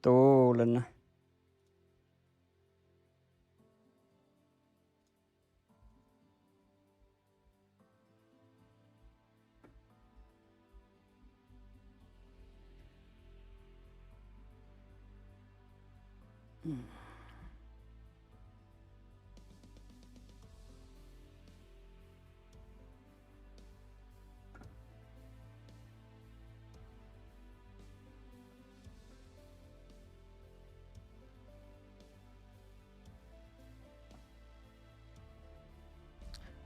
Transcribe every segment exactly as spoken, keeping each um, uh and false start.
Dolen.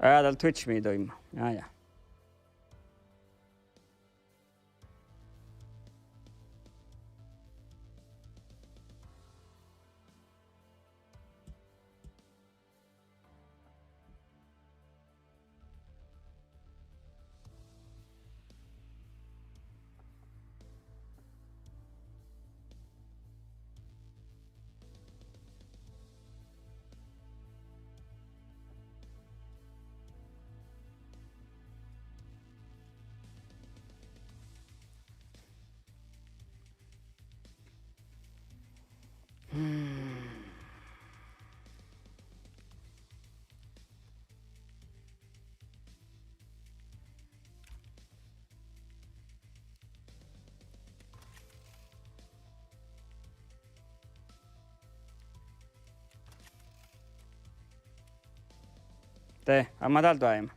Aa, dal Twitch mii doaimma. Jaa, jaa. De, amma dal doaimma.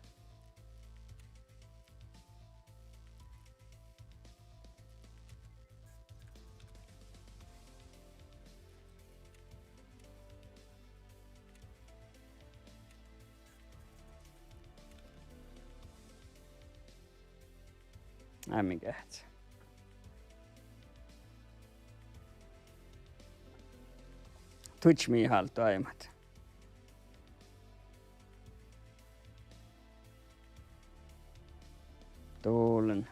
Ai, min geahča. Twitch mii hálddo doaimmat. Dolen.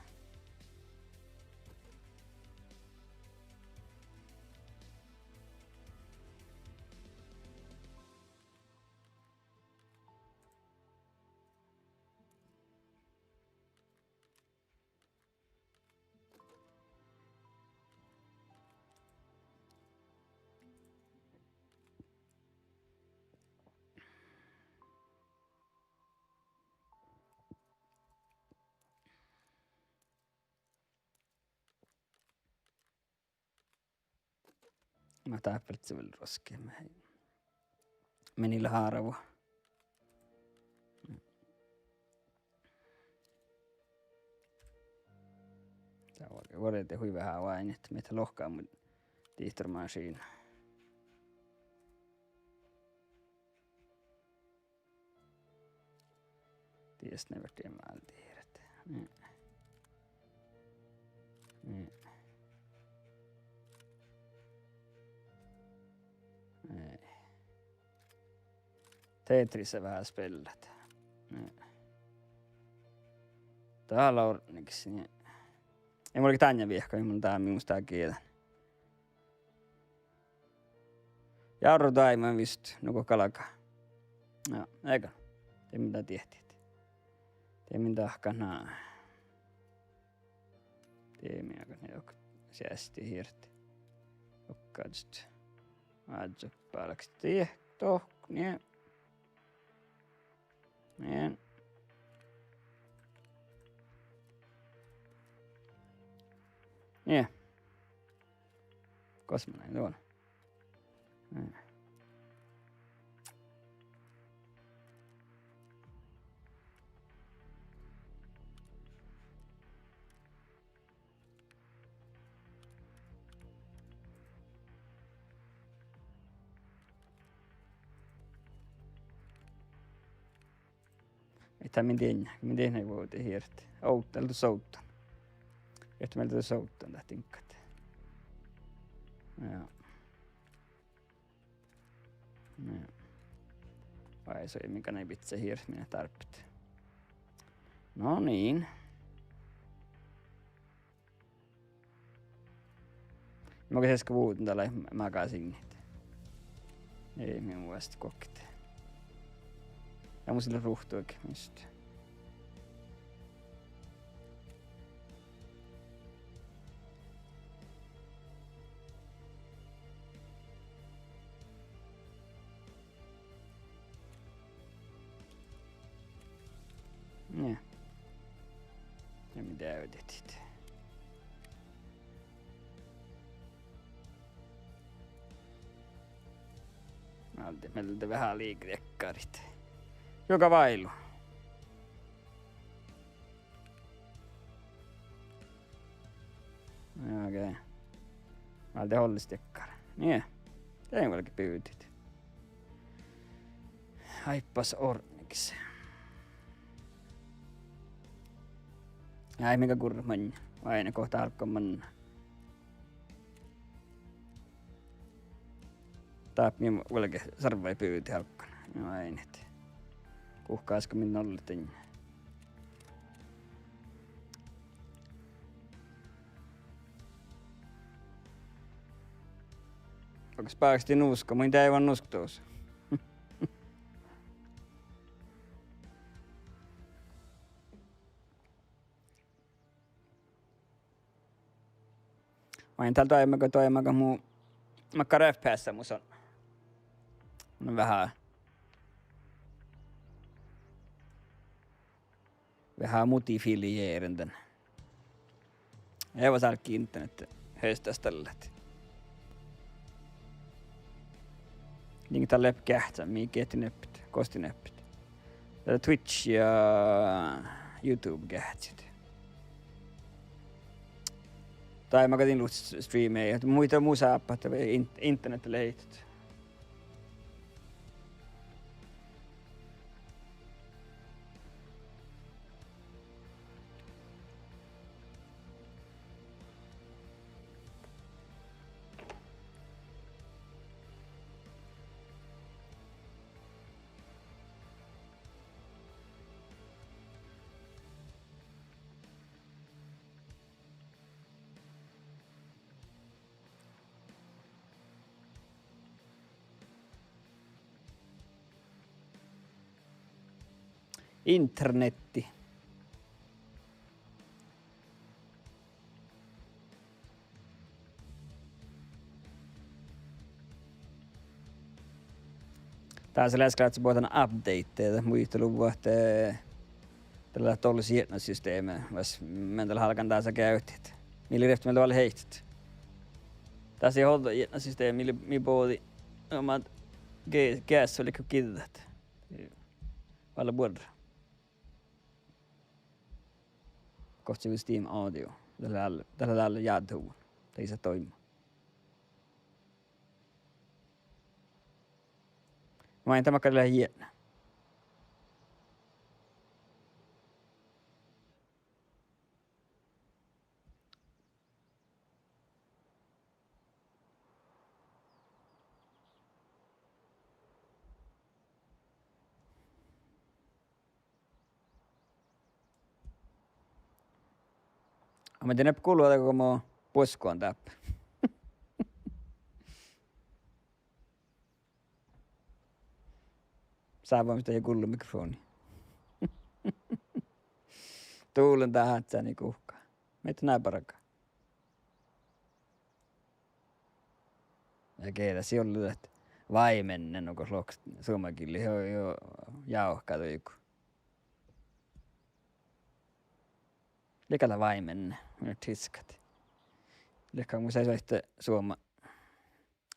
Ma dáppe lea vel ruoskki, mii, mii lea hárvu. Dat vuolgit hui veahá oaidnit, mii lohká mu dihtormašiidna. Dies ne verttiin váldit hirt. Nie. Nie. Nie. Tetrisa veahá spellat. Nie. Dál ortnegis, nie. Ei mun leat dainna viehka, mun dá, mii mus dá gieđan. Járru doaimma vist, nugo galgá. Ja, ega. De min dá diehtit. De min dahkat ná. De min dahkat ná, ok, seasti hirt. Okkačit. Ádjo bálkit dohko, nie. Nie. Nie. Gos mun lean duon? Nie. Ii dat min dieinna, min dieinna vuovdit hirt. Ovdal, dat sovddan. Ii dat mii dat sovddan dat diŋggat. Ja. Ja. Vai, soi, mii gal bidjat hirt, mii dárbbašit. No niin. Mun gal easka vuovddan dalle magasiinnit. Ii, mii vuosttaš guokte. Ja mus lea ruhtu age, mis. Nie. Ja mii deavdit. Alde mielde veahá liikadekkarit. Juoga váilu. Okei. Alde olles dekkar. Nie. Dain vuolgit bivdit. Áibbas ordnigis. Ai, miga gurrat maŋŋá. Oaidná gohte álggán mannat. Dáppe mii vuolgit servvaid bivdit álggán. Oaidná. Guhkás go min ollet dainna. Okei, spáhkestin nusko, mun deaivan nusktus. Oaidná dál doaibmagat, doaibmagat mu, makkár FPS-mus on. No veahá, veahá modifilieren dan. Eavas álggii internet høstastallat. Nin dat lea geahččan, mii geahččat eppet, gos dat eppet. Dat lea Twitch ja YouTube geahččat. Doaibmagat in luhtte streamejit, muhto mu sáppa ahte in-, internet lea heittot. Internetti. Dás lea leaskkalusa bohten update, dat muitaluvvá ahte dat lea leat olles jietnosystema, mas mii dat leat álgán dás geavdit. Mii lei rievtti mielde oalle heittot. Dás lei ođđa jietnosystema, mii lei, mii bođii, no, ma-, ge-, geassolii go giđđat. Oalle buorre. Gohčoduvvo Steam Audio. Dat lea dál, dat lea dál jádduvvon. Dat ii sáhte doibma. Maid dat makkár lea jietna. Ahte mii dieđát gullo dego go mo buoskkuvon dáppe. Sávan mis dat gullo mikrofoni. Dulen dát ádjái guhká. Mii dat ná bargá. Ja ge dat sii ollu dat váimenne, nu go lohkat suomagillii, jo, jo, jávkat juo. Liikká dat váimenne, mii tiskat. Liikká mun sai soitte suoma,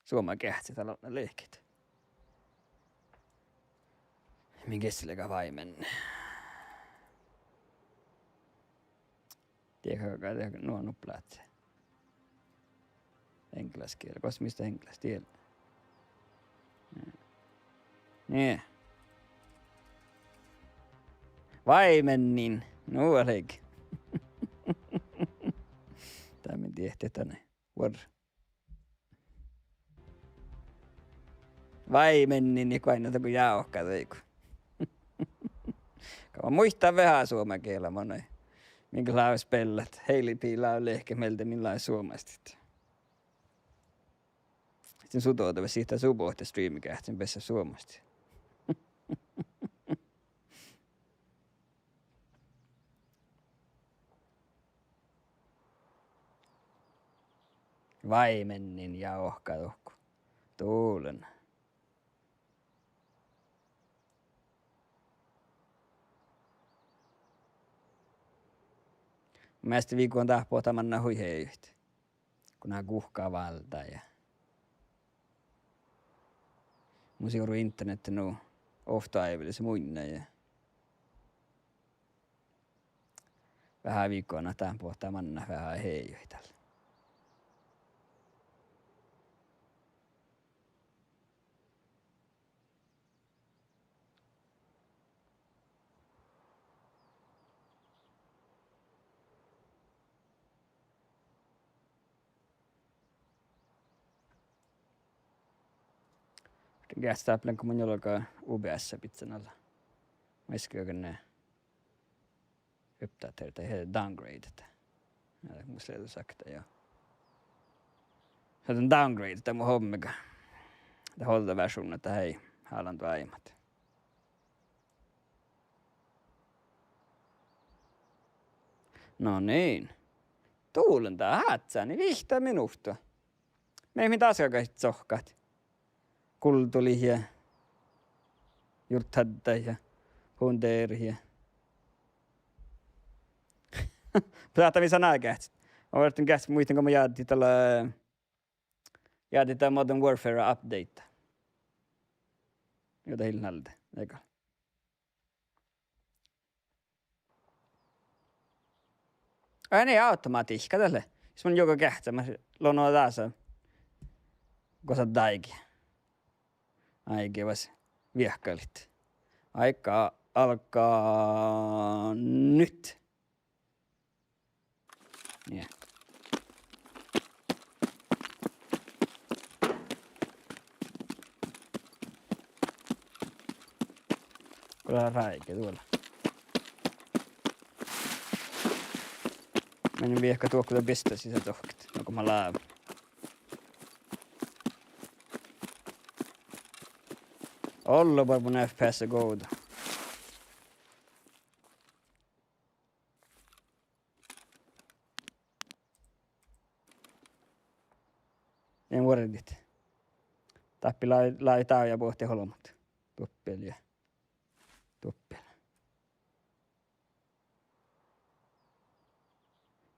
suoma geahččat dál lihket. Min geassege leat váimenne. Diehá galgá, nu, nu plácce. Englasgiela, gos mis dat englas, diel-, nie. Váimennin, nu ahte. Dat mii diehtá dan vuor-, Váimennin, ja guainna dego jávkat dego. Go mun muittán veahá suoma giela, manai. Min lávejus beallat, heilipii lávejus lehket mielde min lávejus suomastit. Sin su dohko, sihte su bohte streamii, ahte sin beassá suomastit. Váimennin jávkat dohko. Dulen. Measta viggon dáhpáhta manná hui hejuid. Go ná guhká váldá ja mus ii oru internettiid nu ovtta áivilis munnje ja veahá viggon dáhpáhta manná veahá hejuid dál. Geahččat dáppe lean go mun juo galgá OBS bidjan ala. Mun easka galggan uppdatera dahje downgrade. Ja mus lea sakta, jo. Son downgrade dat mu hommega. Dat ođđa versovdna dat eai hálan doaimat. No niin. Duolen dat áhččáni vihtta minuhta. Mii, mii daskkaid sohkat. Guldolit ja jurddašaddit ja funderet ja. Sáhttá mis lea geahččat. Mun vártán geahččat, muittán go mun jáddejin dál, jáddejin dál Modern Warfare update. Juo, dat ii lean alde, ega. Ai, nie, automatihkka dat lea. Jus mun juoga geahččat, mun logan dasa. Gosa dáigi. Áigi vas viehkalit. Aika alkaa nyt. Nie. Go lea ráigi duolla. Mun in viehka duokko dat bistta sisa dohkkit, nugo mun láven. Ollu bargguin FPS go. En vuordit. Dáppe lávii, lávii dávjá bohte olbmot. Duoppe ja duoppe.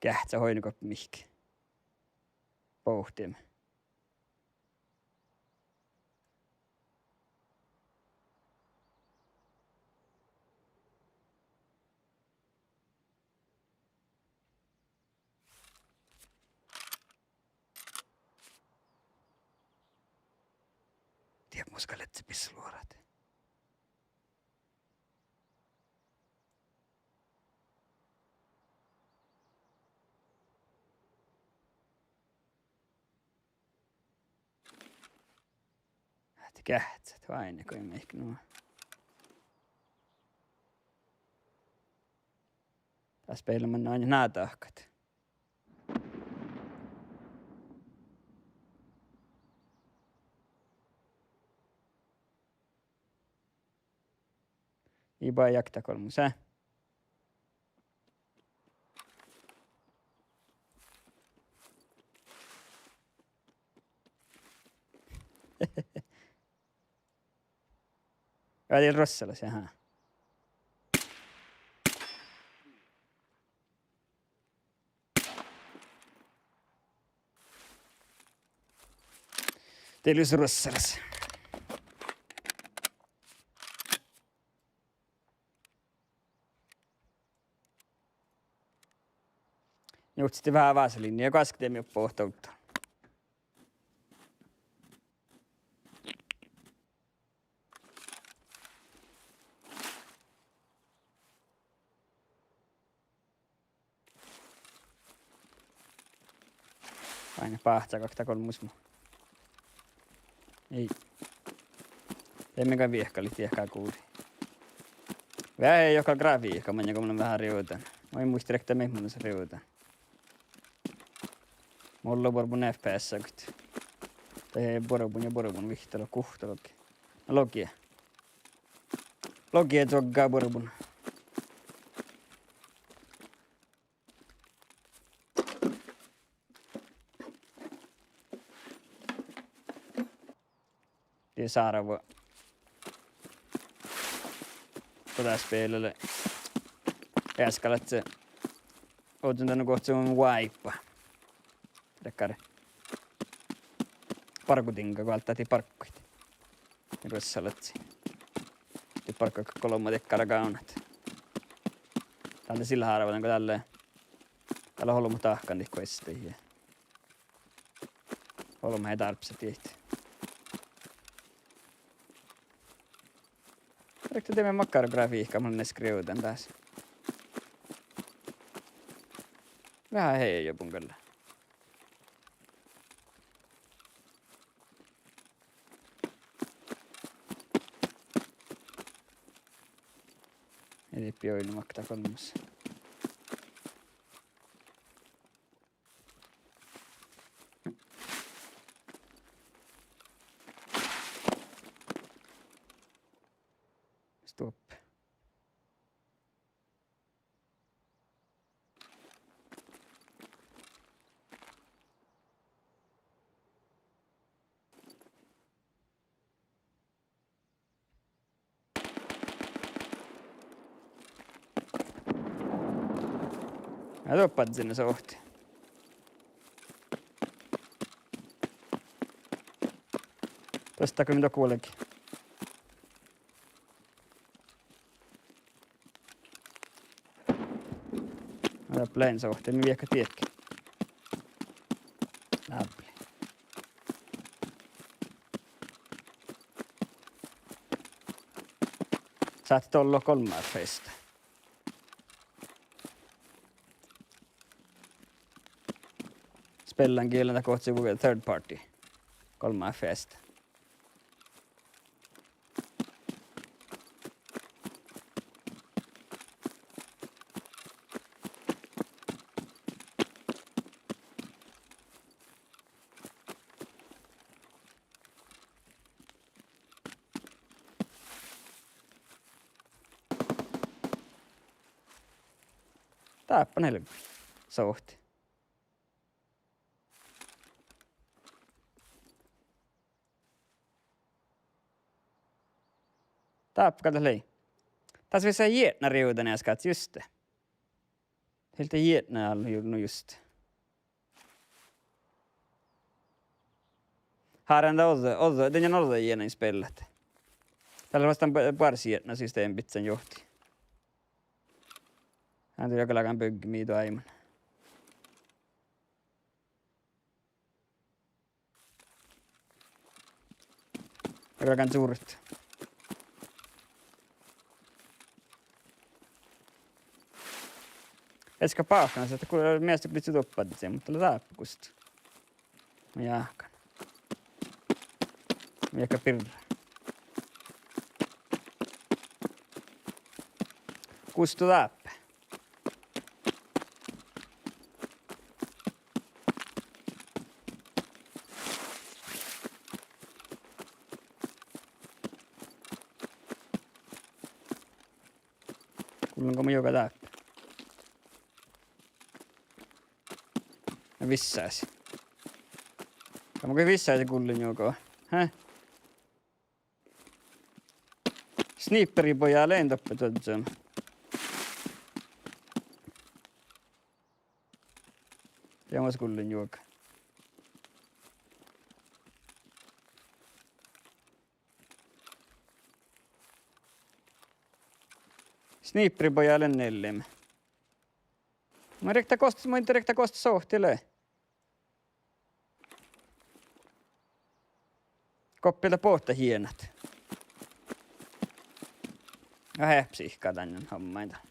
Geahččat oaidnaga mihkke bohtimin. Diet mus gal ledje bislorat. Ahte geahččat oaidnaga mihkke nu. Dat spealle manná ain ná dahkat. Ii ba jakta kolmose. Vel ruossalas, aha. Dieđus ruossalas. Njuhkestin veahá vaseliinna ja goaske de mii oba ovtta. Ain báhcá galgá kolmmas mu. Ii. Ii mii gal viehkalit diehkát guli. Veahá juo gal grafihka, mun go mun lean veahá rivdan. Mun in muitte rievtti maid mun rivdan. Mulla buorbun FPS-gat. Dahje buorbun ja buorbun vihttalogi, guhttalogi. Na logi. Logi čuogga buorbun. Die sárvu. Go dat spealle lea easka ledje. Ožžon dan nu guhkes wipe. Dakkár bargodiŋga go áltadii bargguid. Ruossalaččat. Dii barggat golbma dakkár gávdnat. Dál lea sille hárva dan go dál lea, dál lea olbmot dahkan dihte questejit. Olbmot eai dárbbašat dieid. Rikte dieđán makkár grafiikka mun lean skrivdan dás. Veahá heađe jobban galle. Ii pidä oidne makkár golmmas. Stopp. Ja doppe badjel sohte. Tuosta go mii dohko vuolgit. Dáppe lea sohte, mii viehkat dietke. Dáppe lea. Sáhtát dolla golmma F P S-sta. Spellan gii lean dát gohčoduvvo third party. Golmma F P S-sta. Dáppe han lea sohte. Dáppe gal dat lei. Das vissážii jietna rievdan easkáddet juste. Hilde jietna al-, nu just. Hárán dat ođđa, ođđa, dan ođđa jietna in spellat. Dál lea fas dan bu-, buoret jietna systema bidjan johtii. Dán duogálagan bygge mii doaibman. Galggan čurret. Ieža báhkán ahte go mii eat lihkku doppe badjel, muhto lea dáppe kustu. Jáhkán. Mii eat birra. Kustu dáppe. Gullen go mun juoga dáppe. Ja vissážii. Ja mun vissážii gullen juoga. He? Sniperibojá lean doppe duodján. Ja mun gullen juoga. Sniperibojá lean neallima. Mun in rikta gos-, mun in rikta gos sohte lea. Gos vel dat bohtet jienat. Ja eahpes ihkka dan hommain dál.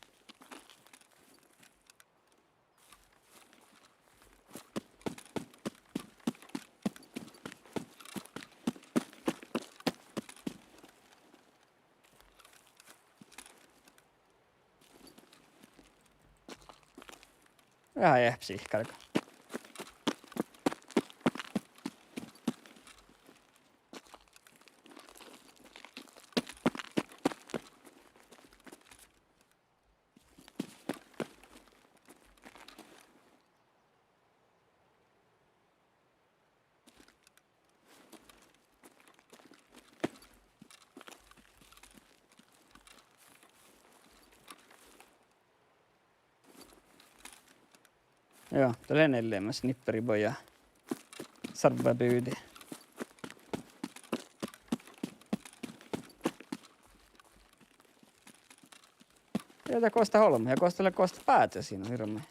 Ja eahpes ihkka. Juo, dat lea nelljemas snipperi bođa. Sarvabudi. Ja dat gos dat olbmot, ja gos dat lea, gos dat báze sin hirbmat.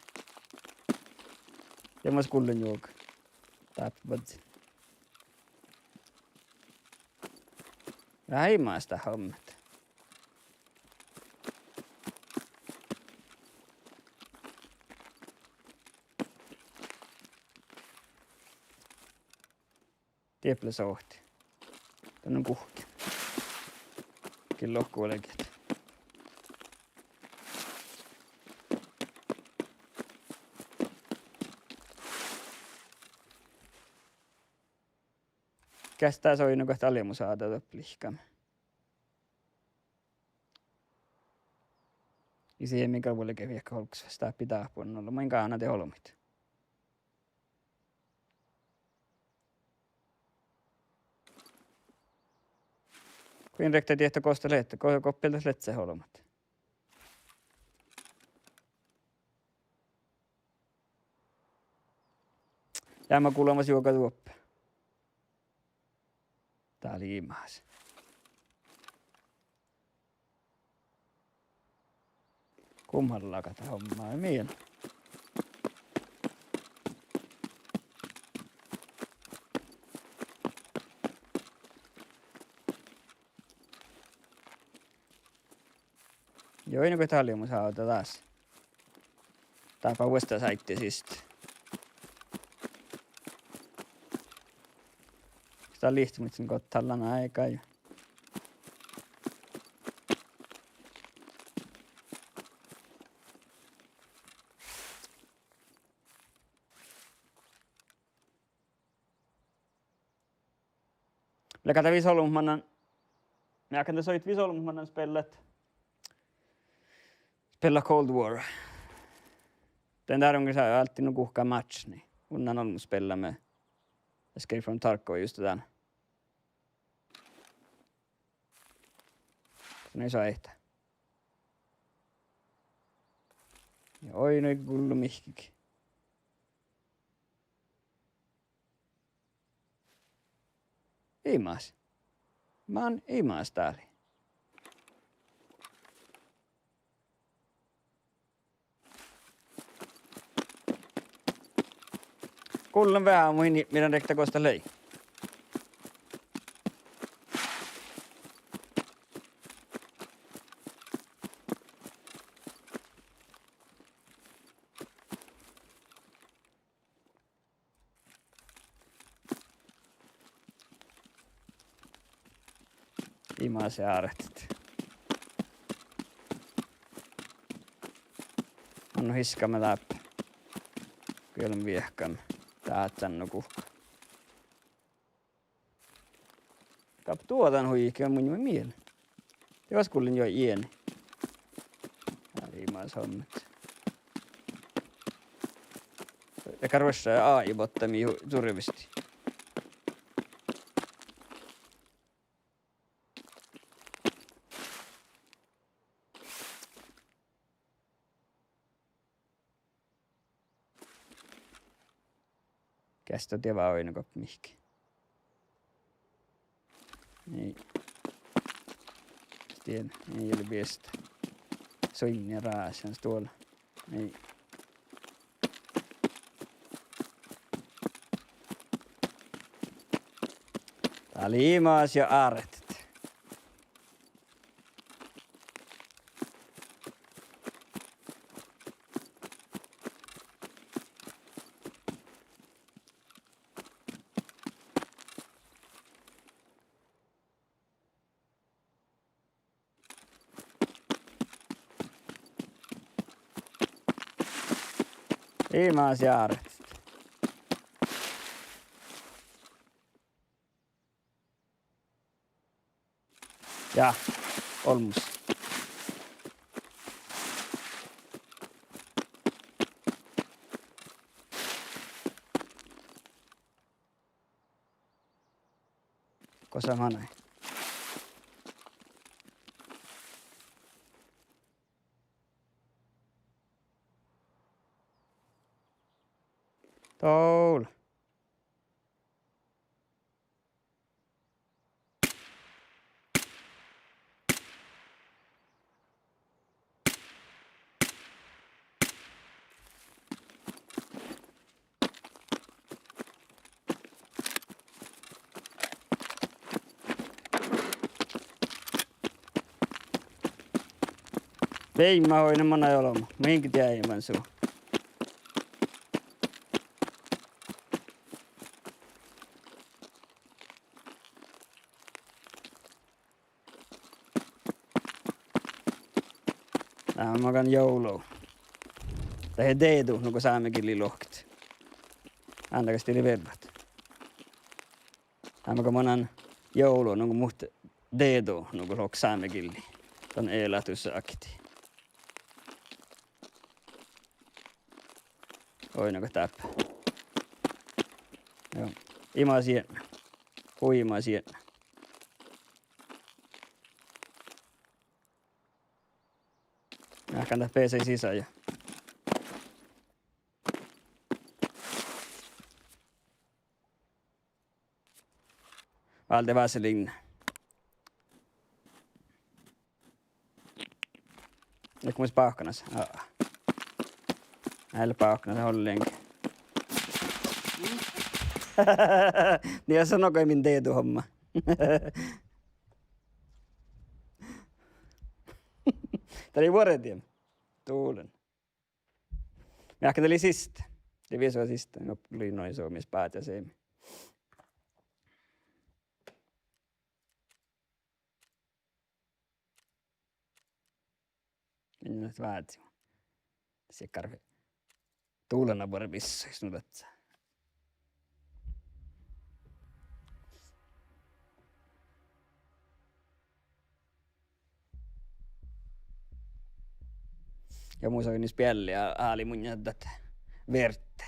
Ja mas gullen juoga dáppe badjel. Ja ii mas dat olbmot. Dieppe lea sohti. Dan guhkkin. Gii lohku vuolgit. Geas dás oidno go dat albmo sáhttá doppe lihkame. Ii sii mii gal vuolgit viehka olggos, stáhppi dáhpánan ollu, main gána de olbmot. Goin riekta diehtá gos dat lea, go-, gos dat lea dat olbmot. Jámá gullemas juoga duoppe. Dat lea imas. Gumhallagatta homma, mii. Juo, ii nugo dat lea mu sávdá dás. Dáppe vuosttaš áidde siste. Dat lihtti muhtin gohčodallan áigái. Leago dat vis olbmot mannan, leago dat soit vis olbmot mannan spellat, spellat Cold War. Den dál on ge sa-, álttán nu guhká match, niin unnan olbmot spelláme Escape from Tarkov just dan. Son ii soaita. Ja oidno ii gullu mihkkege. Imas. Man imas dál lei. Gullen veahá mu in-, mii dan riekta gos dat lei. Imas áret. Mun hiskame dáppe. Gullen viehkan. Dát dan nu guhká. Gappa duođan hui ge mun miel. De vas gullen juo ieni. Dá lei imas olbmot. Ja garvvaša AI botta mii hu-, survestii. Geas dat dievva oidno gappa mihkkege. Nii. Stien, ii leat biestá. Suinni rásihan stuola. Nii. Dá lei imas ja áret. Imas ja áret. Ja, olmmoš. Gosa manai. Dol. Veimmet oidne manai olbmot, muhto in ge dieđe man su. Dá magan juovla. Dahje dedu, nugo sámegillii lohket. Ándagastilit beaivvut. Dá magan mannan juovla, nugo muhto dedu, nugo lohket sámegillii. Dan elátusaktii. Oidne go dáppe. Juo. Imaš eatni. Hui imaš eatni. Máhkkán dat beasai sisa ja válde vaseliinna. Leat mus bávkkanas? Aa. Eai leat bávkkanas ollenga. Nie son nugo min dedu homma. Dat lei vuordit. Dulan. Meahka dat lei siste. Dat lei viesva siste. No, lei noin su mis báhčá seimi. Minne vázi. Sikkár dulana buorre bissui, nu dat. Ja mus oidne spealli ja álo munnje dat vierte.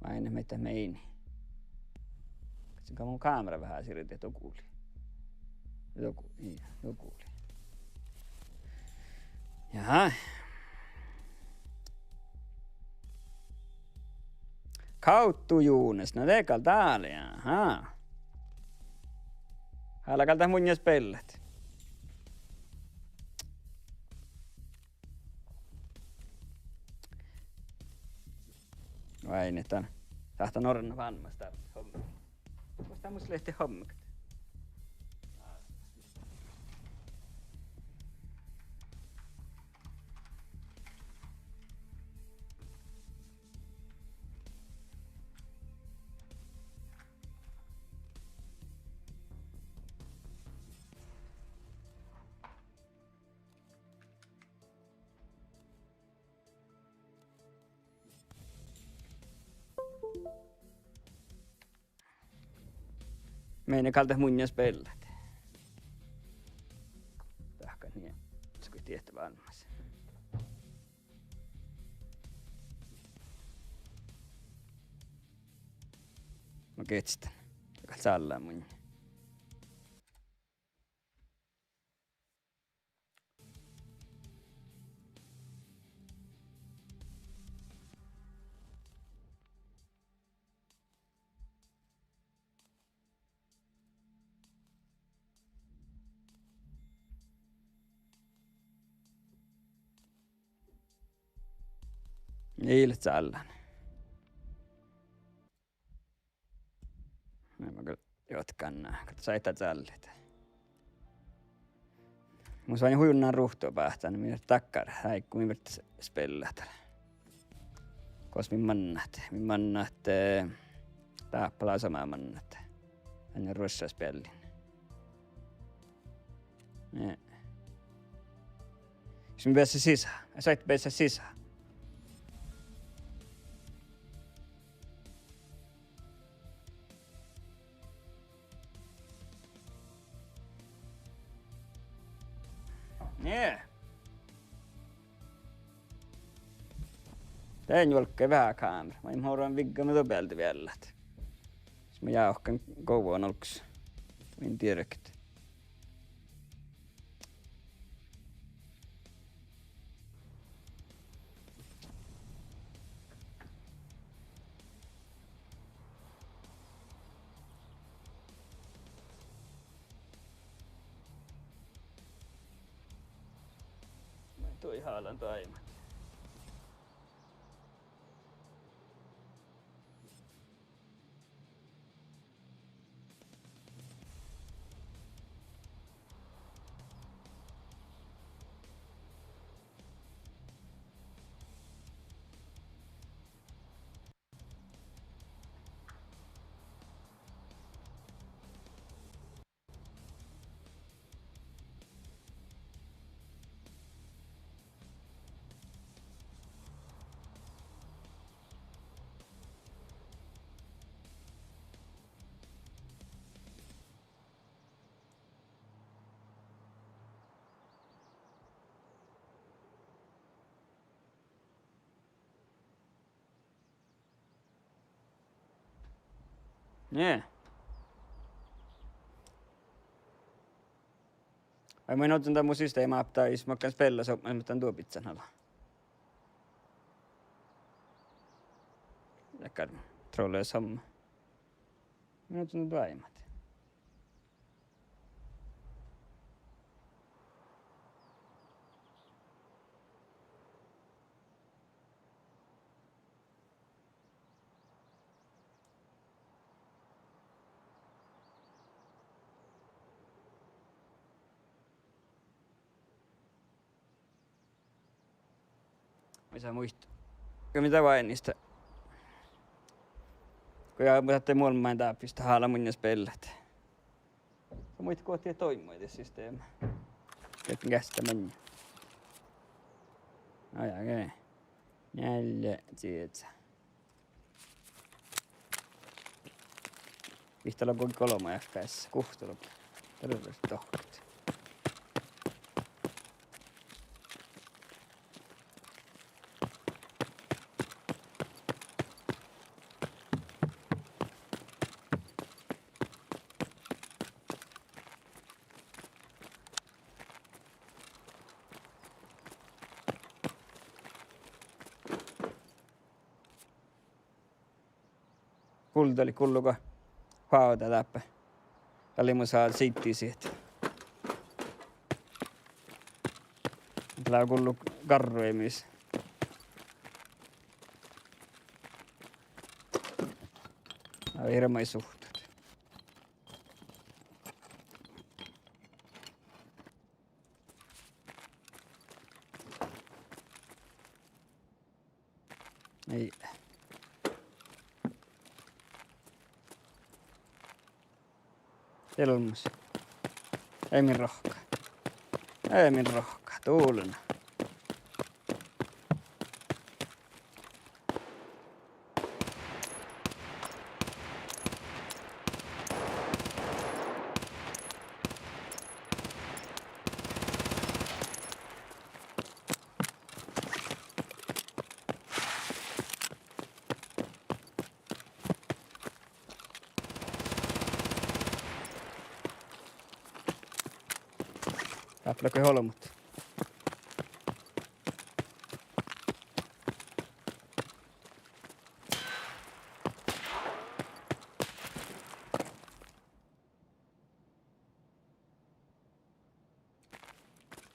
Vai ne, mii dat meinii. Kas mun kámera veháš sirde, doguli. Dogu-, ii, doguli. Jaa. Kautu Junes, no de gal dál, jaa. Hála gal dat munnje speallat. Vai ne dan. Sáhtán orrut vámmás dat hom-, gos dat mus lehti homgat. Mii gal dat munnje speallat. Dahkat nie, skui diehtit vámmás. Ma gehččen. Gal cállen munnje. Ii leat cállen. Mii gal jotkkan, gal sáhtán cállit. Mus oidne hui unna ruhtu báhcán, mii dakkár, áiggut mii fertet speallat. Gos mii mannat, mii mannat, eh, dáppe lea somá mannat. Ain ruošša speallin. Nie. Sis mii beasat sisa. Ii sáhte beassat sisa. Nie. De njuolggai veahá kámera. Maid mun oran viggame doppe bealde viellat. Sis mun jáhkán gova nálggus. Min dierget. Dui hálan doaimmat. Nie. Ai, mun ovddan dan mu systema ápdái, mus gal speallá sopmat, mat dan duo bidjan ala. Dakkár trolles homma. Mun ovddan dan doaimmat. Mis sa muittut? Go mii dat váinniimet. Go ja, mun ahte muolmmain dábis, dat hála munnje speallá. Sa muittut go dat doimmu dat systema. Geahččá maŋŋá. Ai, ai, ai. Njeallje, sieža. Vihtta lea goit golbma jahkásassá, guhtta lea. Terve dohkkat. Guldalit gullo go hoavdá dáppe. Gal ii muhto siiddi sihte. Lea gullo garruid mis. Lea hirbmat suhttat. Ei. Ilmmas. Ei min rohkka. Ei min rohkka. Dulna. Dáppe lea olbmot.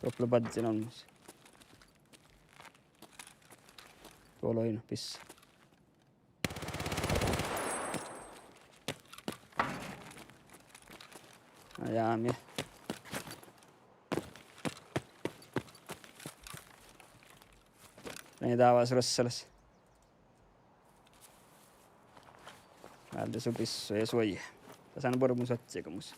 Doppe lea badjel olmmoš. Duo lea oidno bissa. Na ja, mii. Mii dávas rossalas. Váldá su bissu ja suoji. Dasa lea buorre mus ožžo go mus.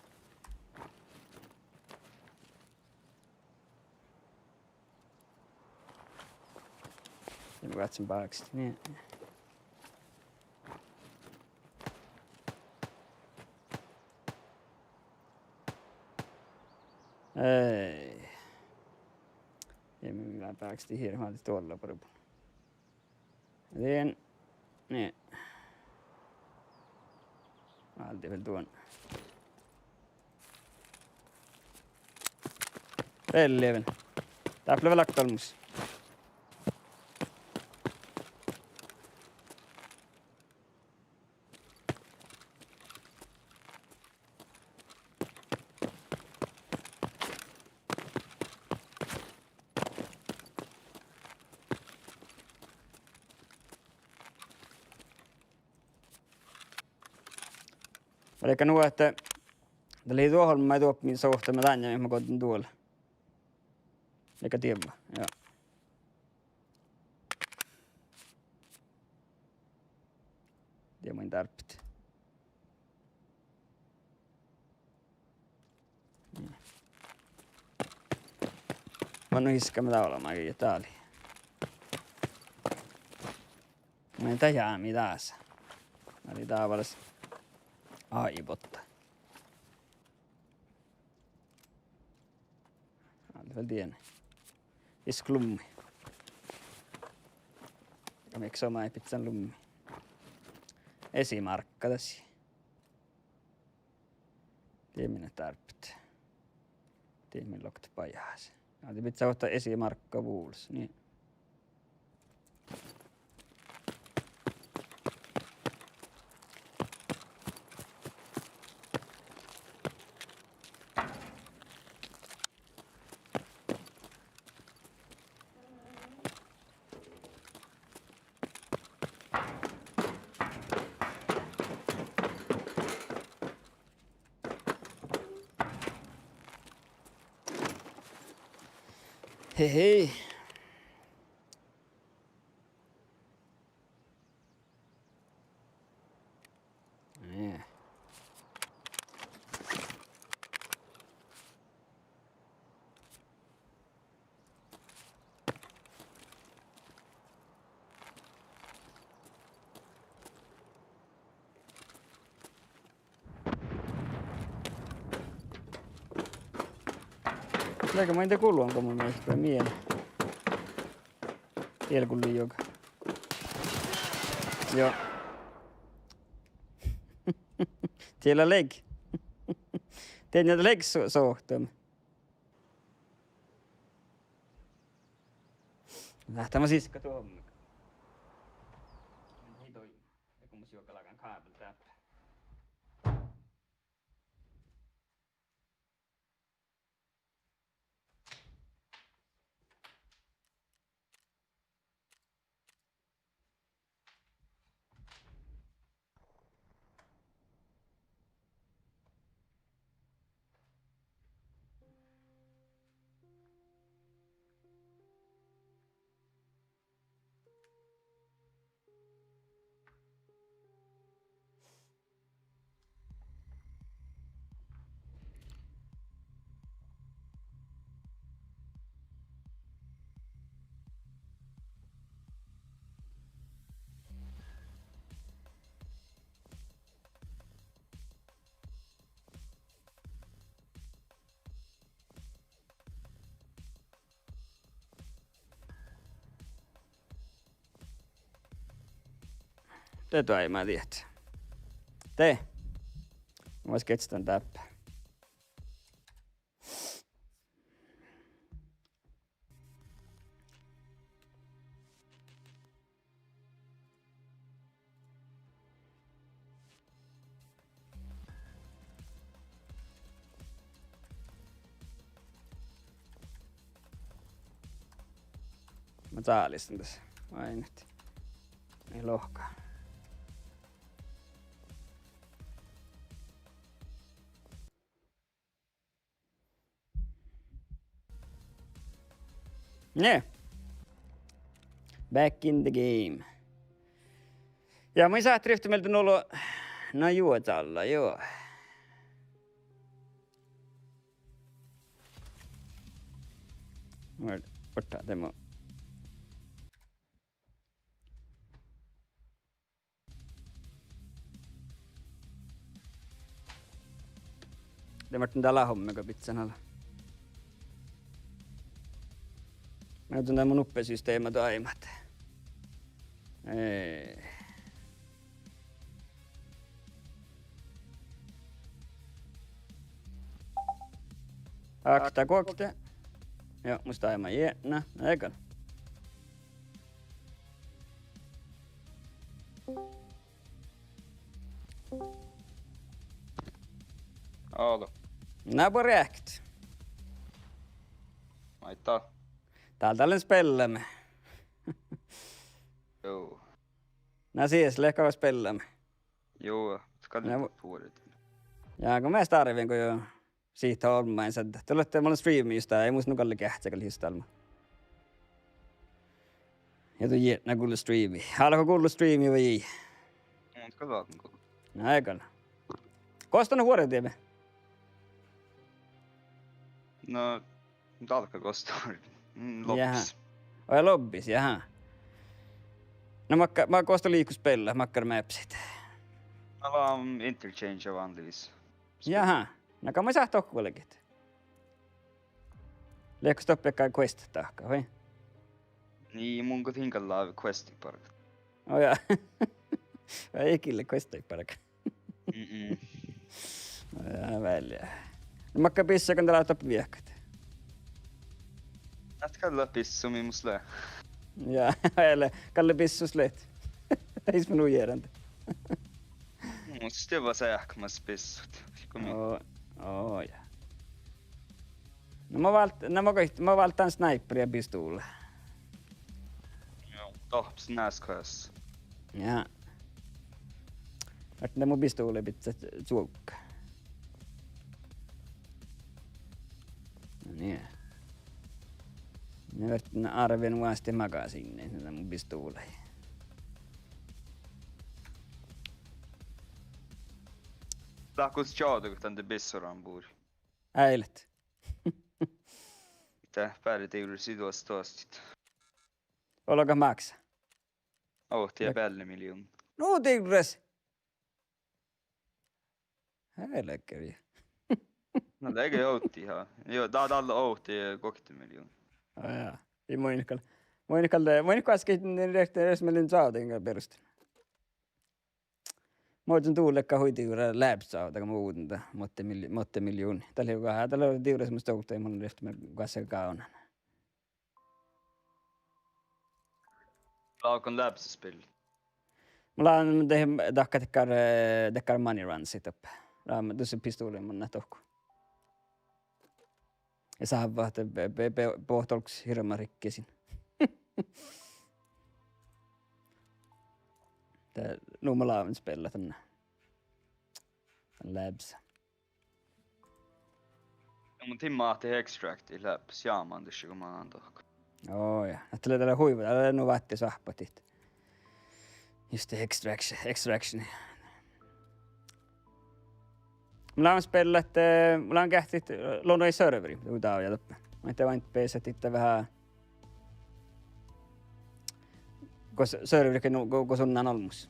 Ja mun gahččen bákastit, nie. Ei. Ja mun lea bákastit hirbmat dolla buorbun. Dien. Nie. Váldá vel duon. Vel, vel. Dáppe lea vel okta olmmoš. Vaikko nu ahte dat lei duohta olmmái doppe min sovttame dan ja ma goddin duolle. Vaikko dievva, ja. Dievva in dárbbašit. Mun iskkame dál olemmái ja dál. Mun dat jámi dás. Dat lei dávaras áibotta. Dál vel dien. Is glummi. Ja mii somá biccán lummi. Esimárkka dasi. Dien min dárbbašit. Dien min loktet bajás. Ja de biccá oahppat esimárkka vulos, nie. Hei, hei. Nie. Leago maid de gulvan go mun mii mii. Diel gulli juoga. Joo. Diel leage. Diel leage so-, sovttame. Láhttá ma siska duohta. Ei doimu. Ja go mus juoga lágan kábel dáppe. De doaimma diet. De. Mun geahčen dáppe. Mun cálistan das. Ai, nit. Ii lohká. Ne. Back in the game. Ja mun sáhtán rivtta mielde nu olu, na juo, čálle, juo. Mun ottán de mu De máhtán dá leat hommá go bidjan ala. Mun dán mun nuppe systema doaimmat. Eh. Akta guokte. Joo, mus doaimma jietna. Ega. Álo. Na, buorre eahket. Maid dál? Dál dá lean spelláme. Joo. Na sii, leat go spelláme? Joo, skal na bu- buorre. Ja go measta árven go juo sihte olbmuin saddet. Dalle, mun lean streami just dá, eai mus nu galle geahččá gal just dál mo. Ja duo jietna gullo streami. Álgá gullo streami vai ii? Mun gal álgán gullo. Na gal. Gos don vuordiime? Na, dálka gos don, mm, lobbis. Jahá. Oi, lobbis, jahá. Na makkár, ma-, gos don liikot spellat, makkár mapsit? Na, lea Interchange vanligvis. Jahá. Na gal maid sáhtát vuolgit. Leat gos doppe dakkár quest dahkat, vai? Nii, mun go in gal láve questaid bargat. Ó jaa. Vai ii gille questaid bargat. Mm-mm. Ó jaa, vel. Na makkár bissua go don leat doppe viehkat? Ahte galle bissui mii mus lea. Ja, ele, galle bissui leat. Ii mus nu jearanda. Mus dievva seahkamas bissut. Go mii. Ó, ó jaa. Na mun vált-, na mun goit-, mun válddán sniperi ja pistuvla. Joo, dohppes NASCAR-s. Ja. Vártán de mu pistuvlii bidjat čuovgga. No nie. Na vártán árven vuostit magasiinnii, na mu pistuvlii. Dahkos čađa dan de bissoran buri. Eai leat. De beare divrras ii duostan doastit. Olgá máksa? Ovtta ja bealli miljoonia. Nu divrras. Helgge. Na, dat er ovtta, ja. Juo, dat, dat lea ovtta ja guokte miljoonia. Á, jaa. Ii, mun gal, mun gal, mun gal ášši, eh, rehte, rehte, mii leat čađa gal beroštan. Muhto dán lea hui divrras leabisovdda, muhto mil-, muhto miljoonia. Dat lea gal, dat lea divrras mus ovtta, mun rehte mii goassege gávdnán. Lágan leabisaspeallat? Mun lean de-, dahkat dakkár, eh, dakkár money runs doppe. Lean dušše pistuvlii mun dohko. Ja sávvat be-, be-, be-, bohte olggos hirbmat rikki sin. De nu mun láven speallat dan. Dan leabisa. Ja mun dieđán ahte extractit leat šaman dušše go mannan dohko. Ó jaa, ahte lea dalle hui, dat lea nu váttis oahppat. Just extraction, extraction. Mun lean speallat, eh, mun lean geahččat, eh, loggai serveri, du dávjá doppe. Maid oaidnit beassat ditte veahá gos serveri, nu, go-, gos unnán olmmoš.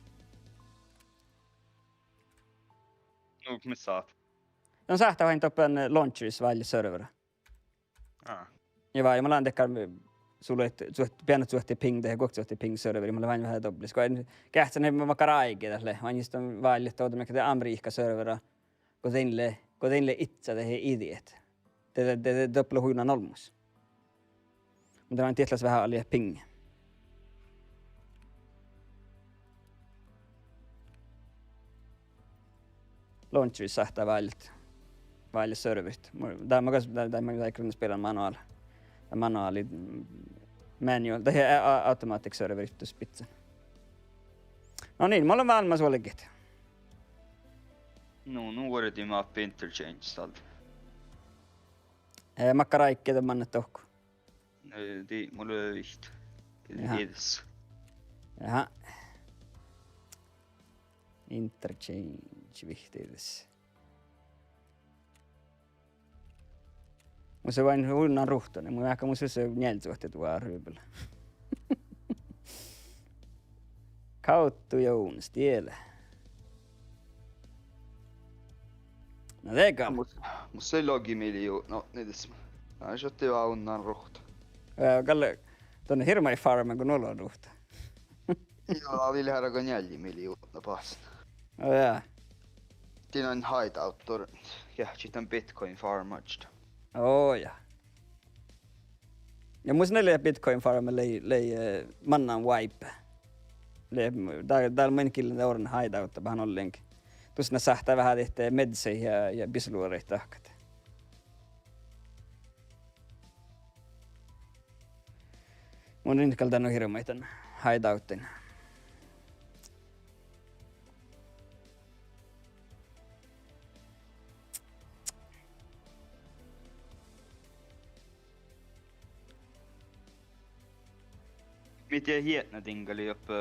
Nu, mis sáhtát? No sáhtát oaidnit doppe, eh, launcheris válljet servera. Á. Ja válljet, mun lean dakkár, eh, su leat, čuoht-, beannat čuohti ping, dahje guokte čuohti ping serveri, mun lean válljet veahá dobblis. Go in geahččan makkár áigi dat lea, oaidnit dan válljet dovdda makkár de Amerihká servera. Go dain lea, go dain lea icca dahje iđet. De, de, de, de doppe lea hui unnán olmmoš. Muhto dan dietlaš veahá alde pinge. Launcheris sáhtát válljet, válljet serverit. Mu-, dan mun gal, dan, dan mun áiggun speallan manuál. Dan manuála, mm, manual, dahje a-, a-, automatic serverit dus bidjan. No niin, mun lean vállje vuolgit. Nu, nu vuordiime oppe Interchange dal. Eh, makkár áigge don mannat dohko? Eh, dii, mun lean vihtta. Jahá. Iđas. Jahá. Interchange vihtta iđas. Mus lea váin unnán ruhta, mun áhkán mus lea njealljejuohte duohta rubla. Kauttu Jónas, diele. Na de gal. Mus, mus lei logi miljoohna, no, niidus. Na šattai veahá unnán ruhta. Eh, gal, don hirbmat farma go nu lea ruhta. Juo, dat lei leat go njeallje miljoohna bassan. Ó jaa. Dii dan hideout, geahččat dan Bitcoin farmaččat. Ó jaa. Ja mus lei Bitcoin farma lei, lei, eh, mannan wipe. Lei, dá, dál main gillen orrun hideout, beasan ollen. Dušše sáhtát veahá dihte medseid ja, ja bisoluoraid dahkat. Mun in gal dan nu hirbmat dan hideoutain. Mii dien jietnadiŋga lei doppe,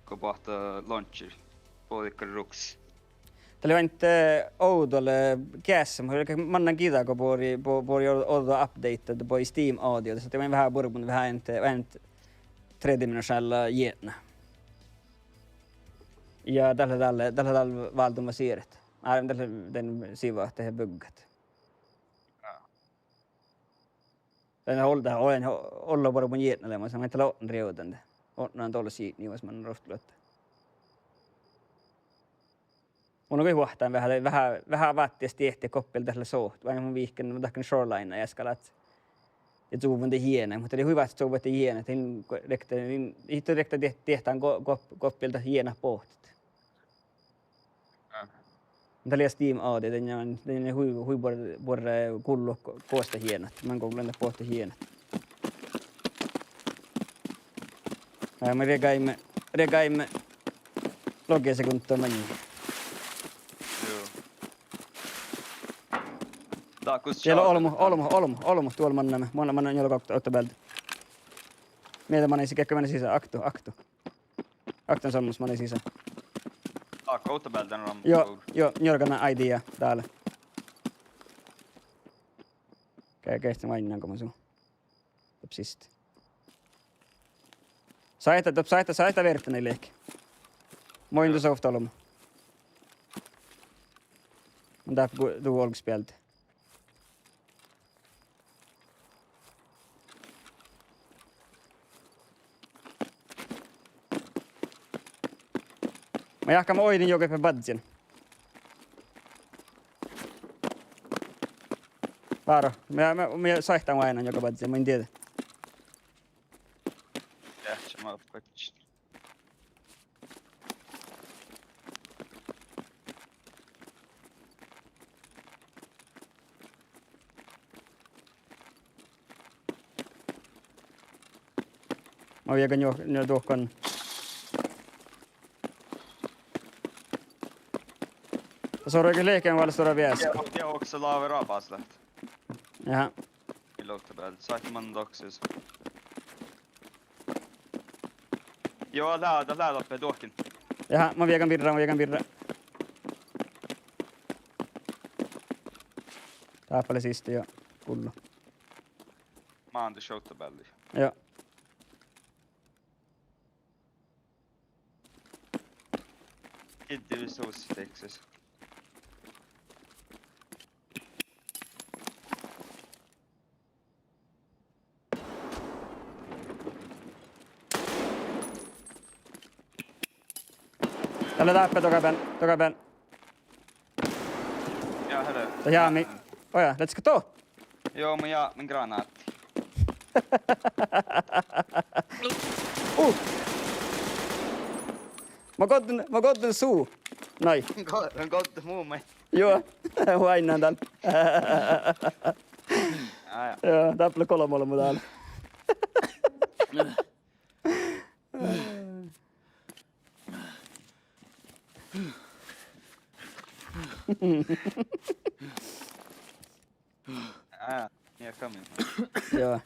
go boahtá launcher, bođiiga ruks. Dat lei ain, eh, ovdal, eh, geassemus, mannan giđa go bori, bo-, bori ođđa update, dat boi Steam Audio, dat sáhttá maid veahá buorbmut, veahá ain, ain tredimensjonállat jietna. Ja dat lea dál, dat lea dál váldun va sieret. Árven dat lea dan sivva ahte buggat. Ja. Dan olddá, oaidná, ollu buorbmui jietna leamaš, maid dat lea otná rievdan de. Otná dološ jiitnjivas man ruovttoluotta. Mun goit vuohtán veahá, veahá, veahá váttis diehtit gos bealde dat lea sohtu. Vai mun vihken, mun dahken shoreline easka láhkai. Ja čuvvon de jienat, muhto lei hui váttis čuvvat de jienat, in go-, riekta, in, in go riekta dieh-, diehtán go-, go-, gos bealde jienat bohtet. Ah. Dat lea Steam Audio, dan, dan hui, hui buor-, buorre gullo go-, gos dat jienat. Man gullo dat bohte jienat. Ja, mun riegáimen, riegáimen logisekundda maŋŋil. Juo. Dál gus olbmot, olbmot, olbmot, olbmot, duol mannaime. Mun, mun njuolga ovtta bealde. Mii de manan sisa, geaiguin manan sisa, aktu, aktu. Aktu son mus manan sisa. Dál ovtta bealde dan. Juo, juo, njuolga ID ja dál. Ge-, geahččen oainnan go mun su. Doppe siste. Sáhttá, doppe sáhttá, sáhttá vierddán lihkii. Mun in du sovtta olbmot. Mun dáppe gu-, du olggos bealde. Mun jáhkán oidnen juoga badjin. Várra, mii, mii, mii sáhttit oaidnán juoga badjin, mun in dieđe. Jahča ma oppážin. Ma viehkan juo-, nu duohkan. Sorge lehken vel sora vieska. Ja, ja oksa lávii rabas leat. Jahá. Mii lea ovtta bealde. Sáhttit mannan dohko sisa. Juo, lea, dat lea doppe duohkin. Jahá, ma viehkan birra, ma viehkan birra. Dáppe lea siste, juo, gullo. Máŋga šovtta bealde. Juo. Iđđe vissa usse dihkses. Dál lea dáppe dogabean, dogabean. Ja, hele. Dat jámii. Oja, let's go. Juo, mun jáhkán granátta. Uh. Ma goddin, ma goddin su. Nai. Go-, goddin mu mai. Juo, oaidnán dál. Á, ja. Juo, dáppe lea golbma olbmot dál. Á, ja, coming. Juo.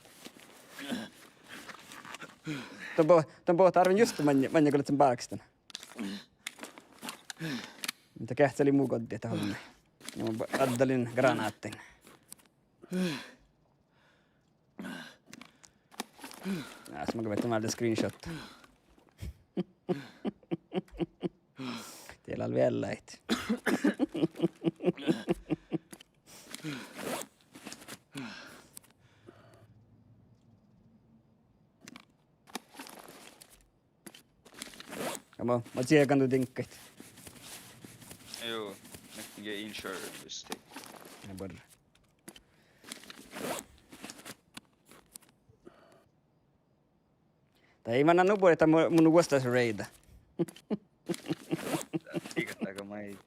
Don bo-, don bohte árven juste maŋŋil, maŋŋil go leat bákastan. Muhto geahččalit mu goddit dat ollu. Ja mun bo-, addalin granáttain. Jás, mun go betten váldit screenshot. Diet lea vel leat. Ja ma, ma čiegan du diŋggaid. Juo, nokko ge insurance. Ja buorre. Dat ii mannan nu buori, dat mu-, mun vuosttaš raida. Iige, aga ma ii.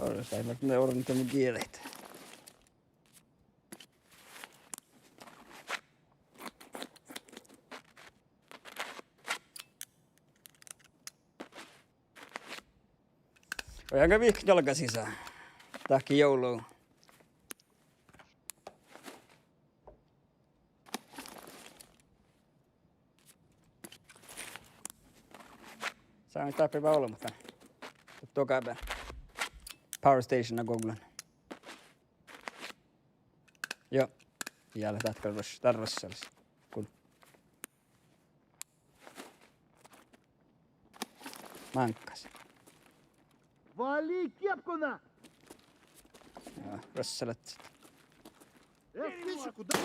Ora, sai, ma ne orren, mu gieđaid. Ojaga vihknjálgga sisa. Dahke joulu. Sámi dáppe bálmata. Dohko beare. Power stationa goglen. Joo. Ja lea dat gal ros-, dat rossalis. Kun máŋggas. Вали кепку на! Joo, rossalis. Э, слышь, куда?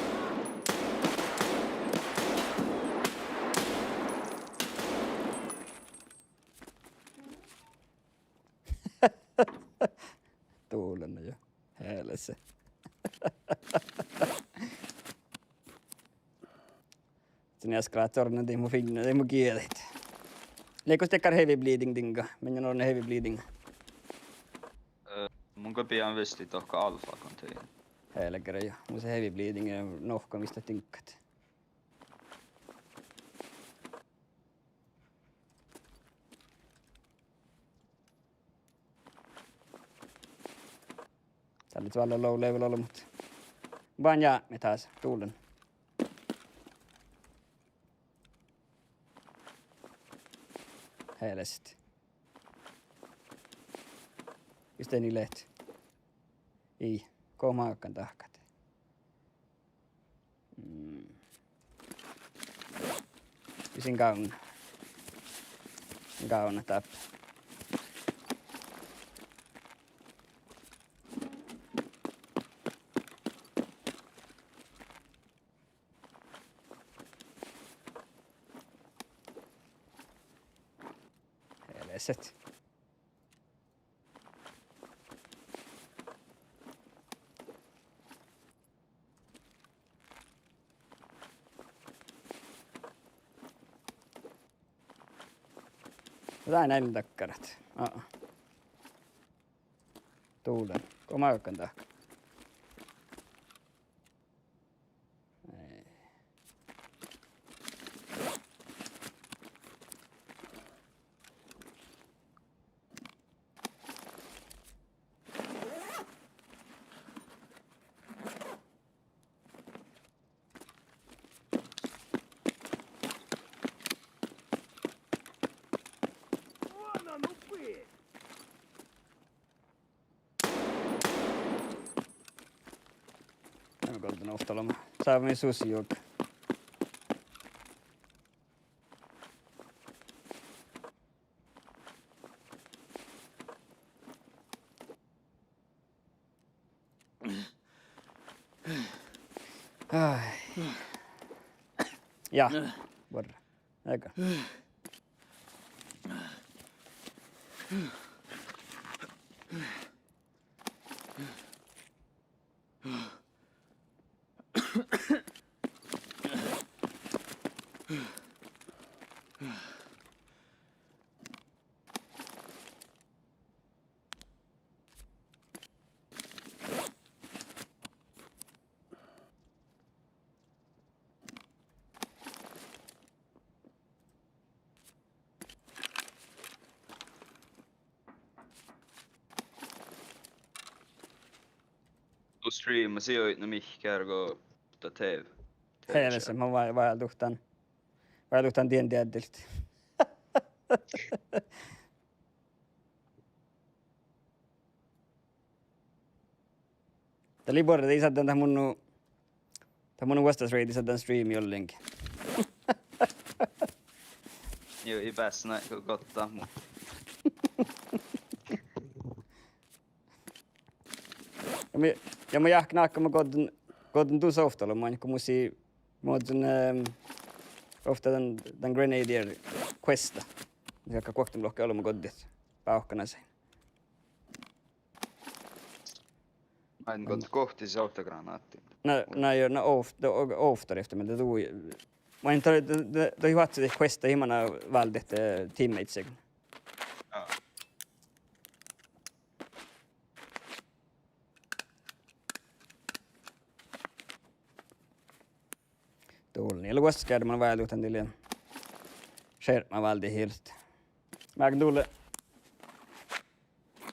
Tulen jo. Helvete. Sen easka leat orrut dihte mu fiinna, dihte mu gieđaid. Leago dakkár heavy bleeding diŋga? Mii leat orrut heavy bleeding. Eh, mun go bijan visot dohko alfa container. Helgare jo. Mus lea heavy bleeding ja nohkkan visot diŋggat. Dál lea vállá low level olbmot. Ban jápmet dás, tulen. Helvete. Jus dien leat. Ii, go máŋggan dahkat. Mm. Isin gávdna. Gávdna dáppe. Helvete. Dán eai lean dakkarat. Aa. Tulen. Go máŋggan dahkat. Gal dan ovtta olema. Sámi susi juoga. Ai. Ja, buorre. Ega. Du streamat, ii oidno mihkkege go dat TV. Helvete, mun vá-, váldán. Váldán dien deaddilt. Dat lei buorre, de ii sáddán dat munno, dat munno vuosttaš raidis sáddán streami ollengi. Juo, ii beassan go-, goddát mu. Ja mun, ja mun jáhkán ákkamin goddin, goddin dus ovtta olbmuin, go mus lei, mun ožžon, ehm, ovtta dan, dan Grenadier questa. Mun jáhkán guoktenuppelokka olbmuin goddit bávkkanasiin. Ain go-, gohte sovttegranátti. Na, na, jo, na, ov-, do-, o-, ovtta rievtti mielde du. Manin dat, dat, dat, dat juohke questa, ii manná váldit, eh, teammatesiin. Jaa. Dul-, nie lea vuosttaš gearmma váldit dan dien. Šerpma váldit hirbmat. Máŋga dulle.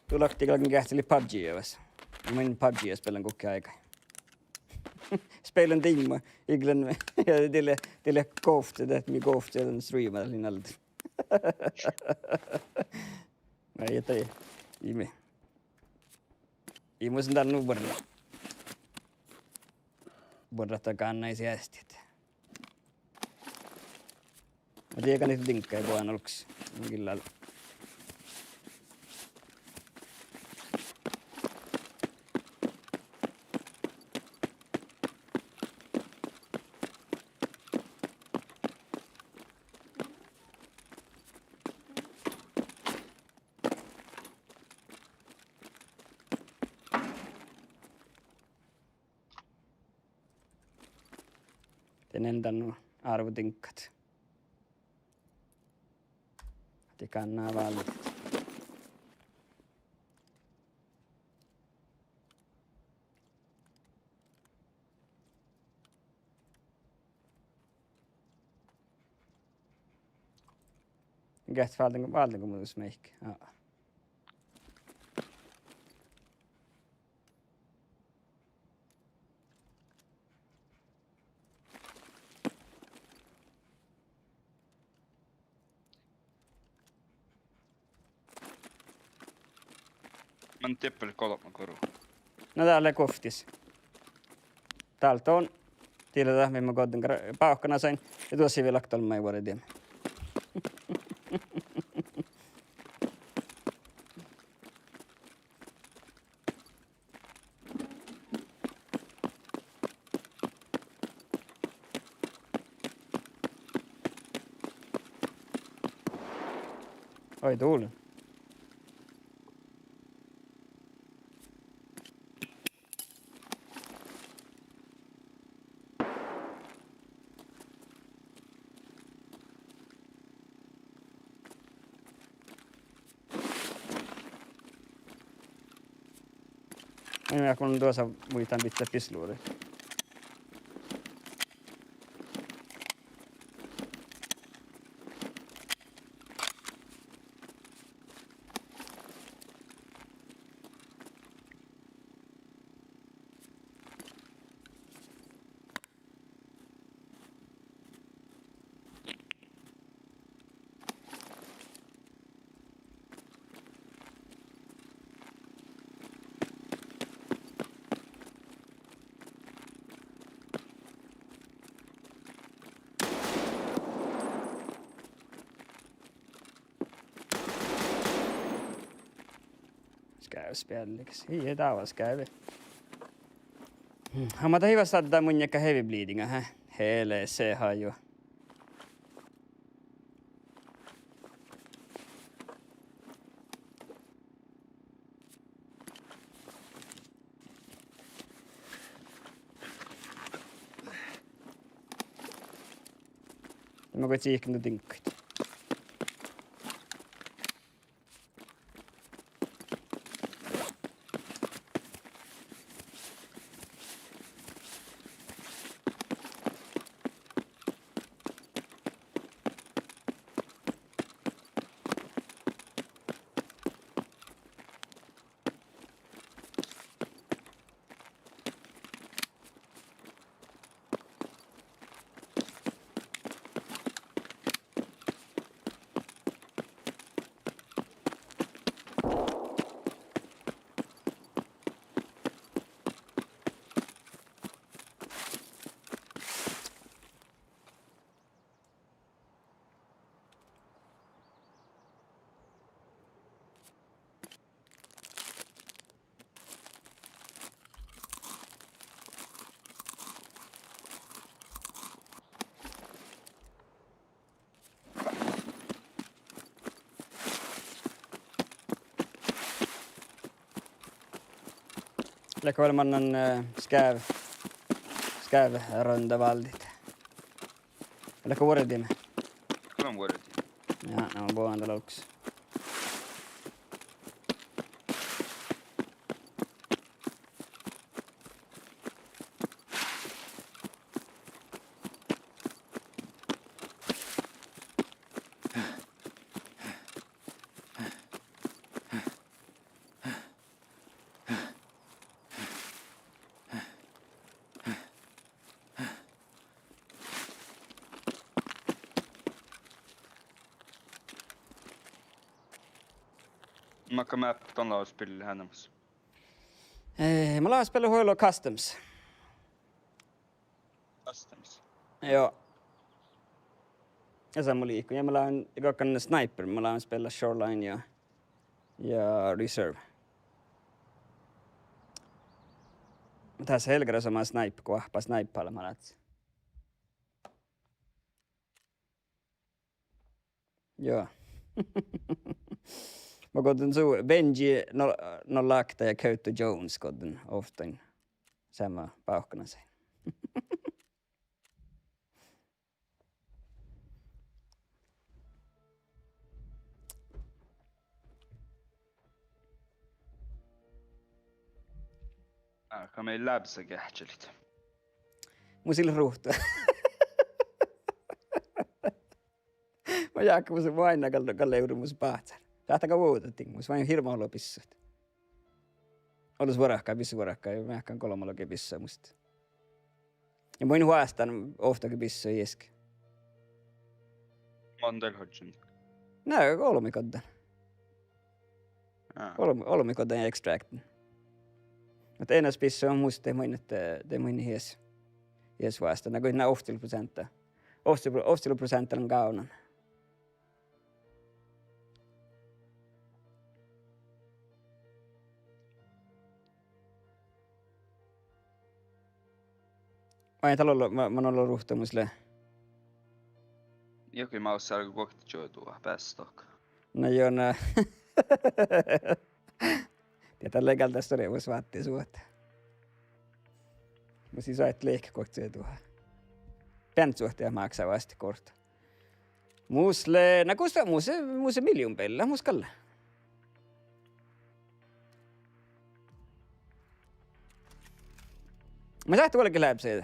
Du laktit galgan geahččalit PUBG-ii vas? Mun PUBG-ii spelan guhkki áigái. Spelan diimma, iilen, ja de lea, de lea gohte, dat mii gohte dan streama dat lea nalde. Ai, dat ii, ii mii. Ii mu son dan nu buorre. Buorre dat gánná seastit. Ma dieđán ahte diŋgga boahtá olggos. Mun gillán. De ii lean dan nu árvvo diŋggat. Ahte gánná váldit. Geahččat váldit, váldit go mun dus meidá. Aa. Mun dieppe golbma guru. Na dál lea guovttis. Dál don. Dii lea dat mii mun goddin gra-, bávkana sain. Ja duo sivvi lakto olmmái vuordit. Oi, dul. Ai, mun duosahii muittán bidjat pisluri. Skeavt spealli ges. Ii, dá lea skeavt. Hm, amma dat ii leat sadda munnje heavy bleedinga, hä? Hele se haju. Mun go cihken diŋggaid. Leago vel mannan, eh, skeav-, skeavvranda váldit? Leago vuordime? Leago vuordime. Ja, na, mun bohun dál olggos. Makkár map don leat spillit eanamas? Eh, mun lean spela hui olu Customs. Customs. Joo. Ja san mun liikon. Ja mun lean, ja galggan Sniper, mun lean spela Shoreline ja, ja Reserve. Muhto das helgara somá Snipe go oahppá Snipe almma láhkái. Joo. Mun gohčodin su Benji no, no láhkái ja Kauto Jones gohčodin ovttain seamma bávkkanasiin. Á, go mii lábesa geahččalit? Mus ii leat ruhtu. Mun jáhkán mus, mun oainnán gal, gal evrre mus báhcár. Sáhttá gal vuovdit, mus oaidnen hirbmat olu bissut. Olles vuorká, bissut vuorká, ja mun jáhkán golbma logi bissui mus. Ja mun in vástán ovtta ge bissui ieške. Mondá ožžon? Na, olbmot goddán. Á. Olb-, olbmot goddán extractin. Muhto eanet bissui mus de mun in, de mun in ieš, ieš vástán. Na go na ovccilogi proseantta. Ovcci-, ovccilogi proseantta lean gávdnan. Oaidne dál olu, ma-, man olu ruhtu mus lea. Jogi mávssárga guokte čuođi duhát beastat dohko. Na jo, na. Diet dat lea gal das stuorra váttis vuohta. Mus ii soaittášii guokte čuođi duhát. Beassat suohti máksá vásttit gortta. Mus lea, na gos dat, mus lea, mus lea miljón beallá, mus gal lea. Mun sáhtán vuolgit lábesi.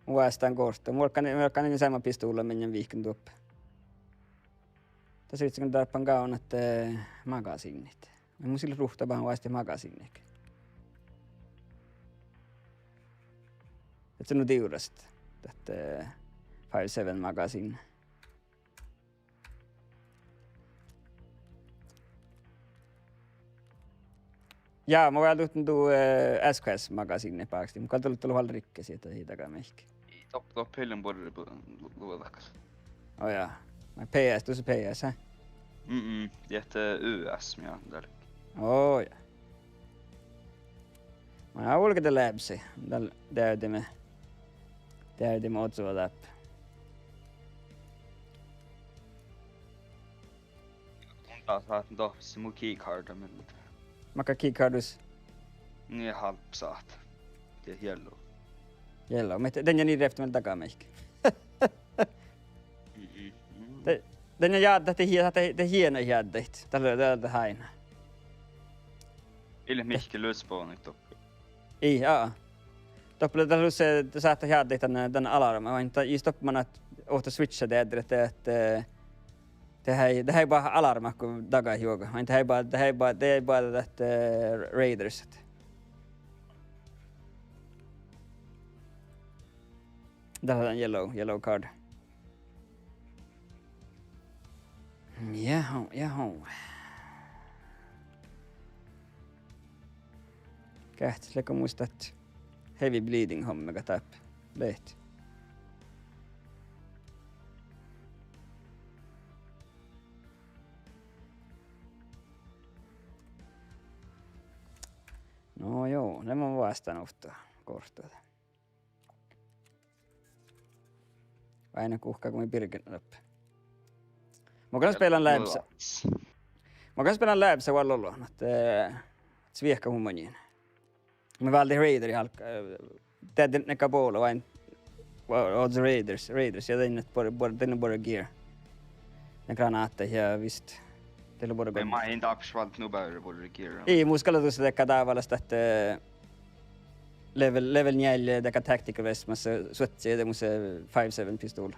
Mun vástán gortta. Mun galggan, mun galggan seamma pistuvlla mii vihkan doppe. Das ii leat go dárbbašan gávdnat, eh, magasiinnit. Mus ii leat ruhtu bahán vásttit magasiinniid. Dat lea nu divrras, dat, eh, five seven magasiin. Ja mun vel duttan du, eh, S K S magasiinii bákastit, mun gal dal-, dal-, vel rikke sitte ii daga mihkke. Doppe, doppe ii lean buorre bu-, lu-, luođagat. Ó ja. Maid P S, dus P S, hä? Mm-mm, diet U S mii dal. Ó ja. Mun vulgen de lábesi, dal-, deavdimin, deavdimin ođđa dáppe. Mun dal sáhtán dohppes mu keycarda mielde. Makkár keycardus? Nie, hálbmot sáhtán. Die yellow. Yellow. Mii, dan ja nie rievtti mielde daga mihkke. Mm-mm. De, dan ja jáddat, de hie-, de, de hiena jáddat. Dal, dal, dal háina. Ii leat mihkke respawnit doppe. Ii, aa. Doppe lea dat lusa, de sáhtát jáddat dan, dan alarma, oaidná jus doppe manat ovtta switcha deadderet, ahte, eh, de hei, de hei boahtá alarmma go dagat juoga. Oaidná de hei boa-, de hei boa-, de hei boahtá dat, eh, raiders. Dat lea yellow, yellow card. Jao, jao. Geahččat leat mus dat heavy bleeding hommegat dáppe. Leat. No joo, de mun vástán ovtta gortta. Oaidná guhká go mii birgen doppe. Mun gal spellan lábesa. Mun gal spellan lábesa vel olu, ahte, eh, sviehka mun maŋŋil. Mun váldit raideri álggus, eh, deaddejin gal bolo, oaidná, o-, oažžut raiders, raiders, ja dainna buorre, buorre, dainna buorre gear. Ja granáhtaid ja vist. Dainna buorre. Ei, goddit. Mun in dárbbaš váldit nu beare buorre gear. Ii, mus gal lea dušše dakkár dábálaš ahte, eh, level, level njeallje dakkár tactical vestmassa suohtas de mus, eh, five seven pistuvlla.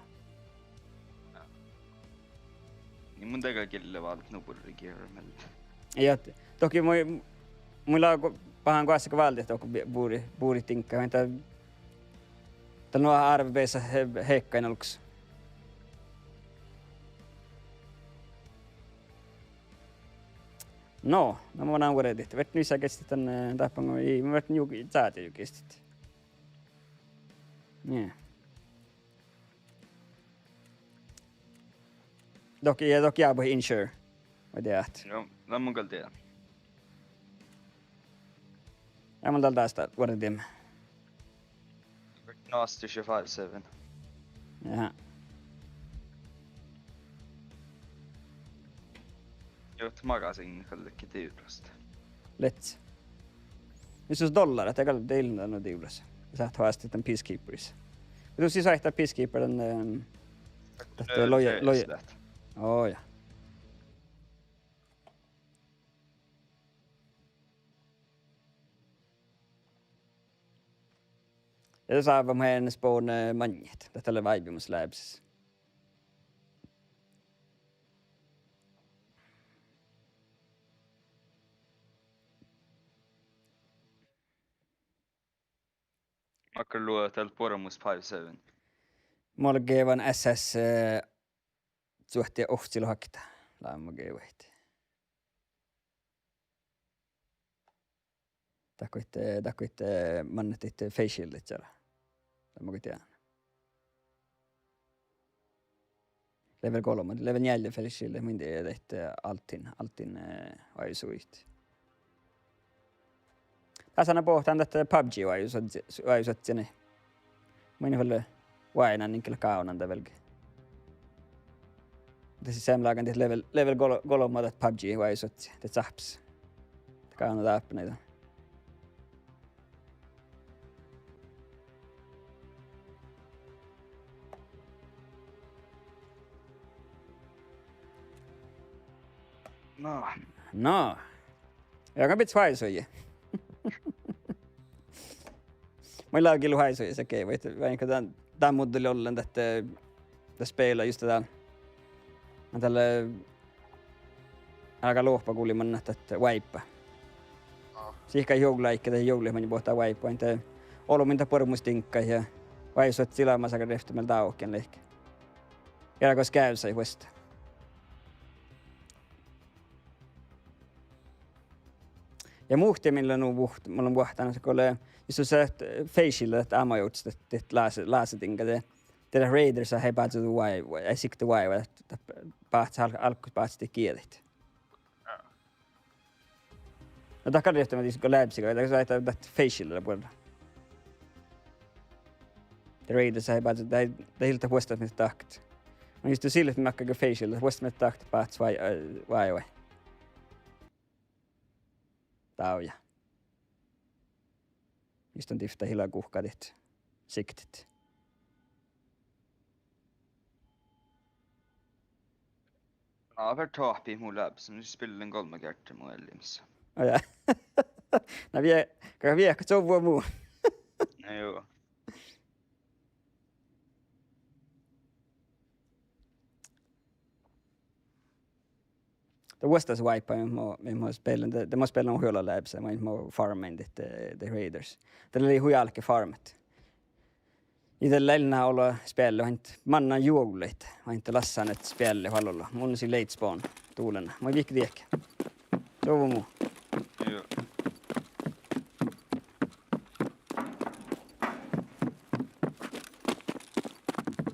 Ii, mun dego gille váldit nu buorre gear mielde. Ja, dohko mun, mun lean go-, bahán goassege váldit dohko bi-, buri, buriid diŋgga, muhto dat lea nu árbebeassat he-, heakkain olggos. No, na mun vuorren dihte. Ferten visot geastit dan, eh, dáppe go ii, mun ferten juo, čáđa juo geastit. Nie. Dohko, ja dohko ja buot insure. Vai diet? Joo, na mun gal dien. Ja mun dal dás vuorren diemme. Gnostic ja five seven. Jaa. Joo, magasiin gal ledje duvras. Lea. Jus sus dollár, de gal, de ii lean nu duvras. Sáhtát oastit dan Peacekeeperis. Ja sus ii sáhtát Peacekeeper dan, ehm, dat, eh, loja-, loja-, oo, jaa. Ja de sáhtát maid spawna maŋŋit. Dat lea váibimus leabsis. Makkár luođat dál buoremus five seven? Mun geavahan S S, eh, suohti ovccilogi okta. Lean mun geavahit. Dakkuid, eh, dakkuid, eh, mannat daid face shieldiid čađa. Lean mun go dien. Level golbma, level njeallje face shield, mun dien daid, eh, altin, altin, eh, oaivisuid. Dasa lea boahtán dat PUBG oaivisuot-, oaivisuoddjá. Mun in vel oaidnán, in gal gávdnan dat velge. Muhto sis seamma lágan dihte level, level gol-, golbma dat PUBG oaivisuoddjá, dat sáhpes. Gávdnan dáppe dan. No. No. Ja go bidjat oaivisuoji. Mun in lean gillu oaivisuojis, okei, vai, vai go dán, dán muddeli ollen dat, eh, dat spela just dán. Mun dalle, eh, álgá loahpa gulli mannat dat wipe. Sihka juovllaáigge, dat juovllaid maŋŋil boahtá wipe, ahte olbmuin dat buoremus diŋggaid ja oaivisuoddjá lea maid sáhttá rehpet mielde dávkin leahkit. Ja gos geavsai vuostá. Ja muhtin min lean nu vuht-, mun lean vuohtan, go lea, jus sus, eh, face shield dat ammo jurddašit, dat, dat láse-, lásediŋga, de, de dat Raiders eai bázzu oaivve, eai sikte oaivve, dat, dat báhcá al-, álggus báhcá dihte gieđaid. Na dat gal rievtti, ma-, dihte go leabsiga, dat, dat, dat face shield lea buorre. De Raiders eai bázzu, dat, dat ii leat vuosttamis dahkat. Mun jus dušše ii leat makkárge face shield, vuosttamis dahkat báhcá oai-, eh, oaivve. Dávjá. Jus don dihte ii leat guhká dihte siktet. Na, fertet oahppit mu leabas, mun spillen golbma geardde mu eallimis. Ó, jaa. Na vie-, ka viehkat čuvvui mu. Na joo. De vuosttaš wipe, mo-, mo spellen, de, de mo spellen hui ola leabas, mo, mo farmen dihte, de Raiders. Dat lei hui álki farmet. Ja dat lei ná olu speallu, ahte mannat juovllaid, ahte lassan ahte speallu olu. Mun sii late spawn duollen. Mo vihkke diehke. Čuvvui mu. Joo.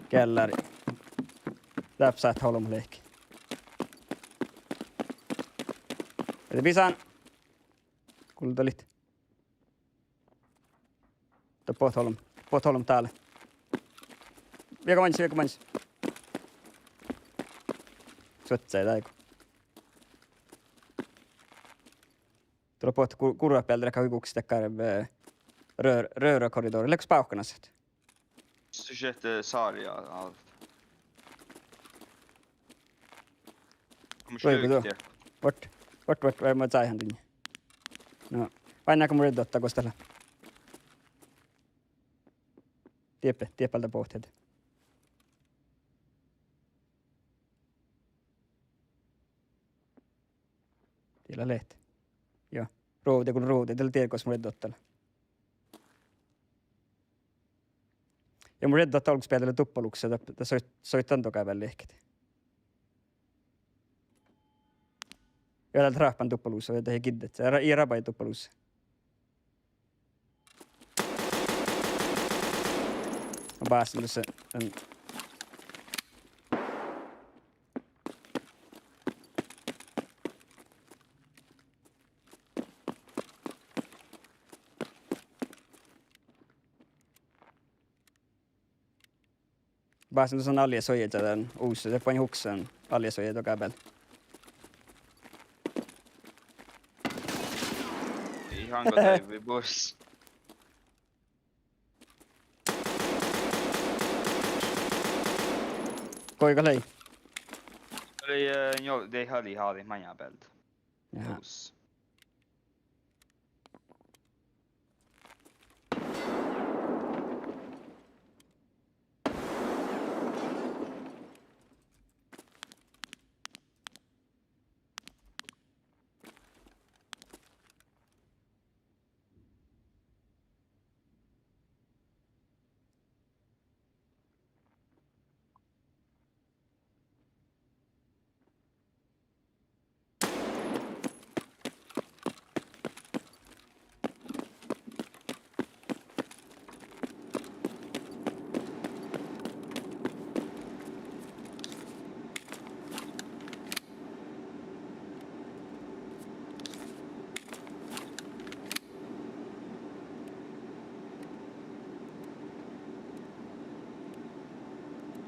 Geallári. Dáppe sáhtát olbmot leahkit. Ede bisán. Guldalit. Doppe olbmot, doppe olbmot dál. Viehka maŋis, viehka maŋis. Suožžu dáigo. Doppe gu-, gurrabealde, dat gal hui guhkes dakkár, eh, rør-, rørakorridor. Leago spáhkanaset? Sis šat, eh, sárjá. Vuoi go duo. Vot, vot, vot, vot, ma čájehan din. No, oainnán go mun red dotta gos dat lea. Dieppe, dieppe álgá bohtet. Diet lea leat. Joo. Ruovde, gul ruovde, dat lea diet gos mun red dotta lea. Ja mun red dotta olggos beare lea duppoluksá, dat, dat soit-, soittán dohko vel leahkit. Ja dál ráhppan duppa lusa, ja dat ii giddet. Ja ra-, ja rabajit duppa lusa. Básen dušše, en. Básen dušše allies oažžu dan usa, de boaivven huksen allies oažžu doga bealde. Ii han go dieđe bos. Goigo lei? Lei, eh, jo, de han lei háđit maŋŋá bealde. Jaa. Us.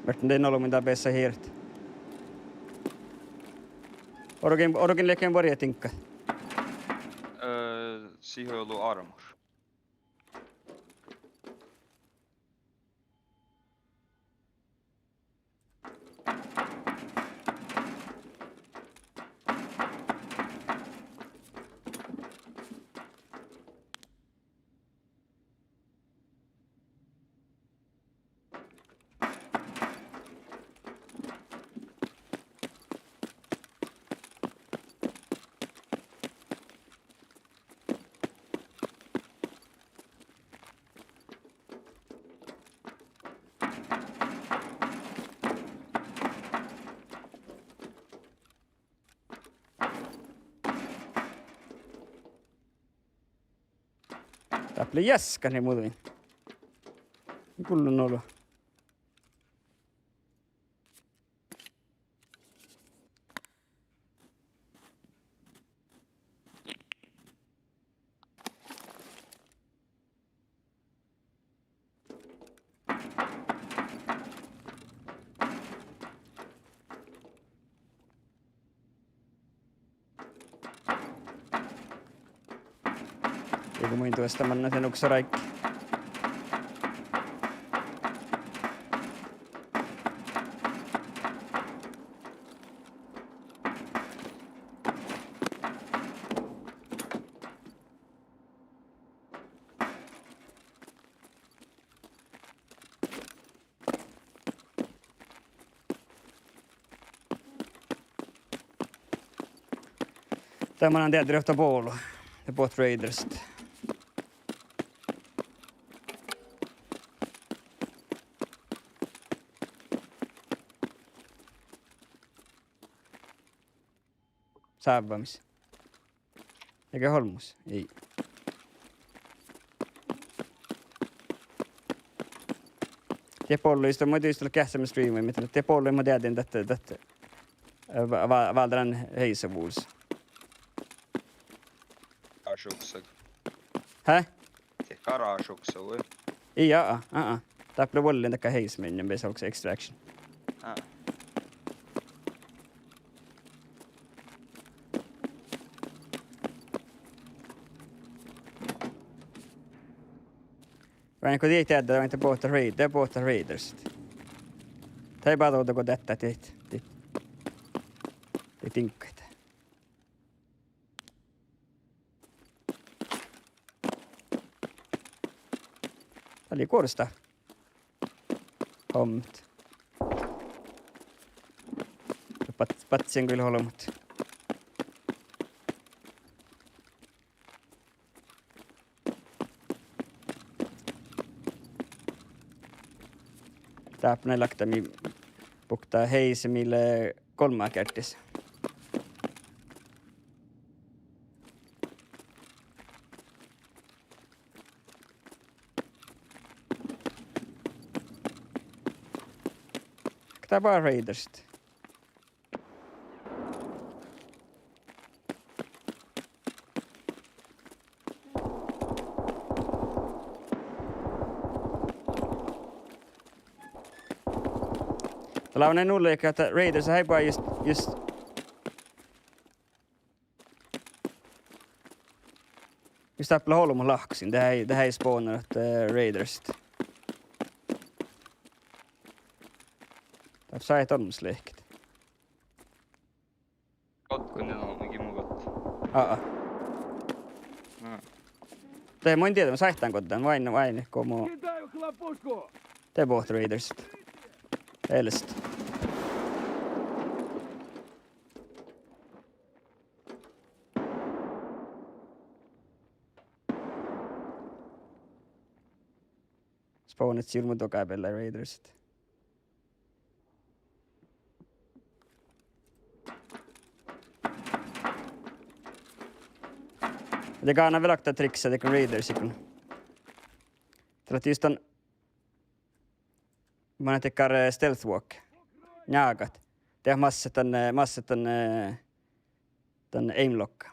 Muhto de olbmuin dál beassá hirt. Orrugen, orrugen ledjen vuorjjat diŋggat. Ö, sii olu armor. Dáppe lei jaskka, lei muđui. Gullo nolo. Iige muin duostta manne dien uksa ráigge. De mannan dieđe okta bolu. De bohtet Raiders. Sávvamis. Ii ge olmmoš? Ii. Dieid bollu, ii sto, muhto ii sto geahččamin streamai, muhto dieid bollu, mun dieđen dat, dat, eh, va-, va-, váldán heisevus. Garasjus. Hä? Dieid garasjus, vai? Ii, aa, aa. Dáppe lea vuollin dakkár heise, min beasa olles extraction. Aa. Vai go dieid dieđe, vai de bohtet Raid-, de bohtet Raiders. Dieid báđuide go dieđe, dieid, dieid, dieid diŋggaid. Dat lei guoras dat. Hommát. Bad-, badjen gal olbmot. Dáppe lei lakta mii bukta heise mii lea golmma gearddes. Dat báhá Raidersit. Dat lea nu lihkku ahte Raiders, dat ii buot jus, jus Jus dáppe lea olbmot lahkkasin, dat ii, dat ii spawna ahte Raidersit. Dat sáhtát olmmoš lihket. Godde go dien, mii mu godde. Aa. Na. De mun in dieđe, mun sáhtán godde, oaidne, oaidne go mu. Кидаю хлопушку! De bohte Raidersit. Elest. Spawnejit ii mu doga beallái Raidersit. Ja gávdná vel okta trikksa dego Raidersiiguin. Dat lea jus dan, manne dakkár, eh, stealth walk. Njágat. De massat dan, eh, massat dan, eh, dan aim lock.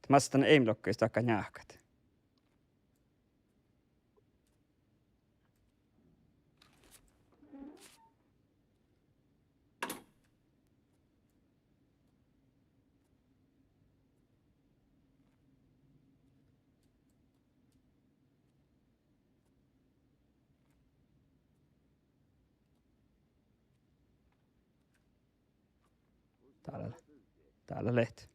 De massat dan aim lock jus dakkat njáhkat. Dál, dál leat.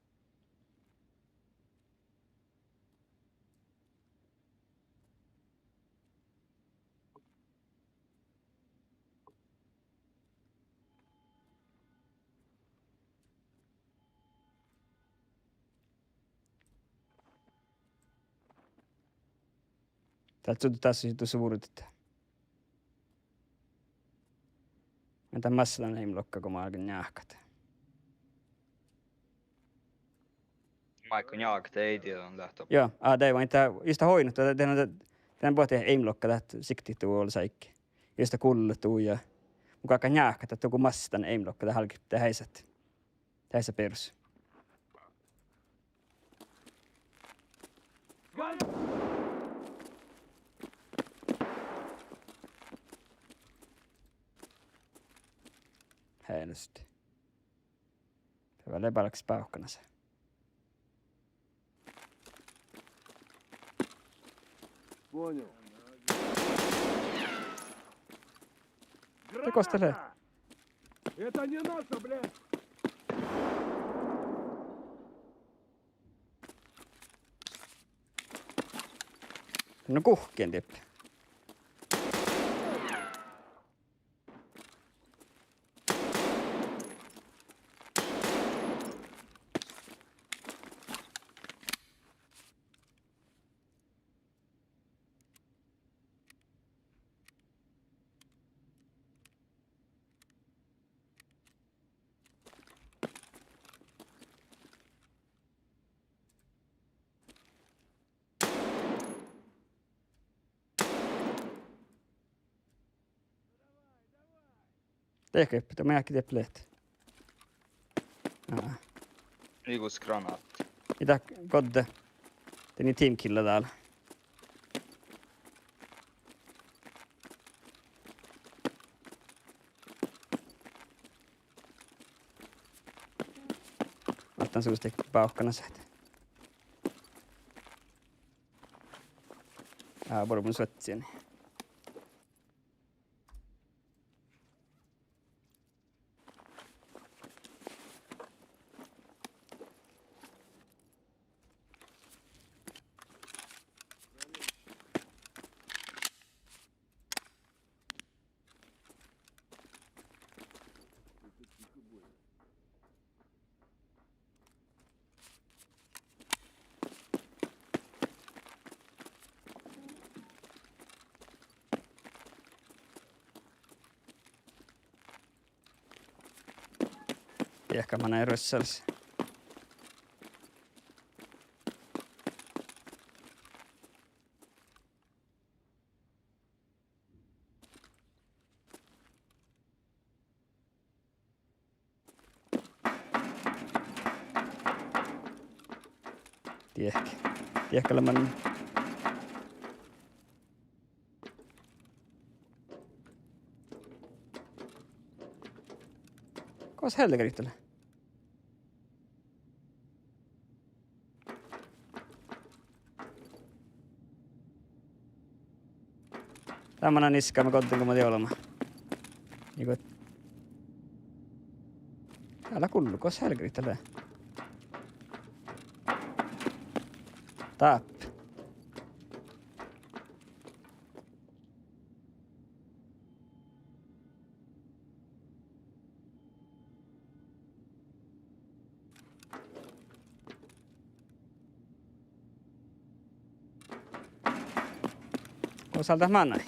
Dál su-, dál su-, dál su vurdit. Ja dan massat dan aim locka go mun álgán njáhkat. Maid go njáhkat, ii dieđe, leat doppe. Joo, a, de vai, dat, jus dat oidno, dat, dat, dat, dan bohte aim locka dat siktit du olles áigge. Jus dat gullet du ja. Mun galggan njáhkat, dat du go massat dan aim locka, dat álge, dat heisat. Dasa perus. Helst. Pea lea barggas bávkkanasa. Понял. Граната! Gos dat lea? Это не наша, блядь! No guhkkin dieppe. Dego, de mun jagi dieppe leat. Aa. Igus granát. Ii dat godde. Dien team killa dál. Otan sus dego bávkkanasa. Aa, boru mun suottasiin. Diehkat manai ruossalaš. Diehkat. Diehkat lea man. Gos helgeriitta lea? Dá manai niskama goddin go mun dieđán olema. Nigu, dá lea gullu, gos helgeriitta lea? Dáppe. Gos dál dat manai?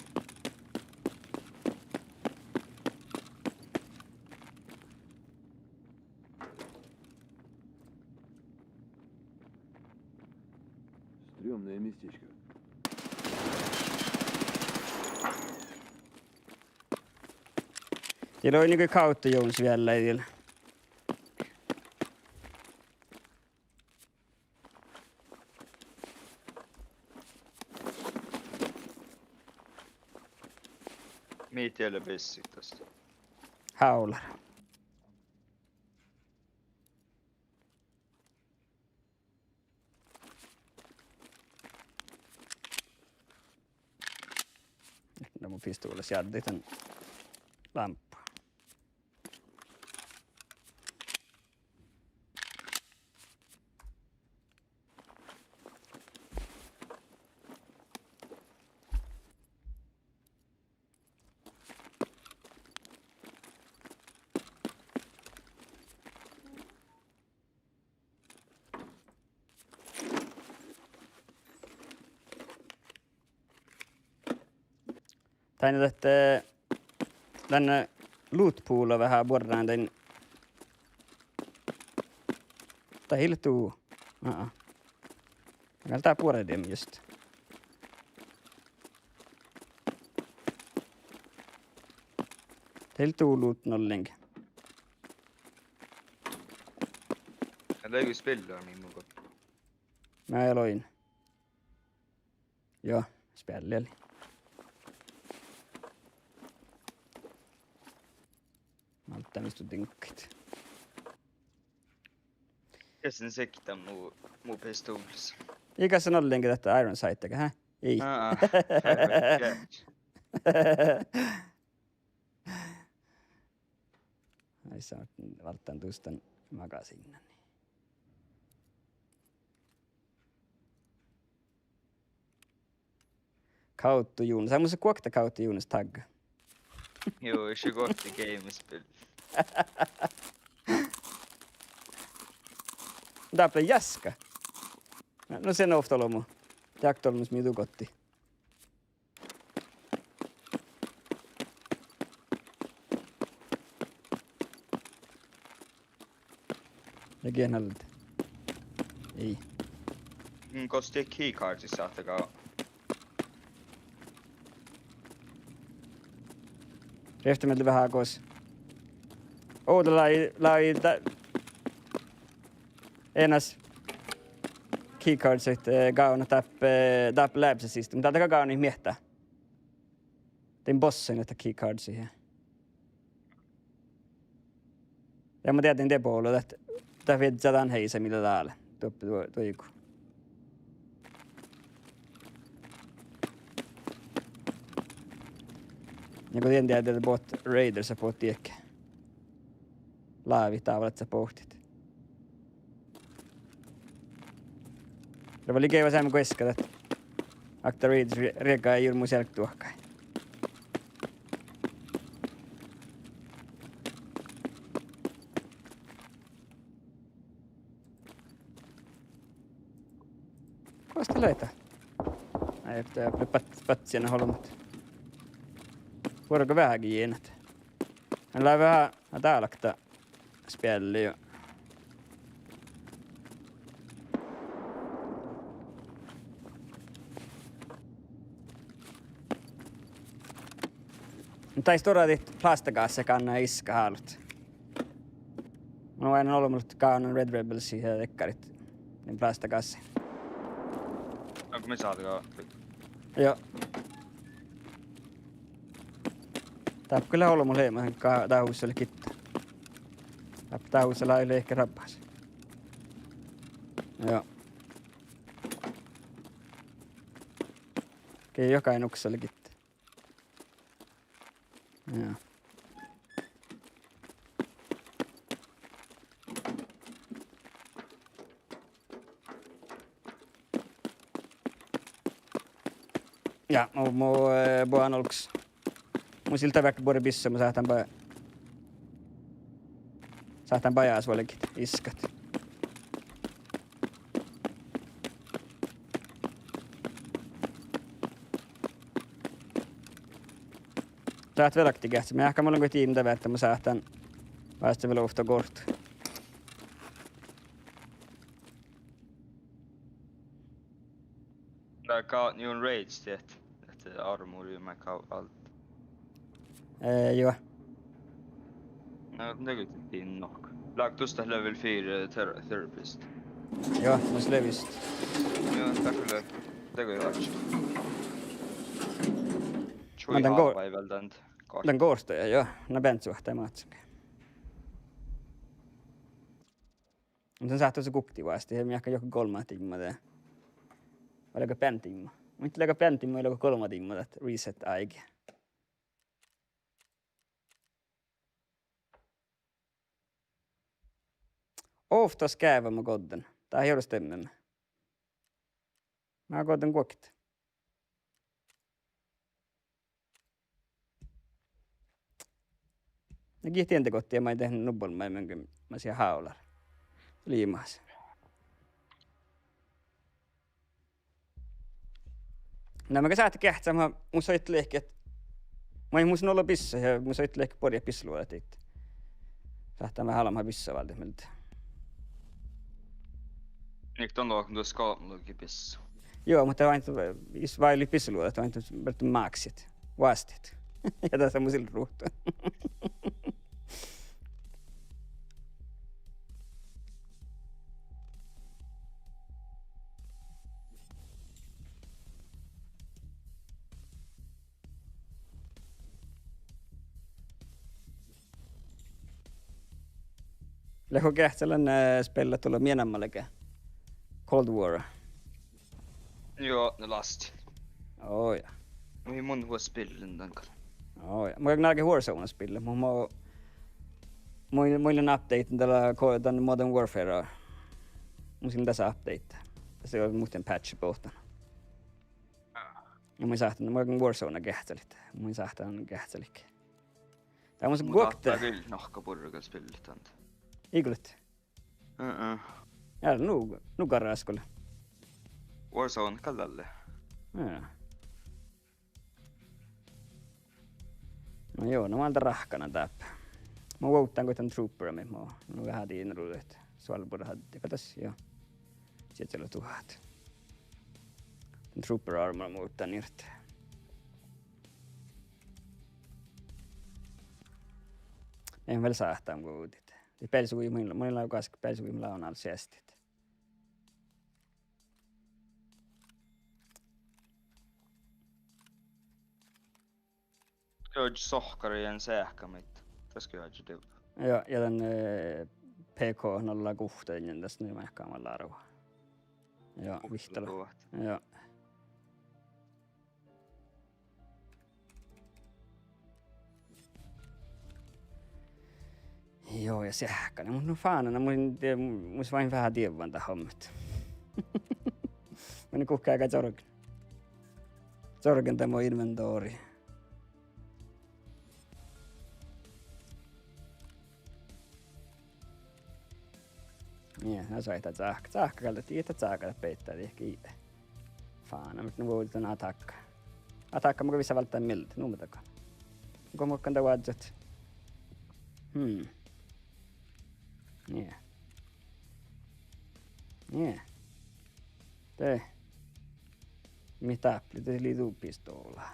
Стрёмное местечко. Dii lei nugo Kautto Jónas vielai dii. Mii dieid lea bessit das? Hávlar. Na, mun pistuvllas jaddit dan lámppu. Dainna dat, eh, dainna loot pool veahá buorre dain. Dat ii leat du. Aa. Gal dat buorre dien just. Dat ii leat du loot nollenge. Ja, dat ii spilli mii mun go. Mun loin. Joo, spelli lei. Mun áltán visot diŋggaid. Ja sen sektan mu, mu pistuvllas. Ii gal nollenge dat iron sight, hä? Ii. Aa, perfect catch. Ai, sa válddán dus dan magasiinnain. Kautto Jónas. Ai, mun sa guokte Kautto Jónas tagga. Joo, ieš guokte gamespill. Dáppe jaska. No, no sen ovtta olbmo. Deakt olbmos mii du gotti. Ja gien alde. Ii. Mm, gos dii keycardsit sáhttá gávdnat? Rievtti mielde veahá gos. Ovdal lei, lei dá-, eanas keycardsit, eh, gávdnat dáppe, dáppe labsa siste. Mun dal de gal gávdnojit miehtá. Dien bossain dat keycardsit ja. Ja mun dieđán de bolo dat, dat viežžá dan heisa mii lea dál. Doppe duo-, duojigu. Ja go dien dieđán de bohtet raidersat bohtet diehket. Lávit dávvá dat bohtet. Lea vel geavas eamen guoska dat. Okta raiders rie-, riegádii jurmmus ealgduohkai. Gos dat lei dat? Ai, dat lei bát-, báhcci olbmot. Vuorgo veaháge jienat. Ii leat veahá, a dál okta. Spjálli jo. Muhto dii stuorra dit plástagássa gánná iskat hálut. Mun oaidnán olbmot gávdnan Red Rebelsiid ja dekkarit din plástagássii. Onko mii sáhtán? Joo. Dáppe gal lea olbmot leamasin, dát húsa lea gitta. Dáppe dát húsa lea, lea rábbas. Joo. Ge, jogain uksa lea gitta. Joo. Ja, mu, mu, eh, boahan olggos. Mun ii leat veaháš buorre bissua, mun sáhtán ba-, sáhtán bajásvuolgit iskat. Sáhtát velgga geahččat, mun eahkán mun lean goit iimda veaháš, mun sáhtán vástá vel ovtta guorut. Dát gávdnojit rage, diet, diet armori maid gávdnojit. Eh, juo. Na, dego dii nohka. Leago dus dat level fire ther-, therapist? Juo, mus lea visot. Juo, dat gal lea, dego juo. Čuoji dan go-, hálbái vel dan. Dan goartá, juo. Na beassá suohtas máhcce. Mun sáhtán guokte vástá, ja mii eahkán juohke golbmát dimma de. Vai leago beassá dimma? Muhto leago beassá dimma, vai leago golbmát dimma dat reset áigi. Ovtta skeavva mun goddán. Dat ii ole stemme. Mun goddán guokte. Na gitta dien gottii maid de nubbo maid mun, mun sii hávllar. Liimahas. Na mun gal sáhtán geahččat, mun, mun soittán leahkit. Mun, mun mus nulla bissat ja mun soittán leahkit borjat bissaluođa daid. Sáhtán veaháš leamahan bissat váldit mielde. Ii don lohken duo skalbmalogi bissat. Juo, muhto dat oaidná, jus váilit bissaluođa, dat oaidná, bieltet máksit. Vásttit. Ja dasa mun ii lean ruovttu. Leago geahččat lean, eh, spellat dalle mii namma leaga? Cold War. Juo, na lastit. Ó, ja. Mun, mun vuos spillen dan gal. Ó, ja. Mun galggan Warzone spillat, muhto mun, mun, mun lean updaten dalle ko-, dan Modern Warfare. Mun ii lean dasa update. Dasa ii ole muhtin patchi bohten. Ja mun sáhtán, mun galggan Warzone geahččalit. Mun sáhtán geahččalit. Dat mun mun guokte. Sáhtán gal nahka borre gal spillat dan. Iigulit? Ää. Ja nu, nu garra skole. Warzone gal dalle. Ja. No juo, na mun ráhkadan dáppe. Mun vuovdán goit dan Trooper, mii mun, mun veahá dien ruđaid. Svalbard hadde, kas das, juo. Siežža lea tuhat. Dan Trooper armor mun vuovdán irte. Mun vel sáhtán vuovdit. Dii bealsugi mun, mun lávdán gal bealsugi mun lávdán seastit. Oažžut sohkkareain seahka maid. Daskkoažžut div. Juo, ja dan, eh, P K nulla guhtta, dan das nu maid gal lávdán. Juo, vihttala. Juo. Juo, ja seahka. Mun, no fánan, mun, de, mus oaidnán veahá dievvan dat hommat. Mun guhkán gal čorgen. Čorgen dan mu inventory. Nie, na soaitá cáhka, cáhka gal dat, ii dat cáhka dat beassá dihte. Fánan, muhto nu vuovdit dan attack. Attack mun gal vissa válddán mielde, nu mun dahkan. Go mun galggan dan oažžut. Hmm. Nie. Nie. De mii dáppi, de lei du pistola.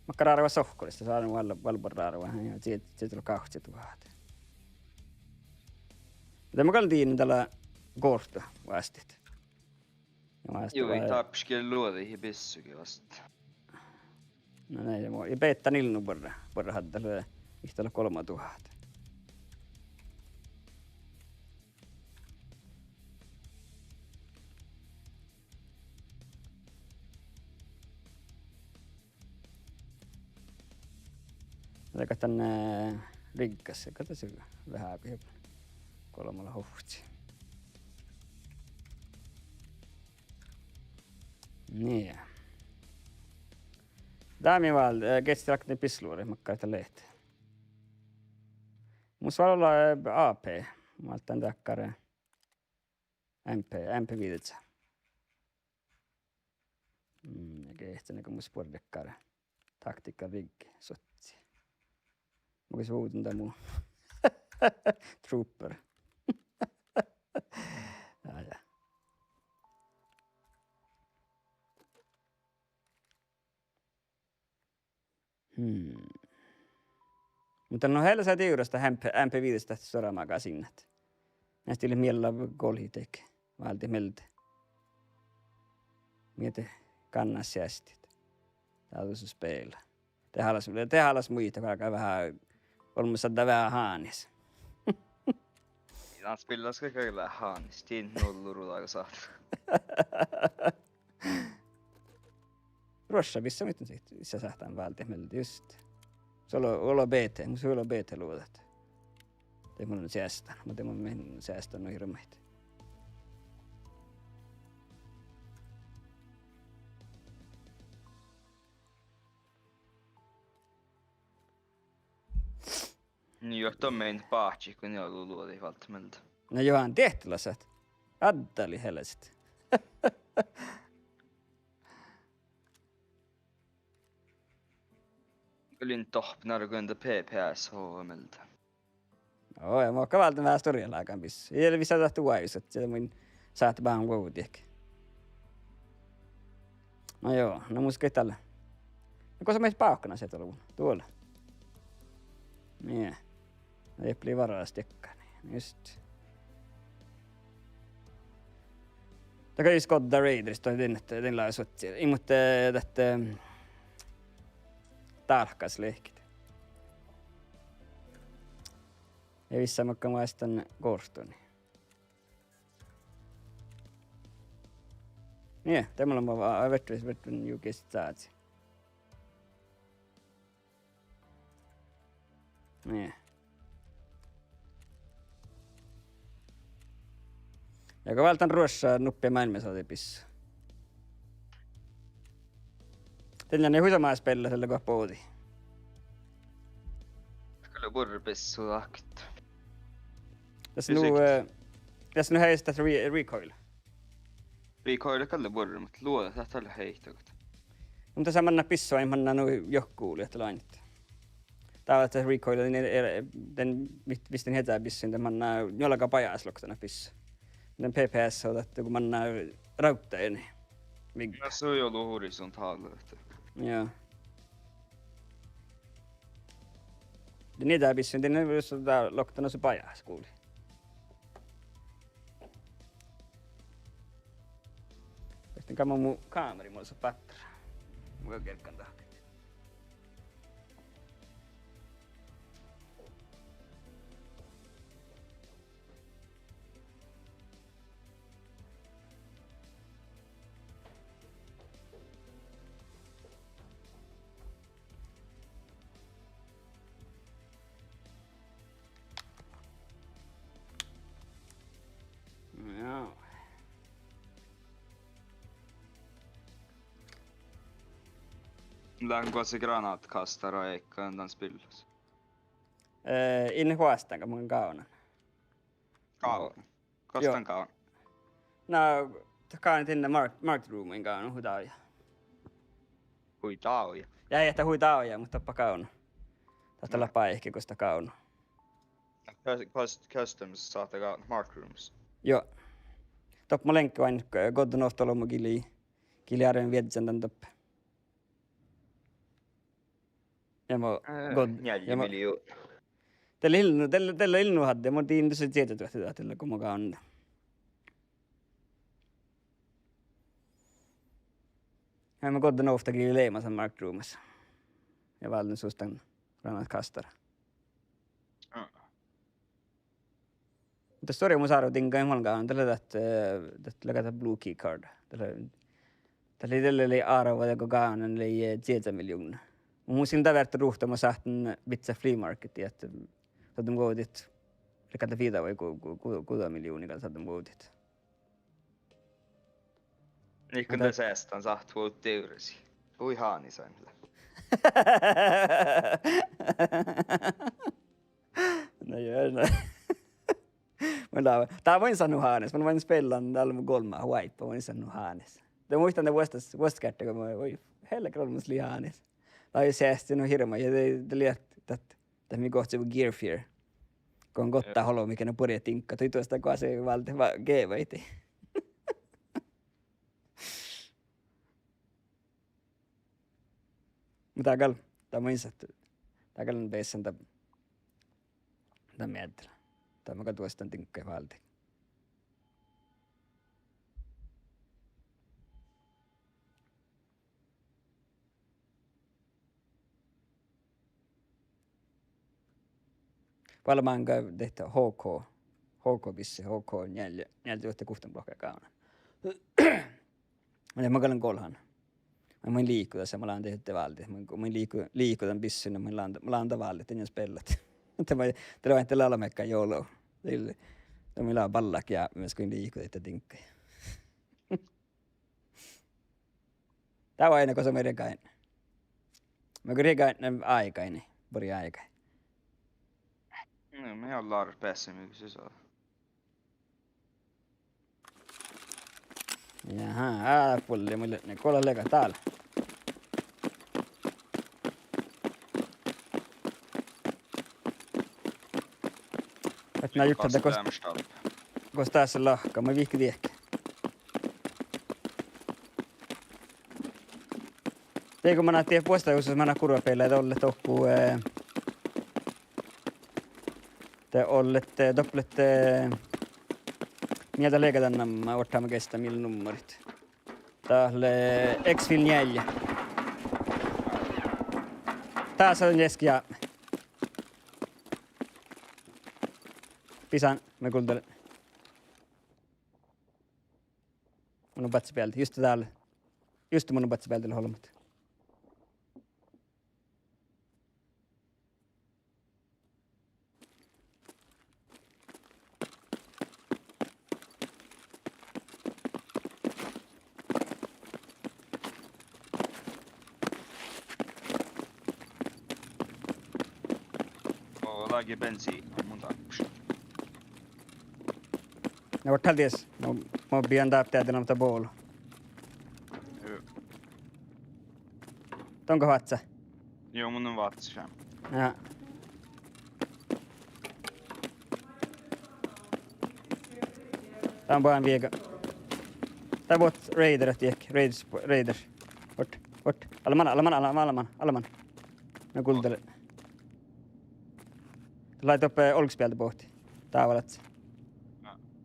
Makkár rároha sohkkoris, dat lea val-, val buorre rároha, ja, sii-, sii lea gávcci duhát. De mun gal dien dalle goartu vásttit. Ja vásttit. Juu, ii dáppe gal luođi bissu ge vásttit. Na, na, ja mu-, ja beattán illu buorre, buorre hadda, lea, ihte lea golbma duhát. Dego dan, eh, riggas, dego dan veahá, go golbma lea ovcci. Nie. Dá mii váldit, eh, geahččat ráhkadit bisluoraid, makkár dat lea. Mus vál oba, eh, A P, mun válddán dakkár, eh, M P, M P viđe. Mm, ja geahččan, ego mus buorre dakkár taktiikka rigge sohtas. Mun gal vuođen dan mu trooper. Ja, ja. Hmm. Muhto no hele sa divrasta M P, M P viđe dat stuorra magasiinnat. Neste ii leat miella golhit dego váldit mielde. Mii de gánná seastit. Dá dušše spela. De halas, de halas muitte galgá veahá, olmmoš sadda veahá hánis. Dan spillas gal veahá hánis, dien ollu ruđa go sáhtát. Ruošša bissu muhtin sii, sii sáhtán váldit mielde just. Sus olo, olo beta, mus olo beta luođat. De mun seastán, mun de mun min seastán nu hirbmat. Njuo, dat mii báhčit go njuo luođi váldit mielde. Na Johan, diet lasat. Addali heleset. Gal in dohppan go in de P P S H mielde. Joo, ja mun gal válden veahá stuorralágan bissu. Ii leat vissa dat duohta, ja mun sáhtán báhkit vuovdit. No joo, na mus gal dalle. No gos mii bávkkanat sii ollu? Duolle. Nie. Na, dieppe lei varalas diekkáni. Just. Dat gal jus Goddar Raiders, dat dien, dien lea suohtas. Ii, muhto dat, eh, dálkkas lehkit. Ja vissa makkár mun ástan goartuni. Nie, de mun lean, ma-, veahtán, veahtán juogas čázi. Nie. Ja go válddán ruošša nuppi máilmmisođa bissu. Dien lea hui somá spella dalle go bođii. Gal lea buorre bissu dahkat. Dás nu, eh, dás nu heajet dat re-, recoil. Recoil gal lea buorre, muhto luođat dat lea heittogat. Muhto dasa mannat bissu, ii mannat nu johkule, dat lea ain. Dá dat recoil, dien, dien, dien, mis, mis dien headdjá bissun, dien mannat njuolga bajás lokta dat bissu. Dien P P S, dat go mannat rávdda eani. Vigga. Na, sus ii leat horisontála, ahte. Joo. Dien ieža bissun, dien, jus dá lokta, na sus bajás guvlii. Muhto gal mun mu kámera, mun sa báttara. Mun gal gerggan dahkat. Jao. Lean gosa granátkastara ektui dan spillas? Eh, in goahtán, mun gávdnan. Gávdnat? Gos dan gávdnat? Na, dat gávdnat dainna Mark, Mark Room-in gávdnat hui dáid. Hui dávjá. Ja, ja dat hui dávjá, muhto doppe gávdno. Dat lea báiki gos dat gávdno. Cus-, cus-, customs sáhttá gávdnat Mark Rooms. Juo. Doppe mun lean oaidnit, eh, Godden of Tolomogilii, gii lei árben viežžan dan doppe. Ja mo, eh, god-, njeallje ja mo-, milju-, de lei illu-, de lei, de lei illu hadde, mo dii dusa čiežaduohti dat, dat lea go mo gávdno. Ja mo Godden of gii lei leamasan Mark Roomas. Ja válden sus dan granáttkastara. Ah. Muhto stuorra mus árvvá diŋggain mo lean gávdno, dat lea dat, eh, dat lea dat blue key card. Dat lea, dat lei, dat lea árva dego gávdnan lei, eh, čieža miljovnna. Mun mus in dat verte ruhta mo sáhtán bidjat flea marketi, ahte šadden vuovdit, lea gal viđa vai gu-, gu-, gu-, guđa miljovnna gal šadden vuovdit. Nikon de seastan sáhtát vuovdit divrasii. Hui hánis ain lea. Na juo, na. Mun lávejin. Dá mun in sáhtán nu hánis, mun, mun spellan dál mu golmma wipe, mun in sáhtán nu hánis. De muittán de vuosttaš, vuosttaš geardde go mun, oi, hele golmmas lei hánis. Dá lei seasti nu hirbmat, ja de, de lei dat, dat mii gohčoduvvo Gear Fear. Go han gottá olbmot, ge nu burjai diŋgga, dii duostan goassege váldet va-, geavaid. Muhto dá gal, dá mun in sáhtán, dá gal bessen dá, dá miehtela. Dá mun gal duostan diŋggaid váldit. Vel máŋga dihte H K, H K bissi, H K njeallje, njeallje vuotte guhttán lohká gávdnan. Ja mun gal lean golhan. Ja mun in liiko dasa, mun lean dihte váldit. Mun, mun in liiko, liiko dan bissun, mun lean, mun lean dan váldit, dan ja spellat. Ahte mun, de lea, de lea mearkka jolo. Dii, de mun lean ballát jápmibes go in liiko dihte diŋggaid. Dá lea ain gos mun riegájin. Mun riegájin áigáni, buri áigái. No, mun in lean beassan mii sis. Jaha, á, pulli, mun lean, ne, gula legat dál. Ahte na juttá de gos, gos dás lea lahka, mun vihkke dieđusge. Dego manat dieđusge vuosttažus, manat gurvabeallái, dat lea dohko, eh, dat lea, eh, doppe, eh, mii dat leat dan namma, ortama geasta mii lea nummarit. Dat lea X-Fil njeallje. Dás lea jeski jápme. Bisan, mun guldalen. Mu nu báhcci bealde, juste dál. Juste mu nu báhcci bealde leat olbmot. Go lea ge bensiin mun táppus? Na, vuorddal dies, mo, mo bijan dáppe deaivvá dan bolu. Juo. Don go váccá? Juo, mun lean váccis. Ja. Dan boađán vieđe. Dá buot raider ahte diek, raider, raider. Vuort, vuort. Ala man, ala man, ala man, ala man, ala man. Na guldale. Lei doppe olggobealde bohte. Dávalaččat.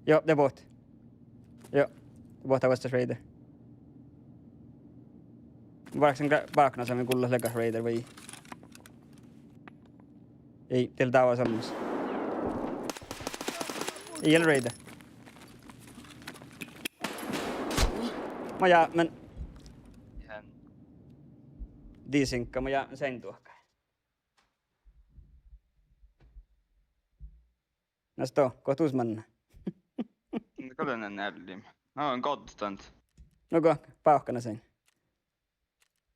Juo, de bohte. Juo, de bohte vuosttaš raider. Mun várggan báhkana, samen gullat leagat raider vai. Ii, dii leat dávas olmmoš. Ii leat raider. Mo jápmen. Dii siŋgga, mo jápmen sainduohkai. Na sto, go dus manná? Gal lea njeallje. Na, goddot dan. No go, báhkana sain.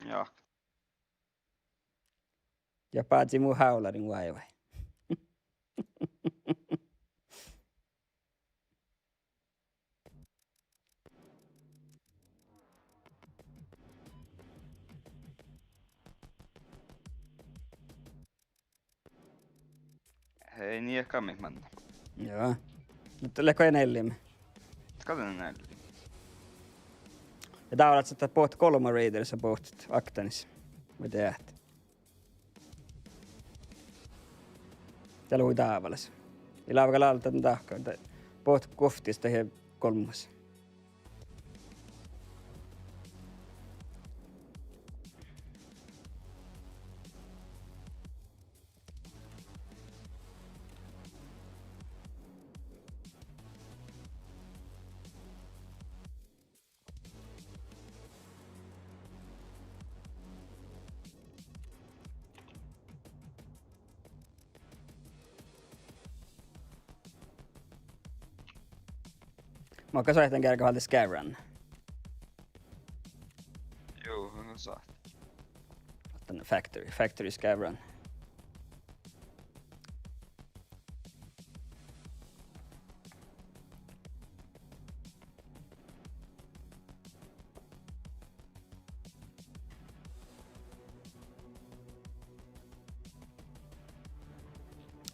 Ja. Ja bázi mu háularin váivái. Ei, nie, ka mii manne. Joo. Muhto lea go ean eallima. Gal ean eallima. Ja dávvá ahte bohtet golbma raidersa bohtet oktanis. Vai deat. Dat lei hui dávalas. Ja lávka gal álggán dahkat, dat bohtet guovttis dahje golmmas. Makkár soaittán gearggat váldit Scav Run? Jú, mun sáhtán. Otan Factory, Factory Scav Run.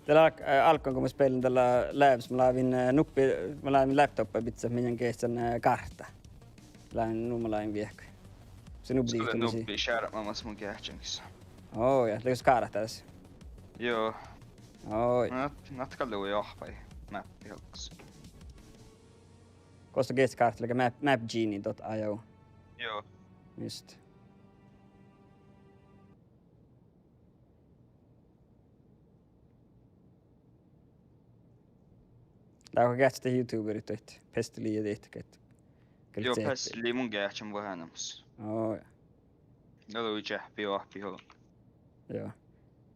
Dalle álk-, eh, álgán go mun spellen dalle Labs, mun lávejin, eh, nuppi, mun lávejin laptopa bidjat mii geahččalan, eh, kártta. Lávejin, nu mun lávejin viehkai. Mus lei nubbi dihte, mus lei nubbi šermmamas mu geahččangis. Ó, ja, lei gos kárttas? Joo. Ó, ja. Na, na gal lei oahppái máppi hoggás. Gos dat geahččat kártta lea map-, map genie dot io. Joo. Just. Dál geahččat dat YouTuberit, dat Pestily ja dihte, gal. Joo, Pestily mun geahččan veháš eanamas. Ó, ja. Na lei čeahppi oahppi hui. Joo.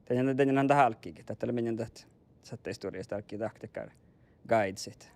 Danin, danin han dat álggii, dat lea mii dat, sáhttá istoriidit álggii dahkat dakkár guidesit.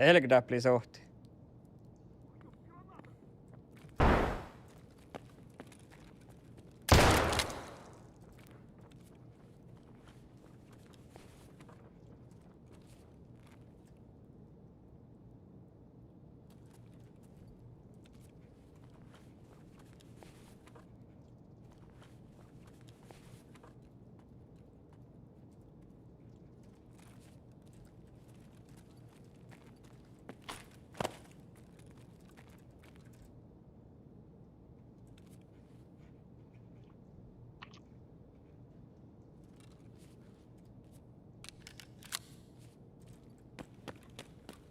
Helgedapli sohti.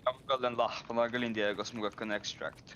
Ja mun gal lean láhppama, gal in dieđe gos mun galggan extract.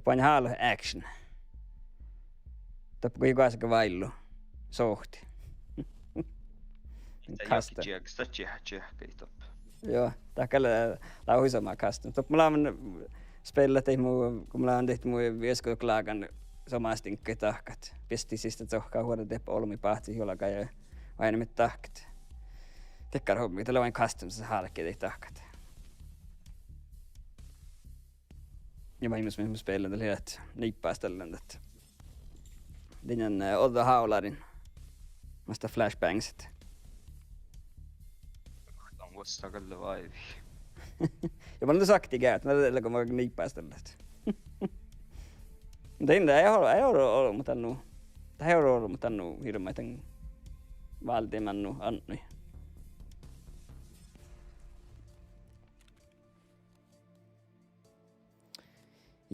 Doppe oaidnit álo action. Doppe go juoga váillu sohti. Custom. Čiehkadit doppe. Juo, dat gal lea hui somá custom. Doppe mun lean spellat dieid mu, go mun lean dieid mu vieskodoklágan somá stiŋggaid dahkat. Biesttii siste cohkkát, vuorra dieppe olbmuid báhcit juolgga ja oaidnit dahkat. Dakkár hommi, dat lea oaidnit custom, sii álkit dieid dahkat. Ja maid mus, maid mus beallen dat lea, niibbas dalle dat. Dien, eh, ođđa hálárin. Mas dat flashbangs. Dan vuosttaga lea váivi. Ja mun lean sakti geat, na lea go ma niibbas dalle. Dien, dat ii oro, ii oro, oro, muhto nu. Dat ii oro, oro, muhto nu hirbmat dan váldeimán nu annui.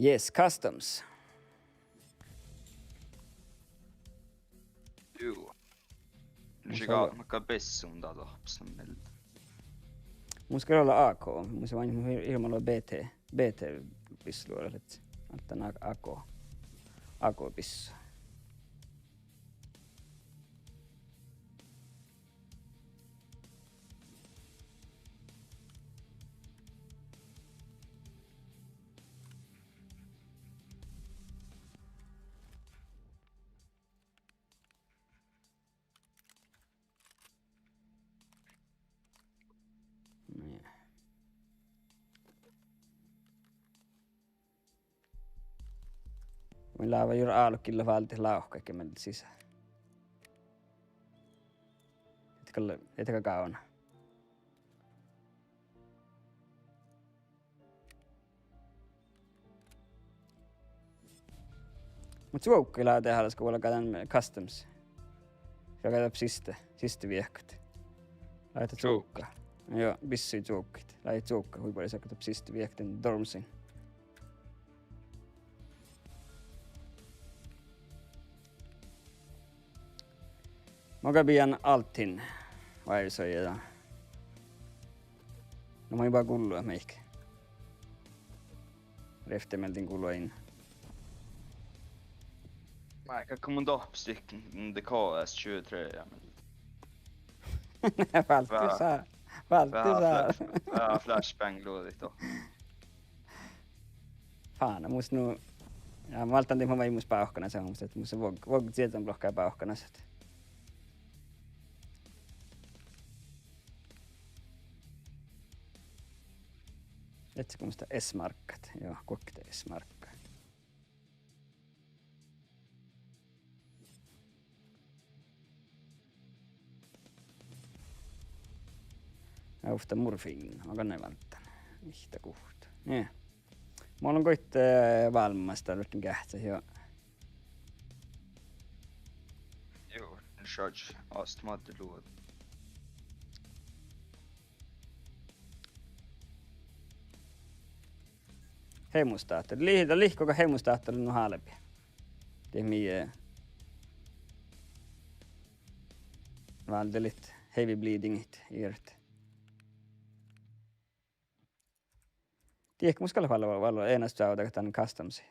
Yes, customs. Jú. Mun Siga, šala- makka bessun dat dohppes dan mielde. Mun šala lea A K, mun šala, mun ir-, irmala B T, B T bissu lea, ahte altta A K, A K bissu. Mun láven juo álgit váldit lávkat ja mennit sisään. Ii gal, ii gal gávdna. Muhto čuovggaid lávii dehálaš go vuolgá dan customs. Galgá dat siste, siste viehkat. Lávii čuovgga. Čuovgga. Juo, bissuid čuovggaid. Lávii čuovgga, hui buorre sakka dat siste viehkat dan dormsiin. Mun gal bijan altin. Vai soija. No mun gal gullo mihkke. Rifte mielde gullo in. Mun gal mun dohppes dihte, mm, de K S tjuetre, ja, men. Válddi sá. Válddi sá. Veahá fla-, veahá flashbang luođit dohko. Fána, mus nu, ja, mun álggán dihte mun ii mus bávkkanasat, mus, ahte mus vuog-, vuog-, čiežalogi bávkkanasat. Ii gal mus dat S-márkka, juo, guokte S-márkka. Ovtta morfin, aga ne válddán. Ihte guhtta. Nie. Mun lean goit, eh, válmmas, dat lea geahččat, juo. Juo, šat, oastit madde luođi. Hemostáhta. Lih-, dat lihkku go hemostáhta lea nu hálbi. Dien mii, eh, váldelit heavy bleedingit irt. Diehko mus gal leat vállá, vállá eanaš čoavdá dan customsii.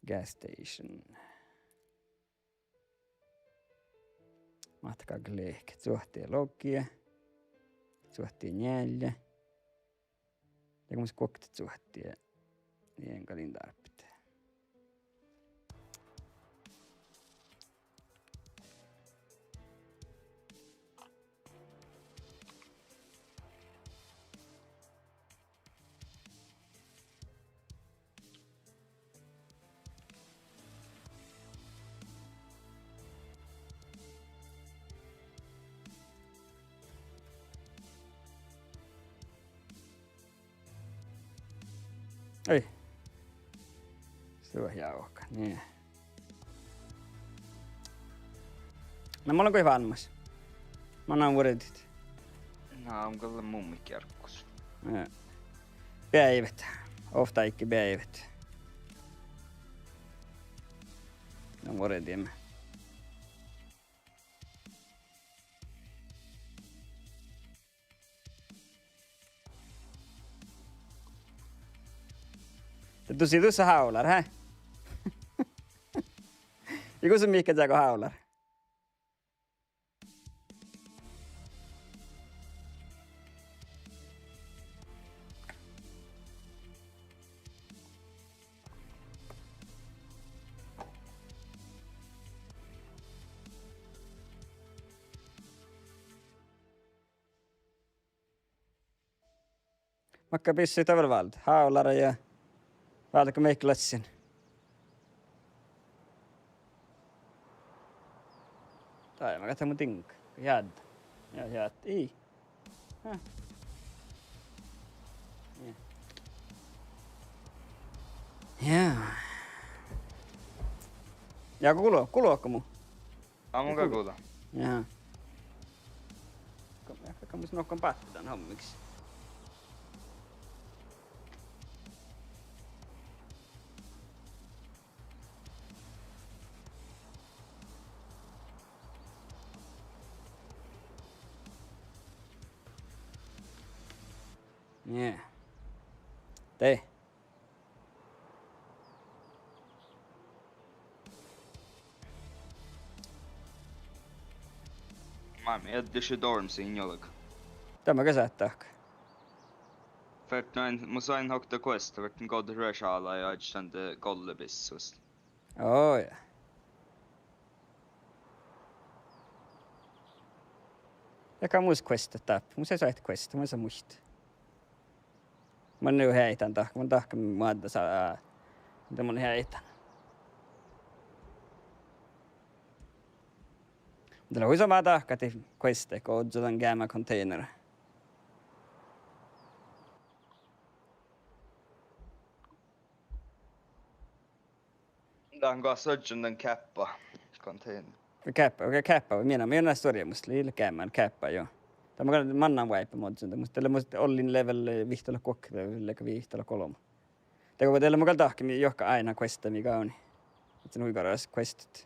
Gas station. Máhttegal lehket. Cuohte logi. Cuohte njeallje. Ja mun guokte cuohte. Dien gal in dárbbaš. Ei. Stuha jávka, nie. Na mun lean goit válmmas. Mannan vuordit. Na, mun gal lean mu mielde gearggus. Ja. Beaivvet. Ovtta áigge beaivvet. Na vuordiimet. De dusi, dusa hávllar, hää? Ja gussan mihkkege go hávllar. Makkár bissui dat vel válddá? Hávlára ja válddá go mihkkege lassin. Dá makkár dat mu diŋga. Headdá. Ja, headdá. Ii. Á. Ja. Ja. Ja gulo, gulo go mu. Á, mun gal gulo. Ja. Ka-, ka-, ka-, mis nohkan báhci dan hommá. Nie. Dei. Mámi, eddiše dormsa in juolga. Dá mun gal sáhtán dahkat. Ferten, mun soain okta questa, ferten goddit ruoššaala ja aiddo dan gollebissus. Ó, ja. Ja ka mus questa dáppe, mus eai soaitá questa, mun eai muitte. Mun nu heaiten dahkat, mun dahkan moadde sa-, de mun heaiten. Dat lea hui somá dahkat questa go ožžo dan geama containera. Dan goas ožžon dan keappa container. Keappa, okei, keappa, mii, mii eai stuorra, mus lei geaman keappa, jo. Dat mun gal mannan váipe mo ožžon dan, mus dat lea, mus ollin level vihttaláhkai guokte, leago vihttaláhkai olbmo. Dego dat lea mun gal dahkat mii juohke aidná questa mii gávdnii. Ahte hui goraš questat.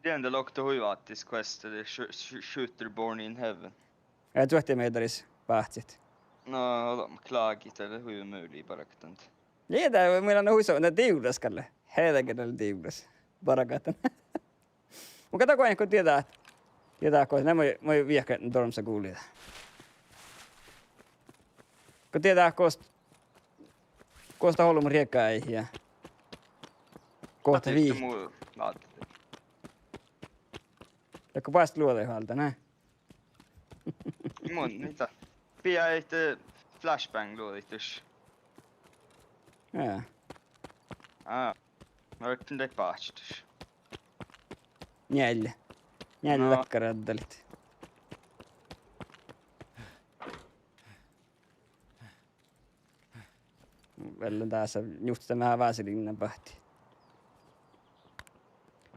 Dien dat lea okta hui váttis questa, de sh-, sh-, Shooter Born in Heaven. Ja, čuohti miedaris báhcit. No, olbmot klágit, dat lea hui muli bargat dan. Dieđán, mun lean hui so-, na, divras gal lea. Helge, dat lea divras. Bargat dan. Mun gal dahkan go dieđát. Dieđát gos, na, mun, mun viehkan dormsa gulii. Go dieđát gos, gos dat ollu mu riegái ja gos dat vihtta. Mu-, na. Ja go boastá luođaid váldán, ne? Mun, ii dat. Bijai ahte flashbang luođaid dušše. Ja. Á, na, orten deit báhčit dušše. Njeallje. Njeallje, no, dakkár addalit. Vel lean dás njuhte meha vaseliinna bahti.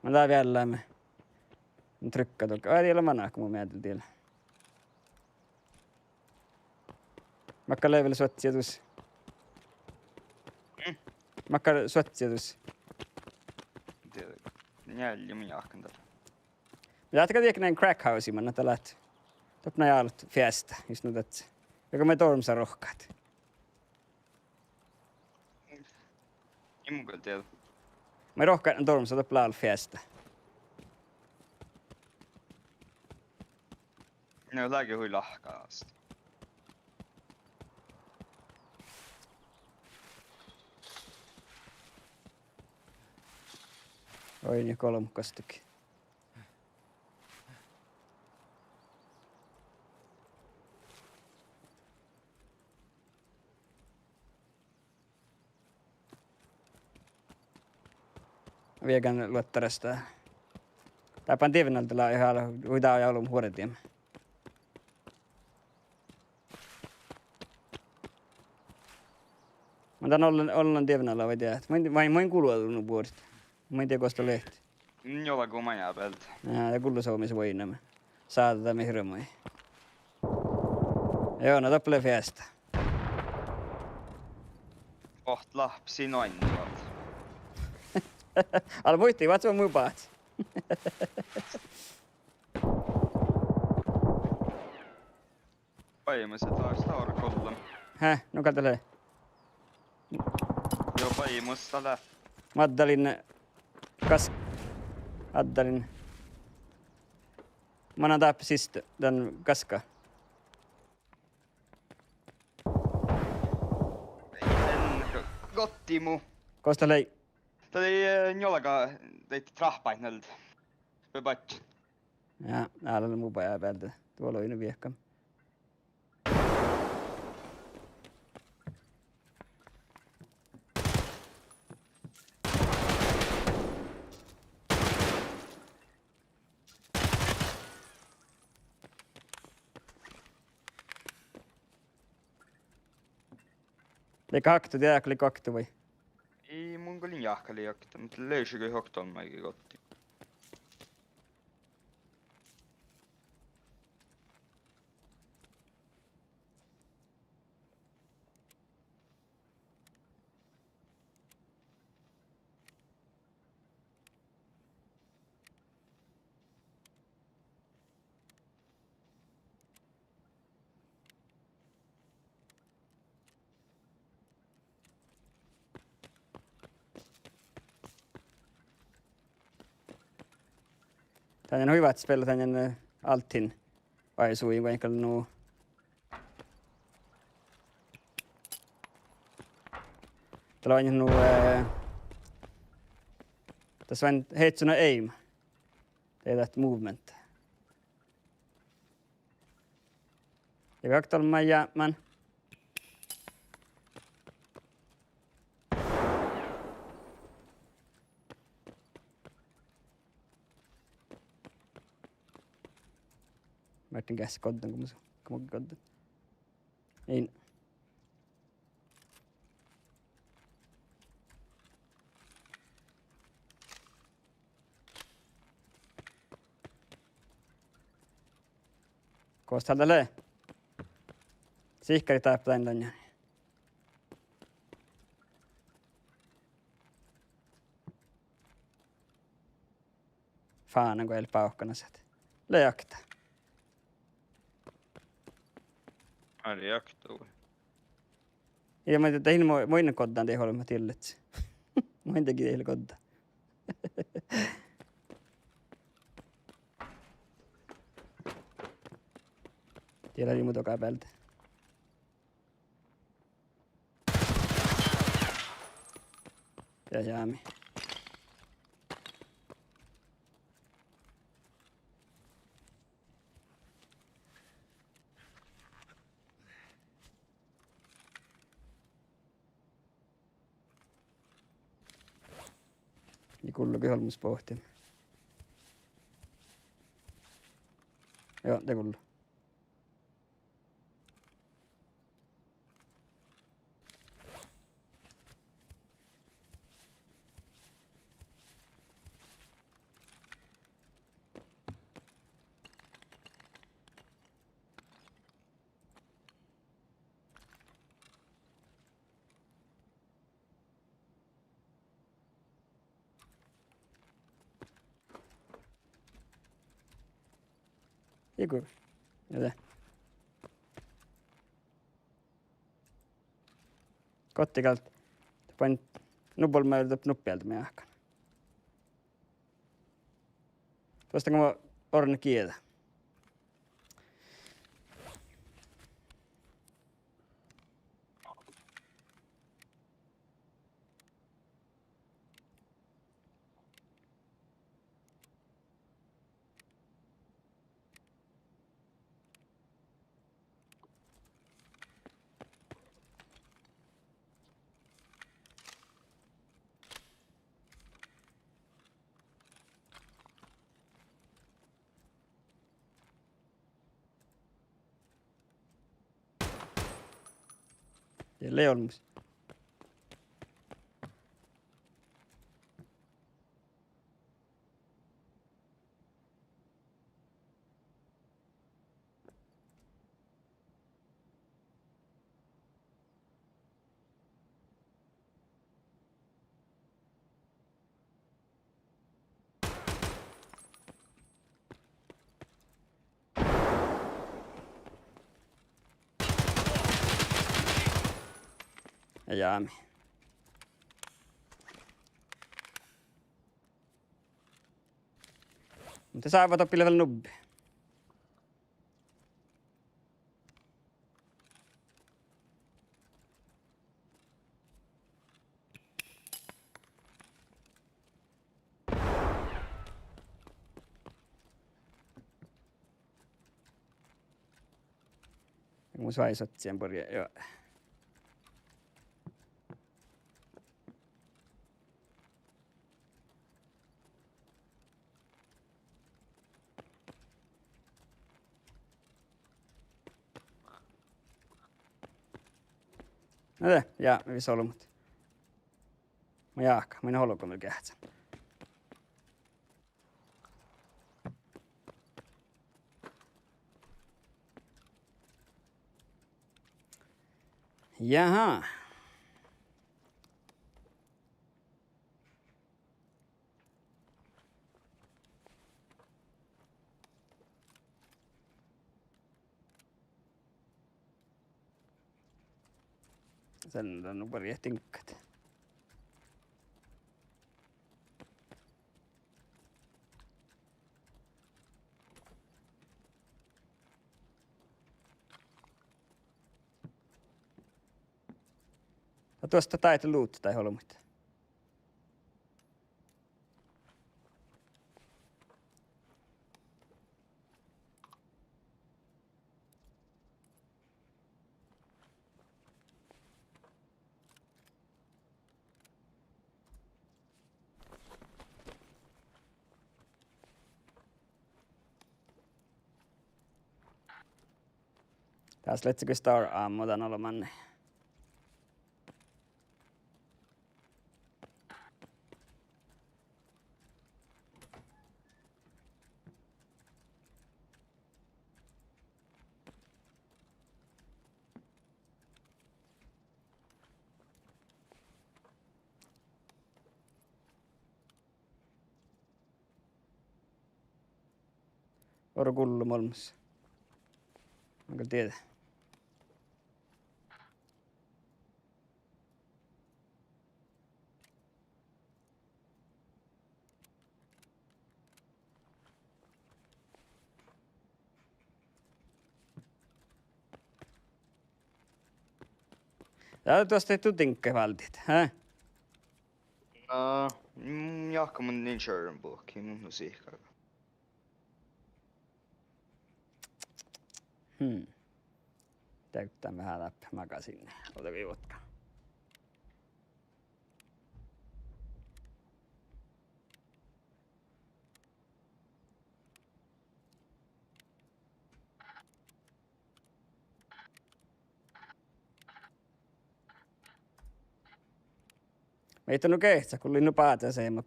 Mun dá viellame. Mun trykka dohko. Ai, dii lea manahka mu mielas dii lea. Makkár lea vel suoccedus? Mm? Makkár lea suoccedus? Dieđe. Njeallje mun jáhkán dat. Ja dat gal dieđe nai crack housii manne dat leat. Doppe nai álo feasta, jus nu dat. Ja go maid dormsa rohkkat. Ii mun gal dieđe. Maid rohkkat dormsa, doppe lea álo feasta. No, leage hui lahka ásta. Oi, nie golbma gasttage. Viehkan luotta resta. Dábán divnal dat lea hui dá ja ollu huordiime. Mun dan ollen, ollen divnal vai dieđát. Mun, mun, mun gullo nu buorit. Mun dieđe gos dat lea. Njola go maid bealde. Ja, dat gullo somás vuoiŋŋame. Sáhttá mii hirbmat. Joo, na doppe lea feasta. Bohtet láhppet sii noainni. Ale muitte, váccá mu báhcci. Bajamos, dat lea stórkollom. Hää, nu gal dat lea. Joo, bajamos dat lea. Mun addalin gas-, addalin. Mun lean dáppe siste dan gaska. Gotti mu. Gos dat lei? Dat lei, eh, njolga, daid tráhppaid nalde. Be badjel. Ja, ale mu baja bealde. Duo lei nu viehkan. Leago okto, diet okto vai? Ii, mun gal lean jáhkán okto, muhto lei šat okto olmmái goddin. Danne hui váttis beallot danne, eh, Altin oažžut, vai gal nu. Dat lea nu, eh, dat lea hetsu aim. Dat movement. Ja okto olmmái jápmán. Márten geasset goddán, go mun, go mun goddán. In. Gos dat lea? Sihkkarit dáppe dain dan ja. Fánan go eai leat bávkkanasat. Lei okta. Ii, ja mun de, de in mo-, mo in goddán de olbmot dieđusge. Mo in de gii de goddán. Die lei mu doga bealde. Ja jámi. Ja gullo ge olmmoš bohten. Juo, de gullo. Igu. Ja de. Gotti gal. Doppe, nubbo lea doppe nuppi ealde meahkan. Duostan go orun gieđa. Ja lei olmmoš. Ja jámi. Muhto sávvat doppe vel nubbi. Mun sain sottian borjai, joo. Na de, ja, vis olbmot. Mun jáhkán, mun olgun vel geahččan. Jaha. Sen lea nu barget diŋggat. Ja duostat dáid luut dáid olbmuid. Dás lea gal star ammo dan olbmuin. Orru gullom olmmoš. Mun gal dieđe. Ja duostat du diŋggat váldit, hä? Na, mm, jáhkán mun in čuorren buohki, mun nu sihkar. Hmm. Dieđán veahá dáppe magasiinnii. Ovdal go juotkán. Maid nu geahččat, gullit nu báđa seamma.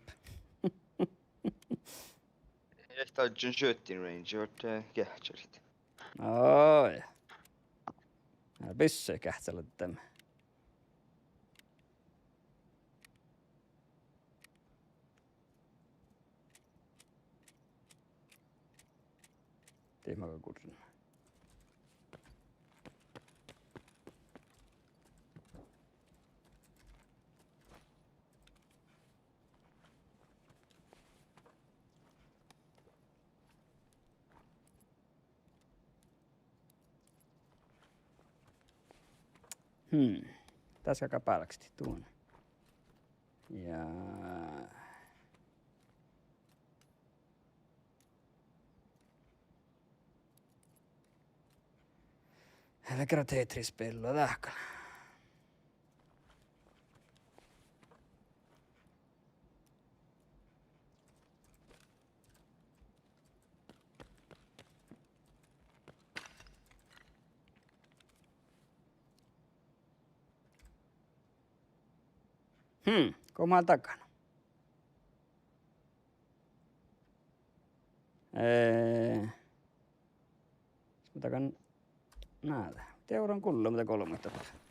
Eai dat šuotin range, vot, eh, geahččalit. Oi. Ja byssui geahččalit dan. Dii maga gurran. Hmm. Dás galgá bálkestit duon. Ja dat lea geargat Tetris-spillu dát gal. Hmm, go mun dahkan? Eh, mun dahkan, na, de orron gullo, mun dahkan olbmuid dáppe.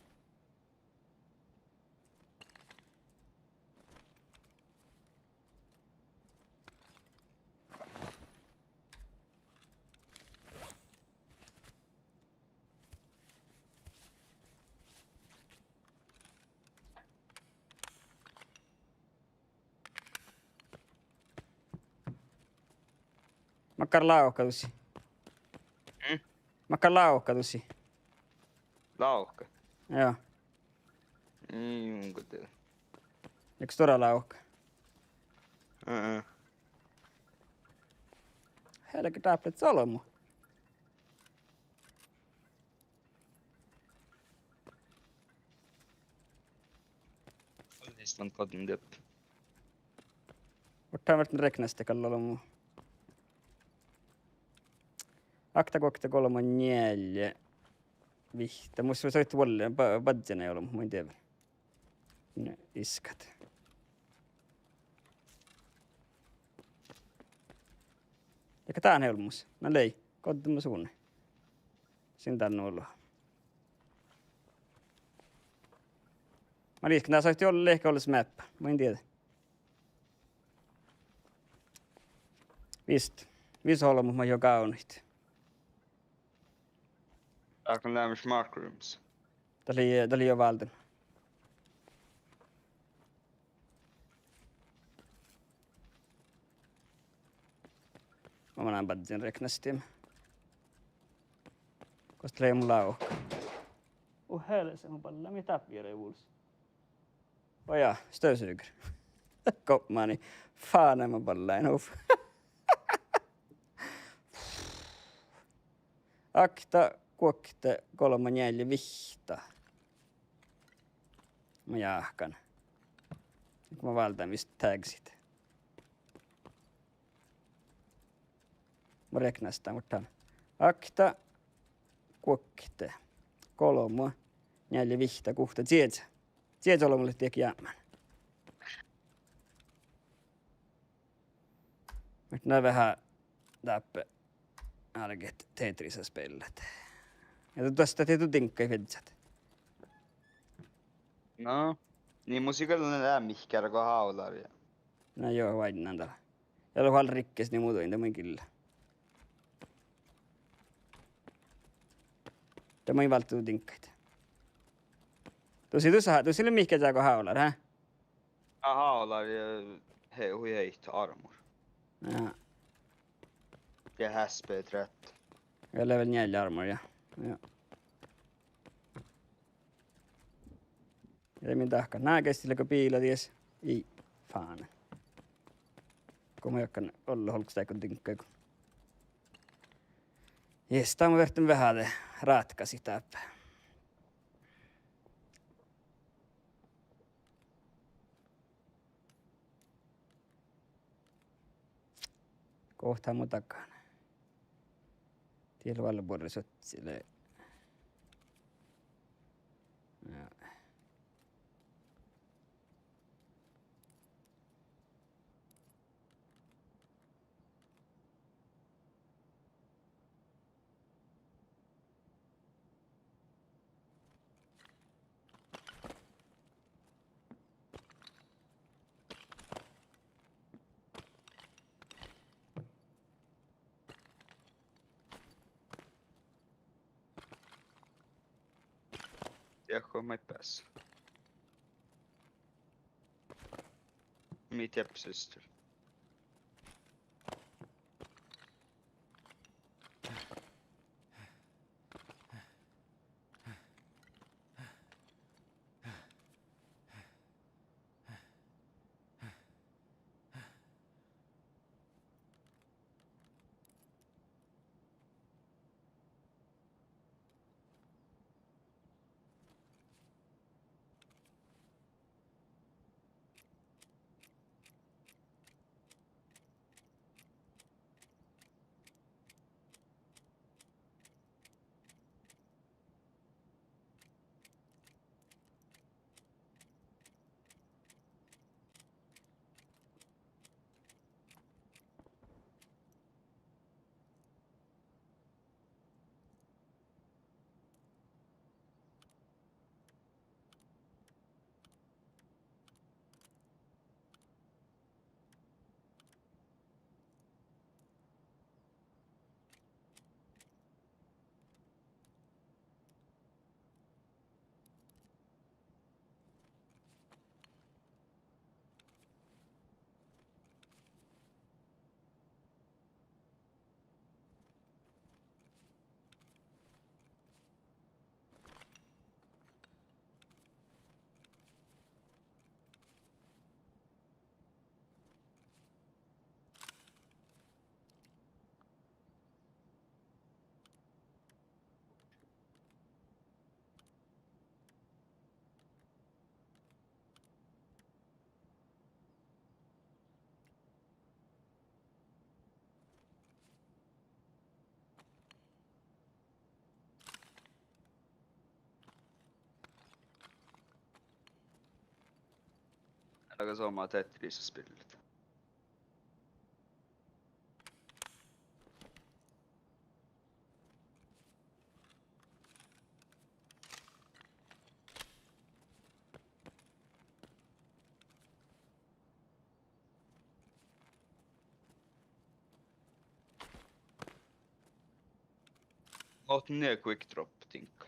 Makkár lávka dušše? Hm? Makkár lávka dušše? Lávka? Joo. Ii, mun go dieđe. Lea stuorra lávka? Ää. Helge dáppe olbmo. Island godin dieppe. Ortán vártán reknastit gal olbmo. Okta, guokte, golbma, njeallje. vihtta. Mus soaitá vuolle, ba-, badjel eai olbmot, mun in dieđe. Ne iskat. Dego dán olbmos? Na lei, goddege mun sunnai. Sin dán nu ollu. Maŋŋel dál soaitá ollii leahkit olles meappa. Mun in dieđe. Vist. Vis olbmot mat juo gávdnojit. Áhkku leamaš mark rooms. Dat lei, dat lei juo váldán. Mun ain badjen reknastime. Gos dat lei mu lávka? Oh, hele, se mun ballán, mii dáppe eai vulos. Oh ja, støvsuger. Gopmani. Fáne, mun ballán, uf. Okta, guokte, golbma, njeallje, vihtta. Mun jáhkán. Mun válddán vist tagsit. Mun reknastán, muhto okta, guokte, golbma, njeallje, vihtta, guhtta, cieža. Cieža olbmot leat dego jápmán. Muhto na veahá dáppe álget Tetrisa spellat. Ja duostat dego diŋggaid viežžat. No, ni mus ii gal leat mihkkege go hávllar ja. Na juo, oainnán dál. Ja lea hui rikkes, ni mun duin, de mun gilla. De mun válddán diŋggaid. Dus, dus, dus ii leat mihkkege go hávllar, hä? Á, hávllar ja he-, hui heitto armor. Ja. Ja H P tretton. Ja level njeallje armor, ja. Ja. Ja min dahkat ná geassege leago biila dies. Ii, fáne. Go mun jáhkán ollu olggos dáidda diŋggain go. Yes, dá mun ferten veahá de rátkasii dáppe. Gohta mu dagan. Die lea vel buorre sottile. Ja. Diehko maid beassá. Mii dieppe sistur. Sama Tetris spillet. Otan ne quick drop dinka.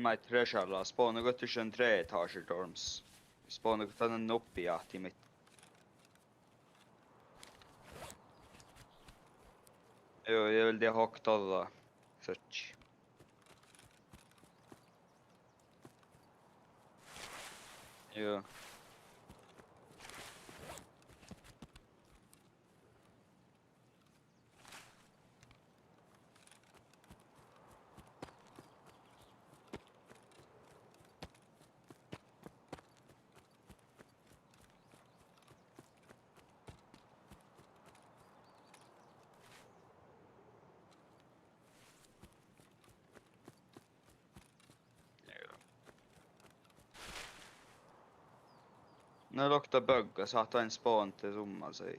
Maid rešala, spánnagottišan tre etasjer dorms. Spánnagottišan nuppi ahte maid. Joo, ja vel de hokta alla. Satsi. Joo. Na, lokta bögga, sáhtán spánta summa sai.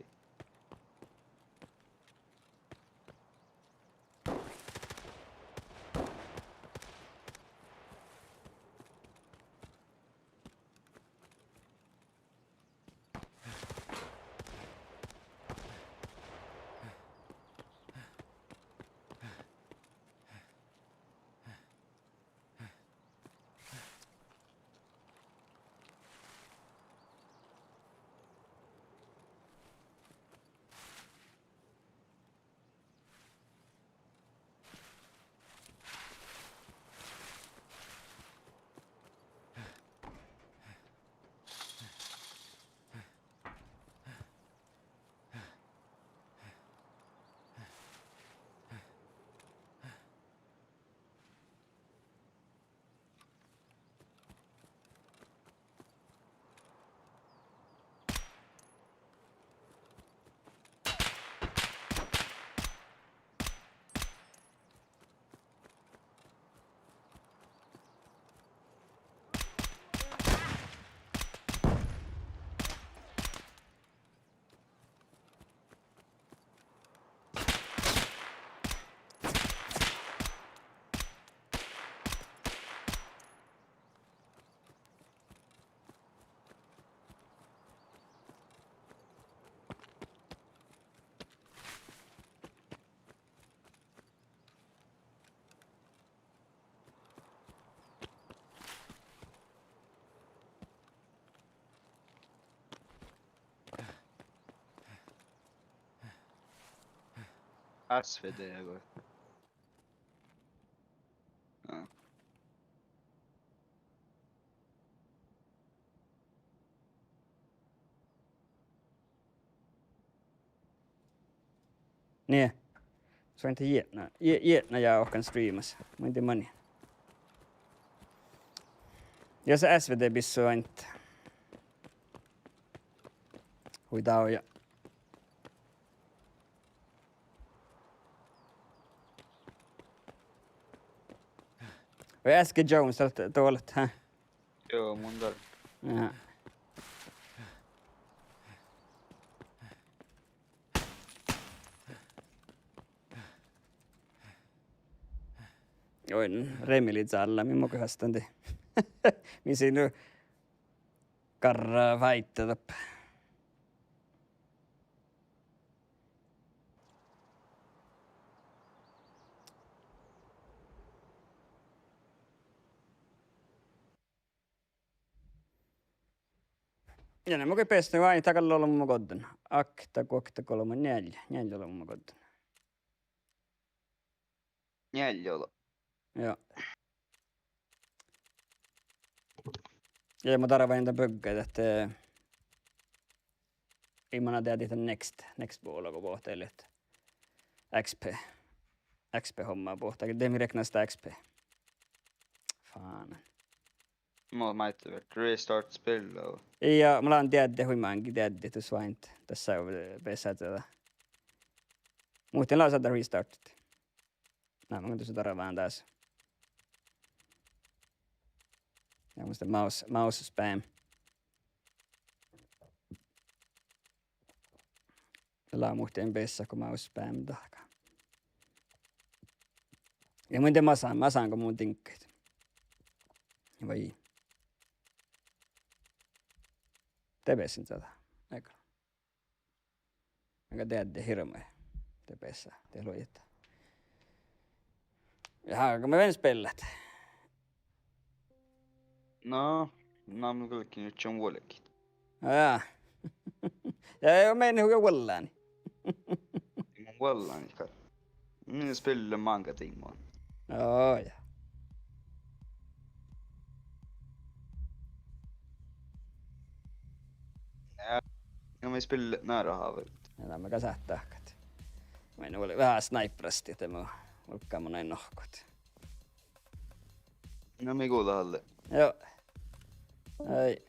S V D go. Ja. Nie. Soain de jietna, jie-, jietna ja oktan streamas. Muide mani. Ja sa S V D bissu ain. Hui dao ja. Oi, S K Jones, dat, dat olet, hä? Joo, mun dal. Ja. Oi, Remi lei zalla, mii mo gohastan de. Mii sii nu garra fáidda doppe. Ja ne mo goit bessen, vai, dat gal ollu mu goddin. Okta, guokte, golbma, njeallje. Njeallje ollu mu goddin. Njeallje ollu. Ja. Ja mun darván dan bygga ahte, eh, ii mana deaddit dan next, next bolago bohte, elit X P, X P homma bohte, de mii reknastit X P. Fanen. Mun máitán restart spillet. Ja mun lean deadde hui máŋgii deaddit dus oaidná dasa, eh, beassá dieđe. Muhtin leat dan restartit. Na, mun dus darván dasa. Ja mus mouse, mouse spam. Lea muhtin beassá go mouse spam dahká. Ja mun de masan, masan go mun diŋggaid. Vai. De beassá dieđe. Ega. Aga deaddit hirbmat. De beassá, de luođit. Ja, aga mii vel spellat. Na, na mun galggan juohke vuolgit. Ja. Ja, ja, mii gal vuollanii. Mun vuollanii gal. Mii spellat máŋga tiimaid. Ó, ja. Ja, ja mii spellat Narrahavet. Ja, na mii gal sáhttit dahkat. Mii nu vuol-, veahá snaiprastit, de mo vuolggáme nai nohkut. Na mii guđat alle. Joo. Ai.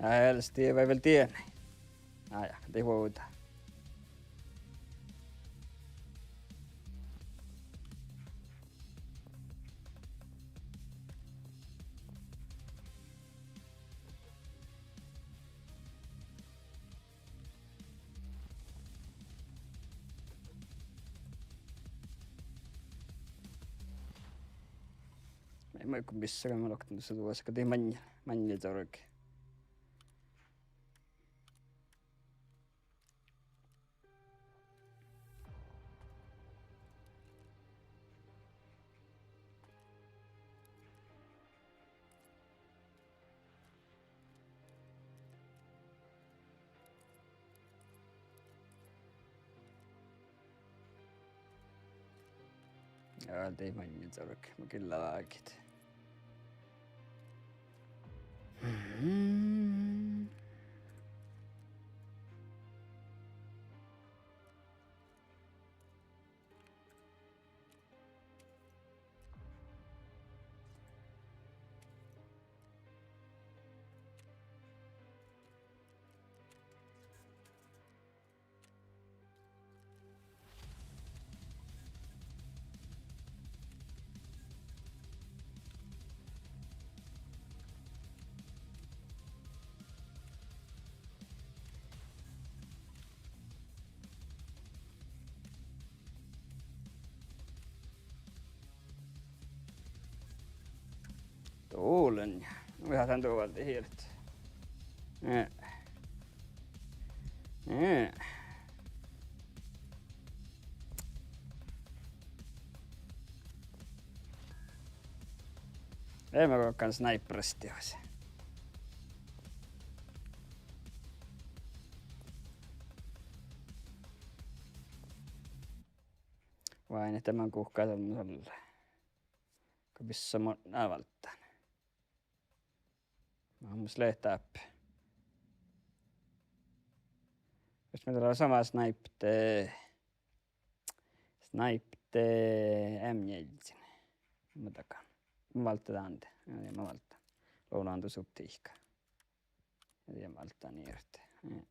Ai, elsti vai vel dieinna. Ai, ja, de huovdá. Mii, mii, go mis, mii lokten dusa duos, go dii maŋŋel, maŋŋel jorge. Ja dii maŋŋel čorge, mun gilla lágit. Dolen. Veahá dan duo válde hirbmat. Eh. Eh. Ii maga gokko sniperastehus. Vai ne, de man guhká son mun sollá. Go bissa mo-, ná, válddán. Mun mus leat dáppe. Jos mii lea somá snipet, snipet M njealljesin. Mo dagan. Mo válddá dan de. Ja, ja mo válddán. Lea dan dus optiikka. Ja, ja mo válddán irt. Ja.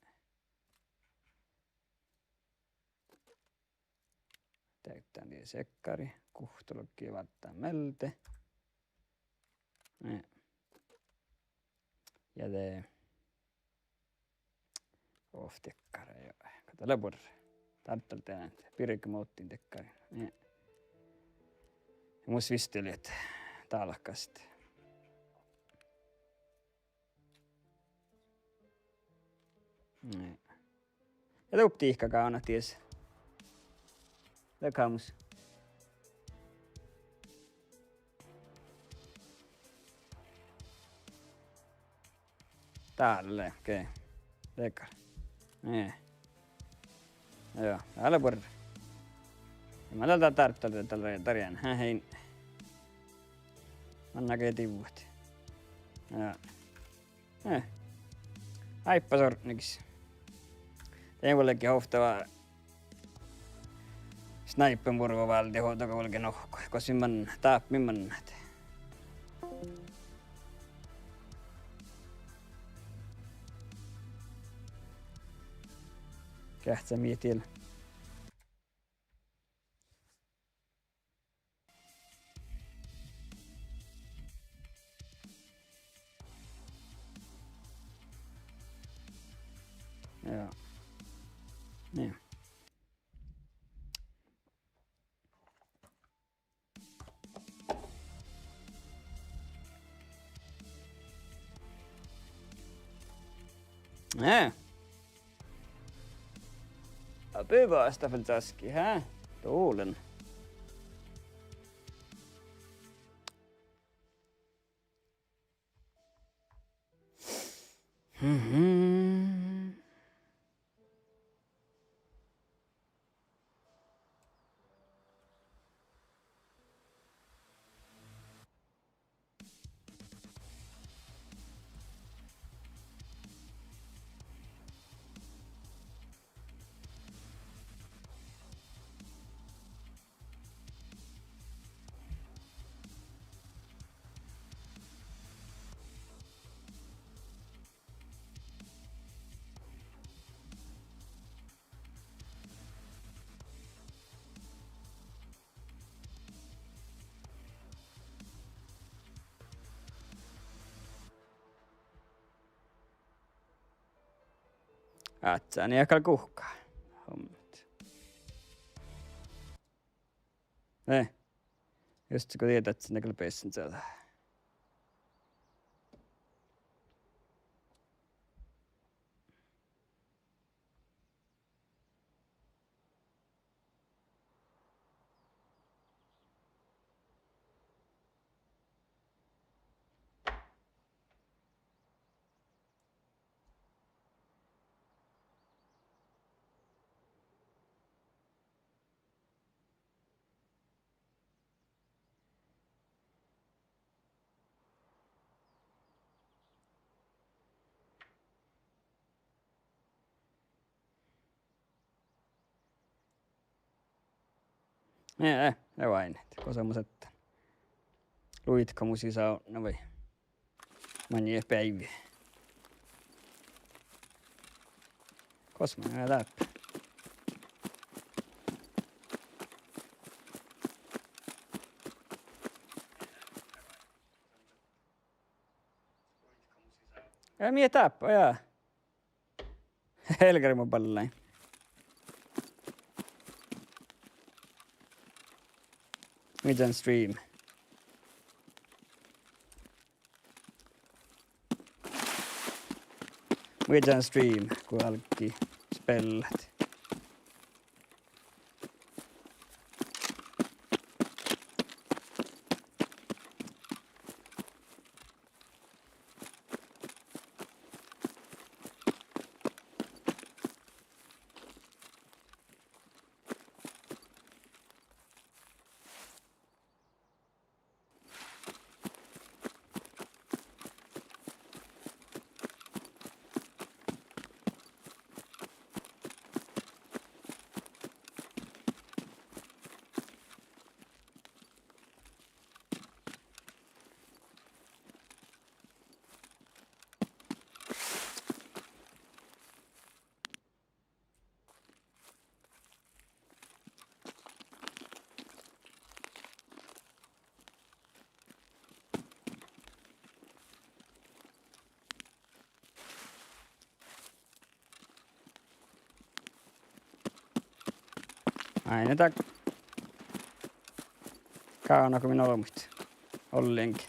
Deaktán die sekkari, guhtologgi válddán mielde. Ja. Ja de ovtta dekkare, ja. Go dat lea buorre. Dárdaldain, birge mo ovttiin dekkariin. Ja. Ja mus viste leat dálkast. Nei. Ja de optiikka gávdnat dies. De gámus. Dál lea, okei. Dekkár. Nei. Joo, dál lea buorre. Ja mun dál dárdaldain dál, darján. Há, hei. Manná ge divvut. Joo. Eh. Áibbas ortnegis. De vuolgit ovtta snipermurgo váldit, ovdal go vuolgit nohkku. Gos min man-, dáppe min mannat. Geahččá mii diet. Joo. Nii. Eh. A, bivvá, dat fal časki, há? Dolen. Mhm. Áhčči, nie gal guhká. Hommat. Eh. Just go dieđát, ne gal bessen čađa. Nie, e, lea oaidnit, gosa mun sáhtán. Luitko mu sisa odne vai? Maŋŋel beaivvi. Gos maŋŋel dáppe? Ja mii dáppe, ja. Helgari mo ballain. Muittán stream. Muittán stream, go álggii spellat. Áidna dál. Gávdnat go min olbmuid ollengi.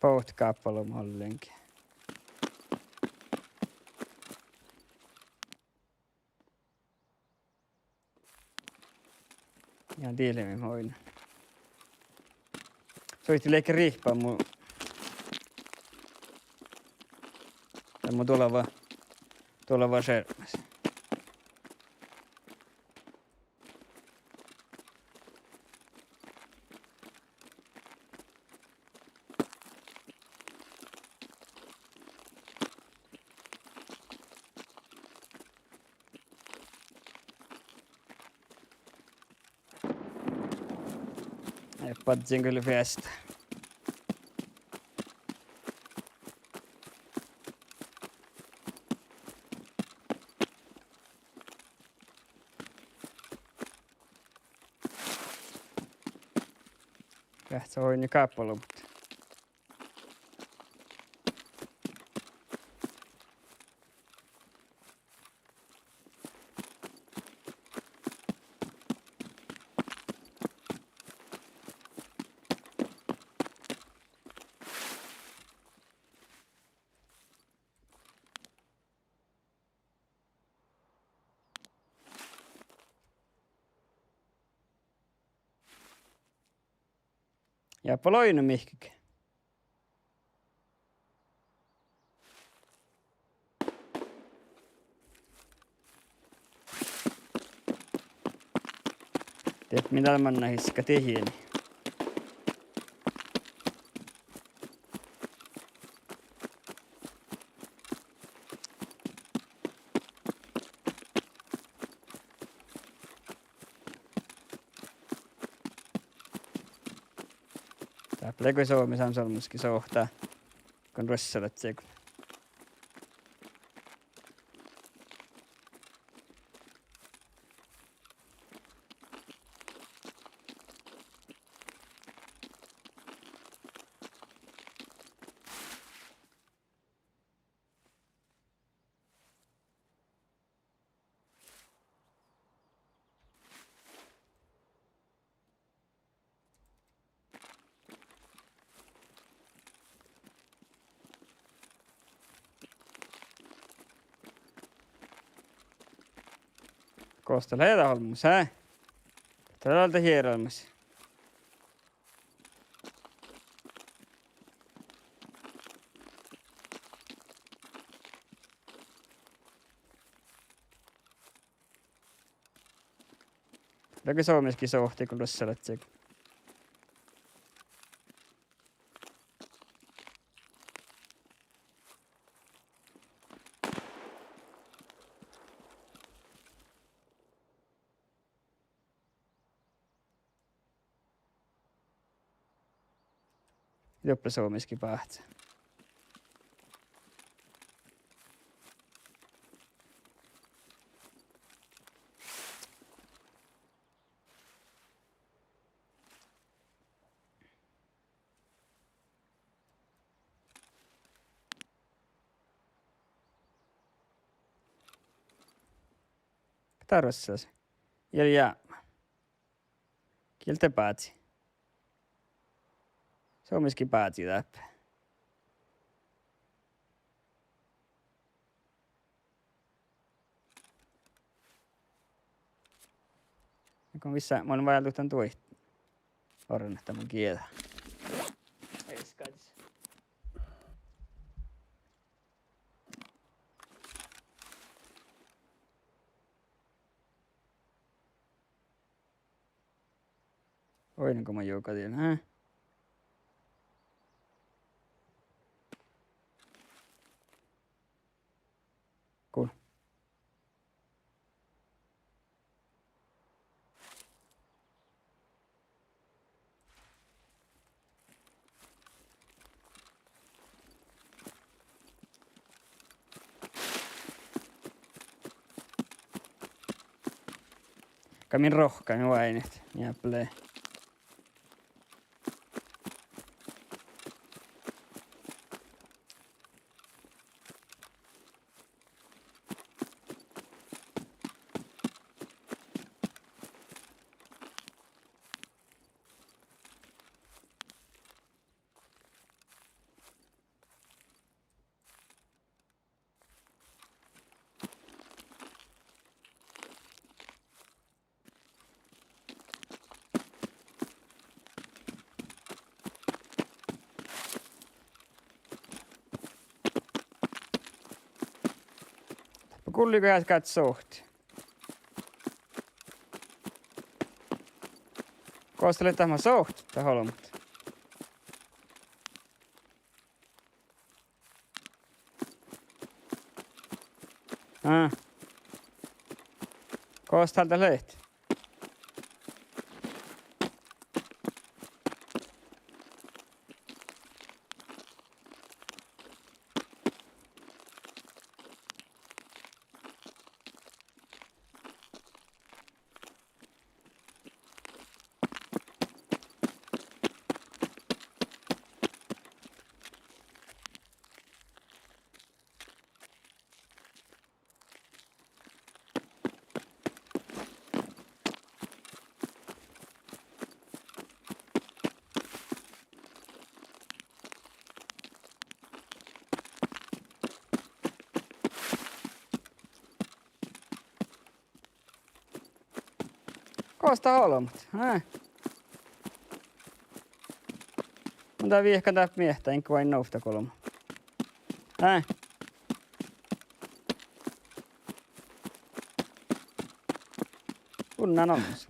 Bohtet gáppa olbmot ollengi. Ja diet lea mii oaidnit. Suihte liikká rihppan mu, dan mu dulava, dulava šerpmas. Eai, badjin gal feasta. Beassá oaidnit gáppa olbmot. Ja, palai nu mihkkege. Diet mii dál mannaid iska dihiin. Dáppe lea go somá sámsálmmuski sohta, go ruossalat ciegui. Gos dat lea dat olbmos, eh? Dat lea alde hieromus. Dego somásge suhte go lusa ledje. Doppe somásge báhcci. Tarvvas. Ja, ja. Giel de bázii? Somásge bázii dáppe. Go vissa mun váldán duoid. Orren ahte mun gieđán. Eskadis. Oidne go mun juogadin, hä? Gul. Ka min rohkkamin oaidnit, njeplii. Dáppe gulli go eat gát suhte. Gos dat leat dat mat suhte, dat olbmot? Á. Gos dál dat leat? Gos dat olbmot? Á. Mun dal viehkan dáppe miehtá, enkä oaidnán ovtta golbma. Á. Unnán olmmoš.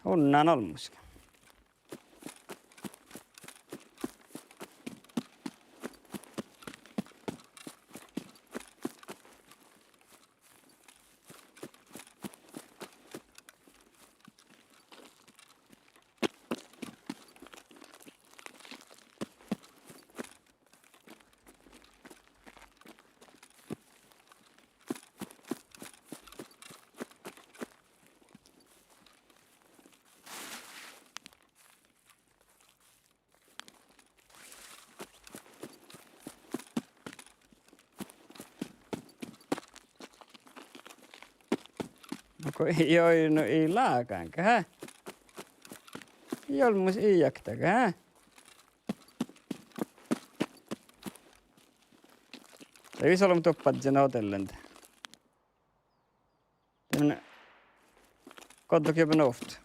Unnán olmmoš. No go ii, oi, no ii lágán, gahá? Ii olmmoš ii jakta, gahá? Dii vis olbmot duoppádedje odellende. Dii mii, goddok juobe ovtta.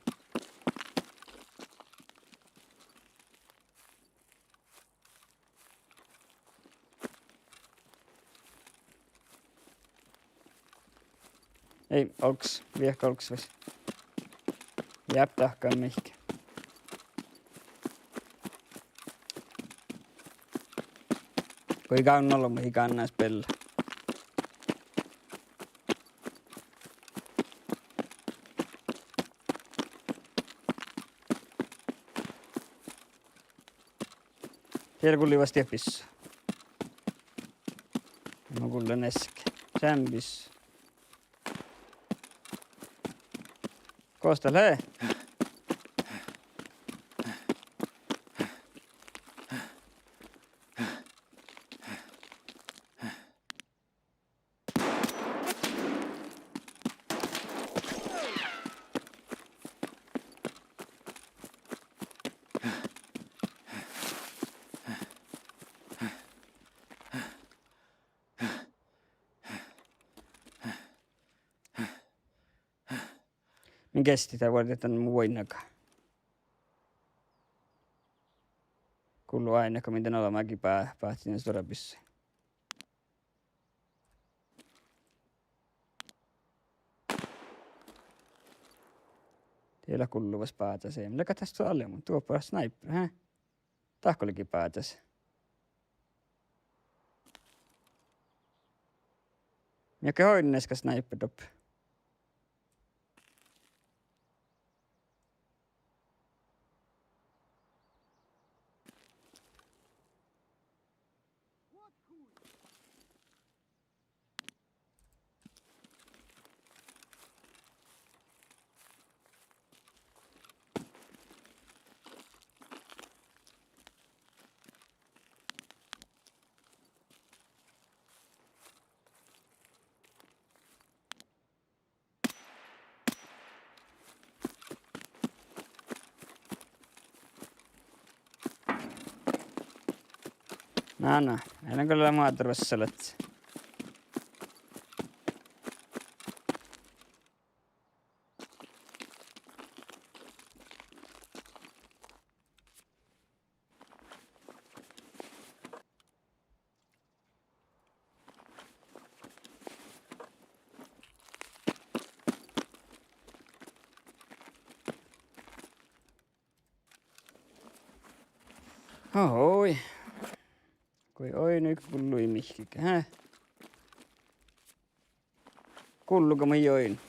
Ei, olggos, viehka olggos vas. Jáp, dahkan mihkke. Goit gávdnon olbmot, ii gánná spill. Diet lea gullii vas diet bissua. Mun gullen eske. Seammá bissua. Gos dat lea? Min gesti dat vuordit dan mu vuoigŋaga. Gullo áinna go min dan olemmái bá-, báhcen stuorra bissui. Diet leat gullo vas báhcen, leago das duo ale, mun duoppe sniper, hä? Dahko lei báhcen. Ja ge oidne eska sniper doppe. Na, na, eai go lea moadde ruossalat. Ohoi. Goit oidno, gullui mihkkege, hä? Gullo go mun oidnen.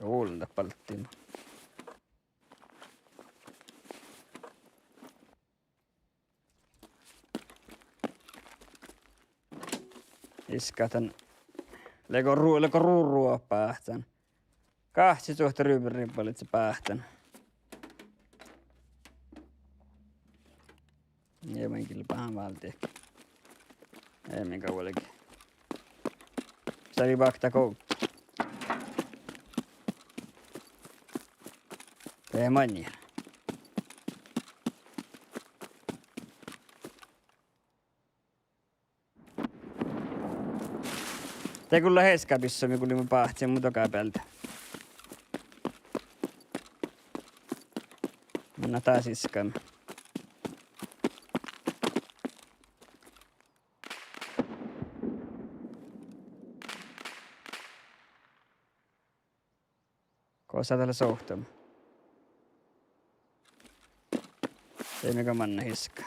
Olles balttima. Iskkat dan. Leago ru-, leago ru-, ruohpat dan. Gahččet suohta ruvribbalit báhcen. Ja mun gilbáhan váldit. Ei min gávdnojit. Sali bakta go. Ei manni. De gullá eska bissua, mii gullii báhcen mu doga bealde. Mun dás iskan. Gosa dat lea sovttam. Dii mii go manne iska.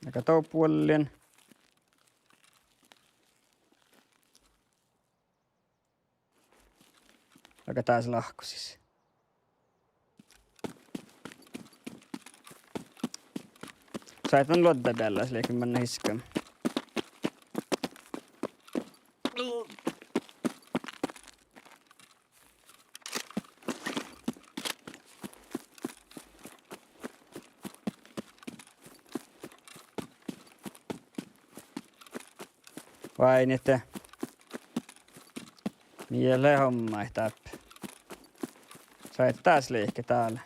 Aga dovppu vuollin. Aga dás lahkosis. Sáhtán luodda beallái, leago manne iska. Vai ahte mii lea hommat dáppe? Sáhtát dás liikká dál.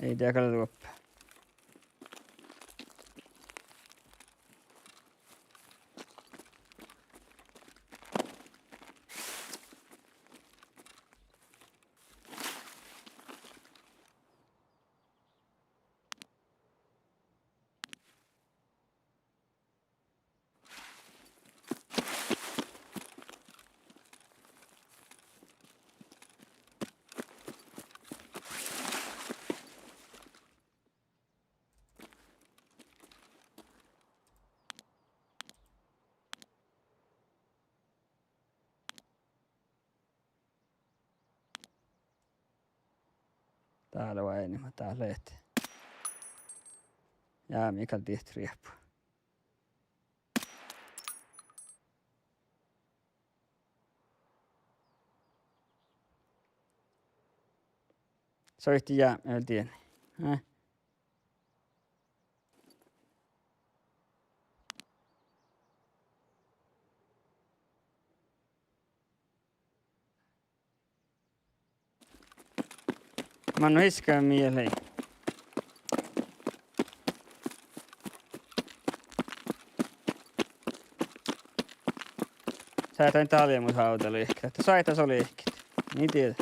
Ii dieđe gal duoppe. Dál lea váinni, ma dál lea. Ja mii gal diet rieppu. Soitti ja, el tiedä. Eh? Manno iska mieli. Sáhtán dál leamaš ovdal liikká, ahte sáhtát olehkit. Ii dieđe.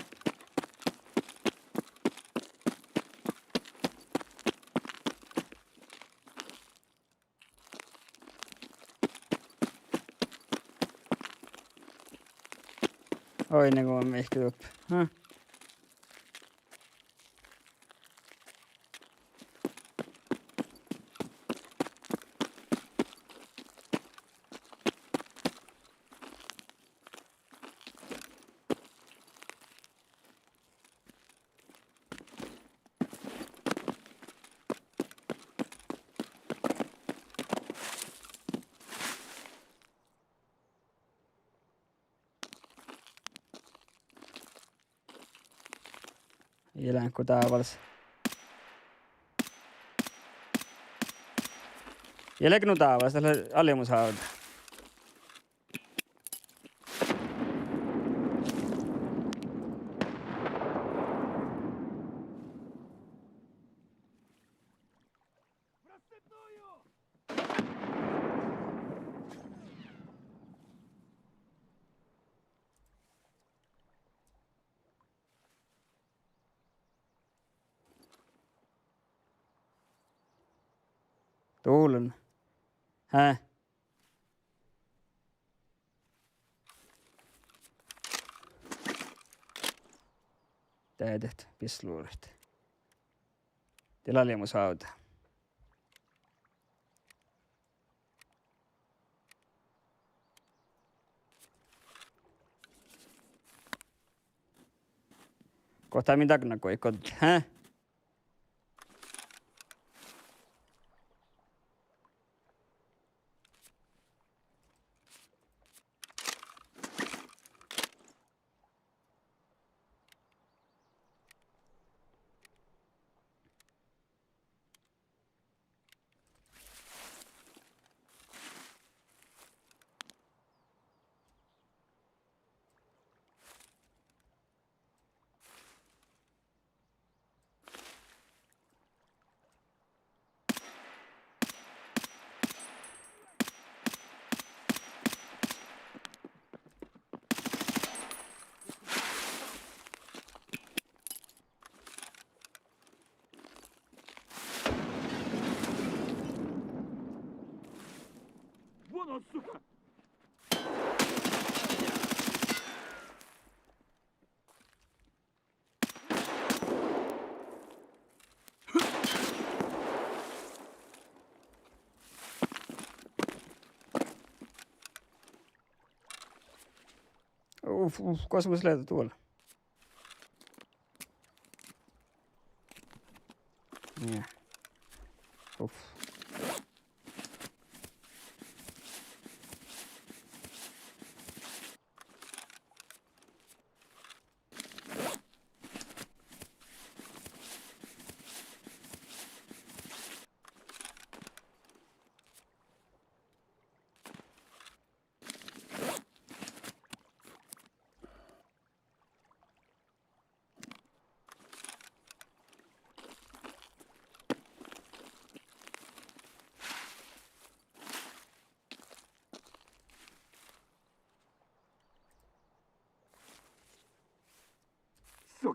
Oidne go mihkkege duoppe. Hm. Ii lean go dávvas. Ii lean nu dávvas, dat lea allimoš ovdal. Dullen. Hää? Deadet, bislurit. Dii leat allimoš ovdal. Gohta min dakkár goit, hää? Buono, suka! Uf, uf, kosmos lea duol. Ja. Uf.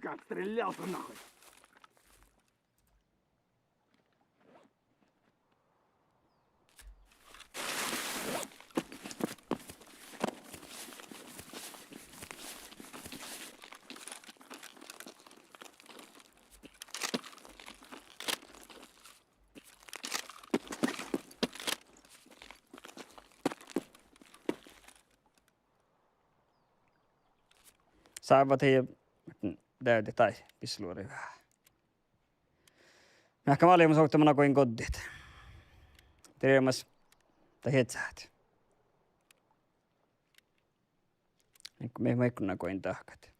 как стрелял-то нахуй. Sávat hii deavdit daid bisluoraid veahá. Mearkka mii leimmet okta, mun nagoin goddit. Dieđusge dat iežat. Eai go mii, mii go nagoin dahkat.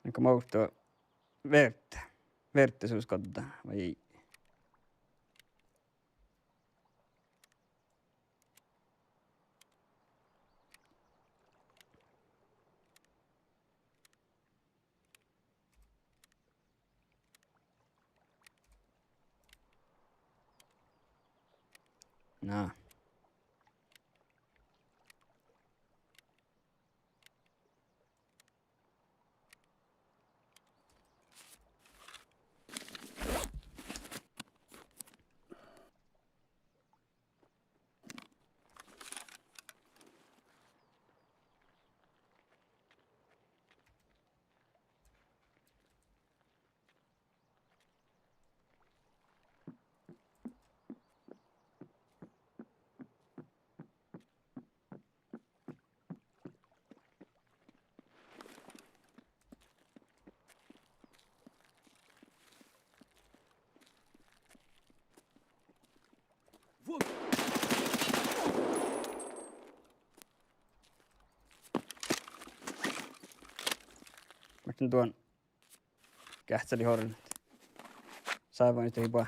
Eai go mo ovddo, Verte. Verte sus goddá vai? Na. Muhtin duon geahččalit orrut. Sávan iste hibá.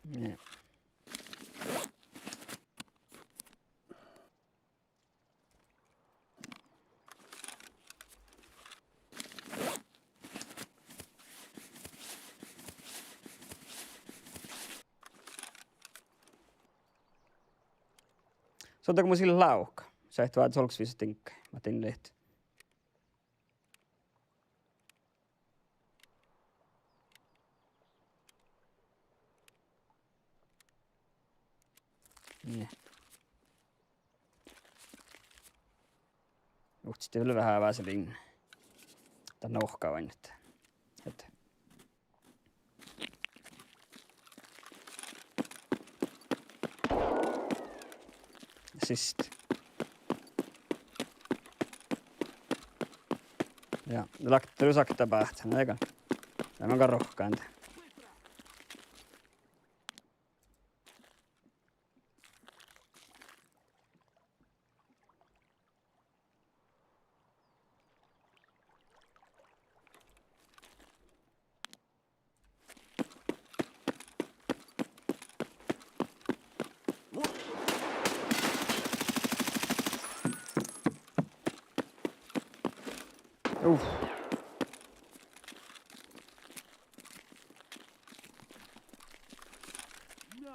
Nie. Son dego mus ii leat lávka. Šat vázze olggos visot diŋggaid, mat in leat. Nie. Uhcit vel veahá vaseliin. Dat nohkkavat ahte. Siste. Ja, lakte du sakta báhcán, ega. Dá mun gal rohkadin. Uf.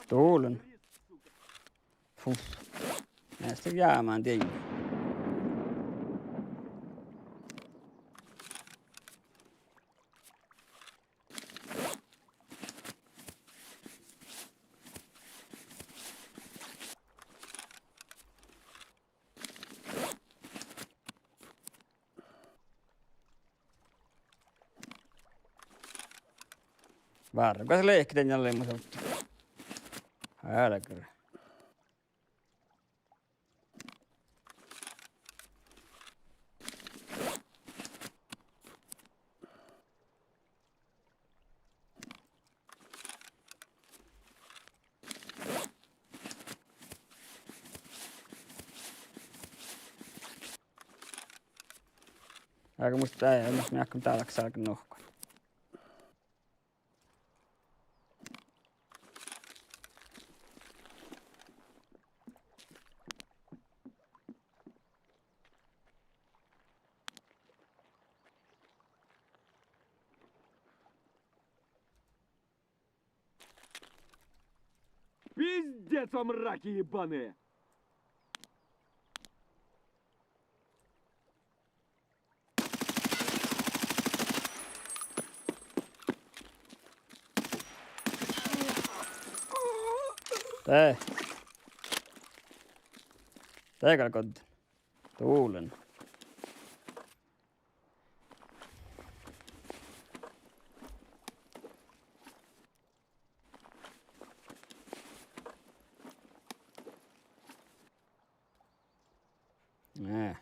Tulen. Fus. Measta jámán dieinna. Várra, guos lehket dan jalle mus ovtta. Álgá. Álgá mus, eh, mus mearkka dálkes álgen nohkkat. Пиздец вам, раки ебаные! De. De gal goddin. Dulen. Ne.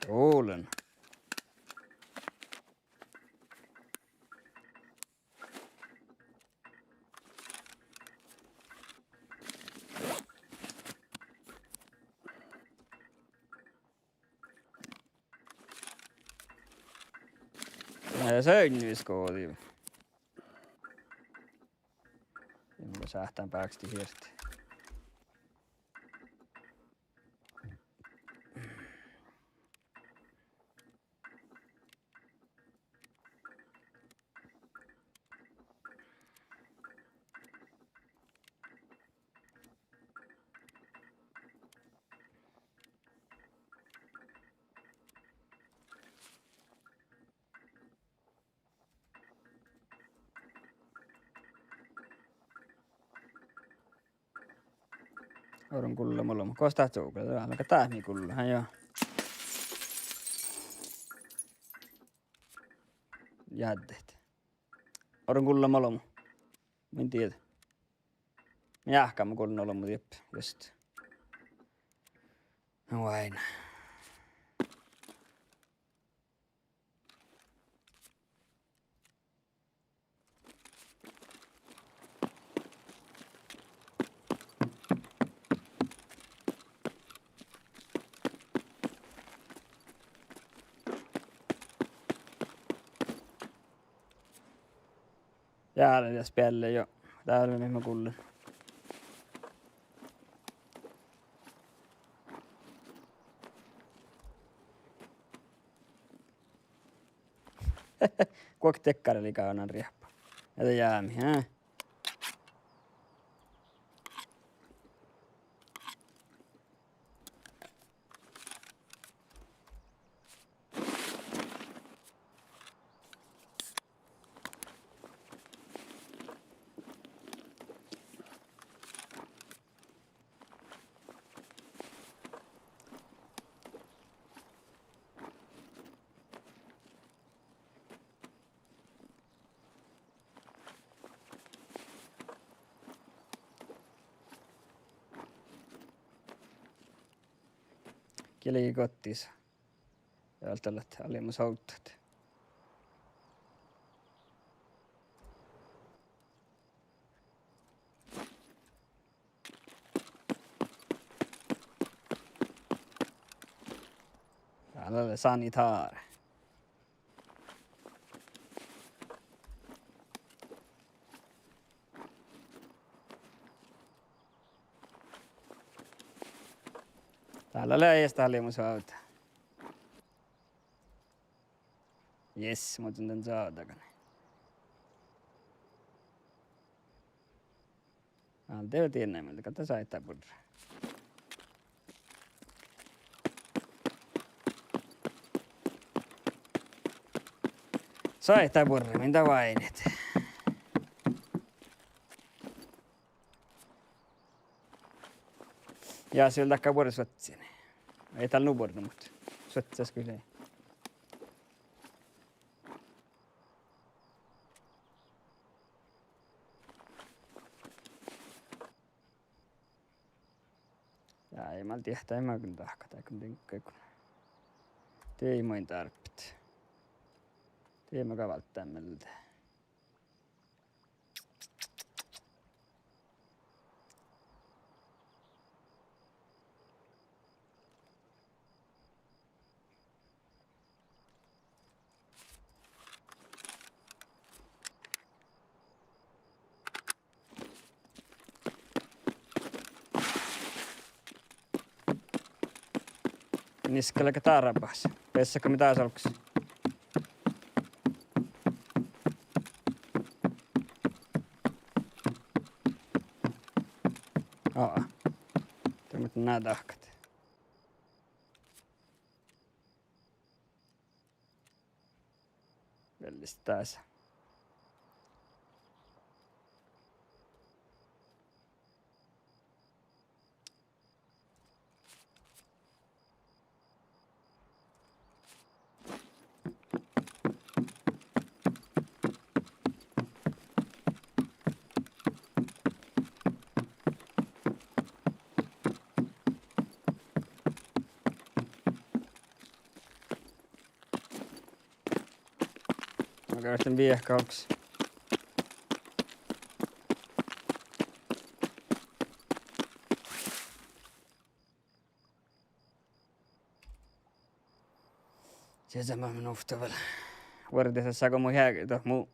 Dulen. Na ja se oidne visot gođi. Mun sáhtán báksti hirt. Orun gullá olbmot. Gos dat čuovgá? Dat lea gal dat mii gullá, han jo. Jáddit. Orun gullá olbmot. Mun in dieđe. Mii jáhkkáme gullá olbmot dieppe, just. Oaidná. Dál lea spielle jo. Dál lea mii gullen. Guokte dekkár lei gávan riehpa. Ja de jámi, eh? Gilge goddis. Ja allt dat leat allimus ovddat. Dál lea sanitar. Dál lea iežas allimus ovddat. Yes, muhto mun dan soađágan. Alde dieinna, mielde gal dat soaitá burre. Soaitá burre, min dat váinit. Ja sil dahká buorre suoccin. Ii dál nu buorre, muhto suoccas gal lei. Ja ii mal diehtá, ii mal dahká, dahká diŋggaiguin. Dii maid dárbbašit. Dieđusge válddán mielde. Niska lea dárbbaš. Beassat go mii dás olggos. Aa. De mii ná dahkat. Vellis dás. Mun gárten viehka olggos. Sieđaš, mun ovtta vel. Vuordit ságo mu heaget, mu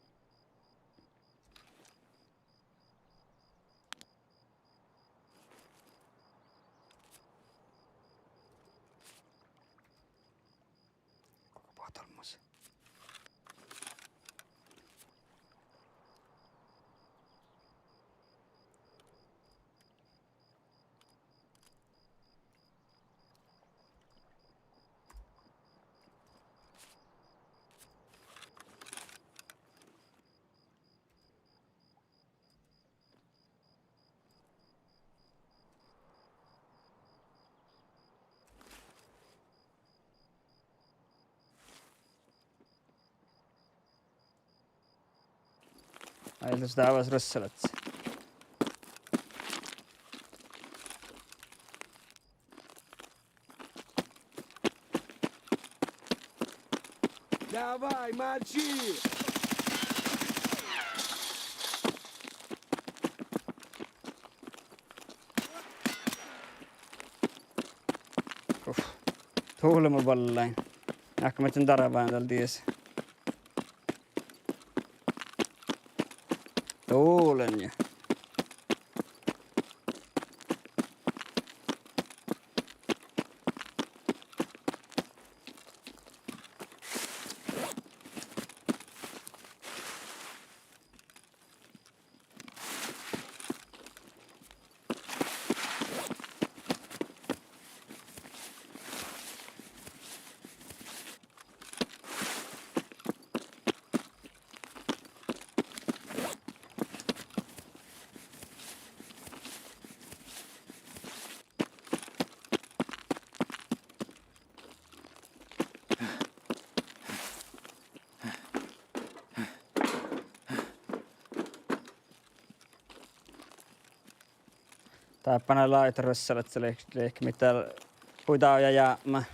Koko boahtolmmas. Ai, dat dávas rössalat. Давай, мочи! Uf. Dulma ballain. Ahte mii dárbbašit dal dies. Dulen ja. Dáppe lea láitarvessalaččat lehkemii dál hui dávjá jápmá.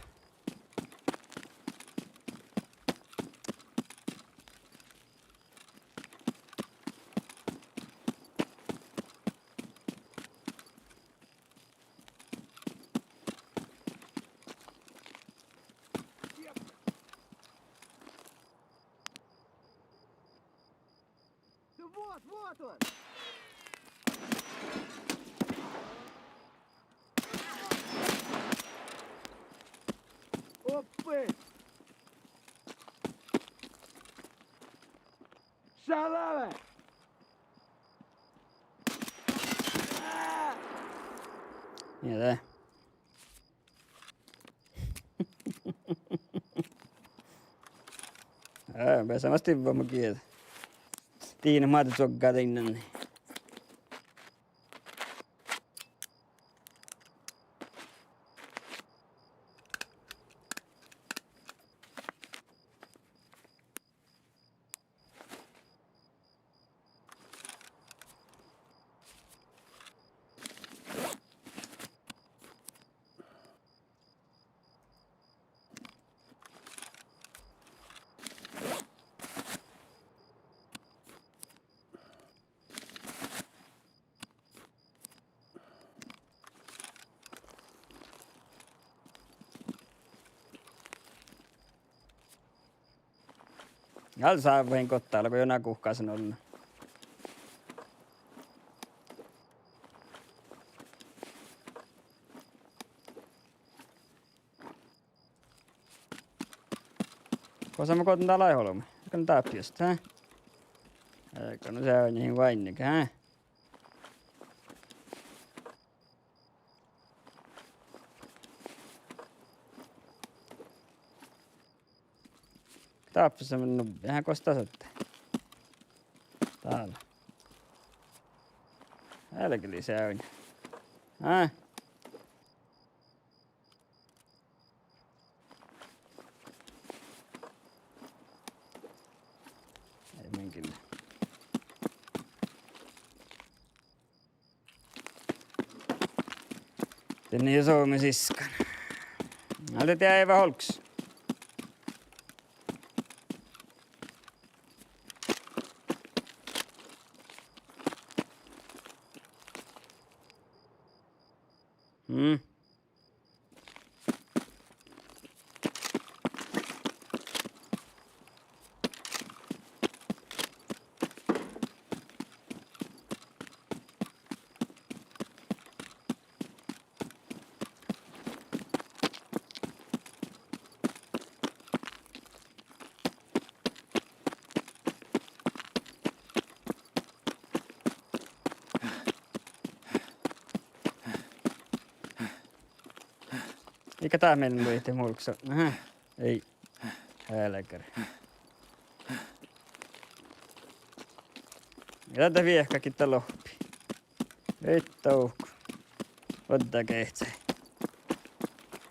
Да вот, вот он! Опы! Шалава! Ja de. Ää, beasai mas divvama giđe. Diine máde čuogga dainna. Gal sávvahin goddalogii, go na guhkás ollu. Gosa mun goddán dál olbmot? Gal dáppe just, hä? Gal nu seainnahin váinniga, hä? Dáppe mun nu, hä, gos dat ahte. Dál. Álgá lei seainna. Hä? Ei, min gille. Dien ii somá siskan. Ale deaiva olggos. Mm. Iige dat mii luitte mulksa. Aha. Ei. Álgá. Ja dat viehkat gitta lohpi. Vittu. Luodda gehččai.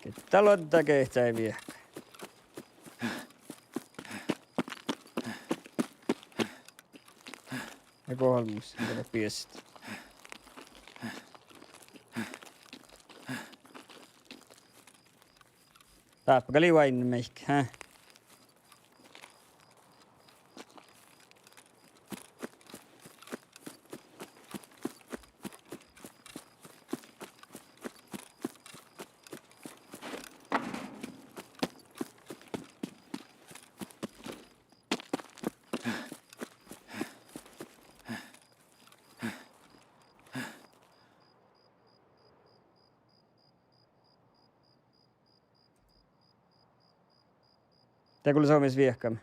Gitta luodda gehččai viehkat. Ja golmmas, mii lea biesset. Dáppe gal lei váinni maid, hä? De gullo somás viehkat.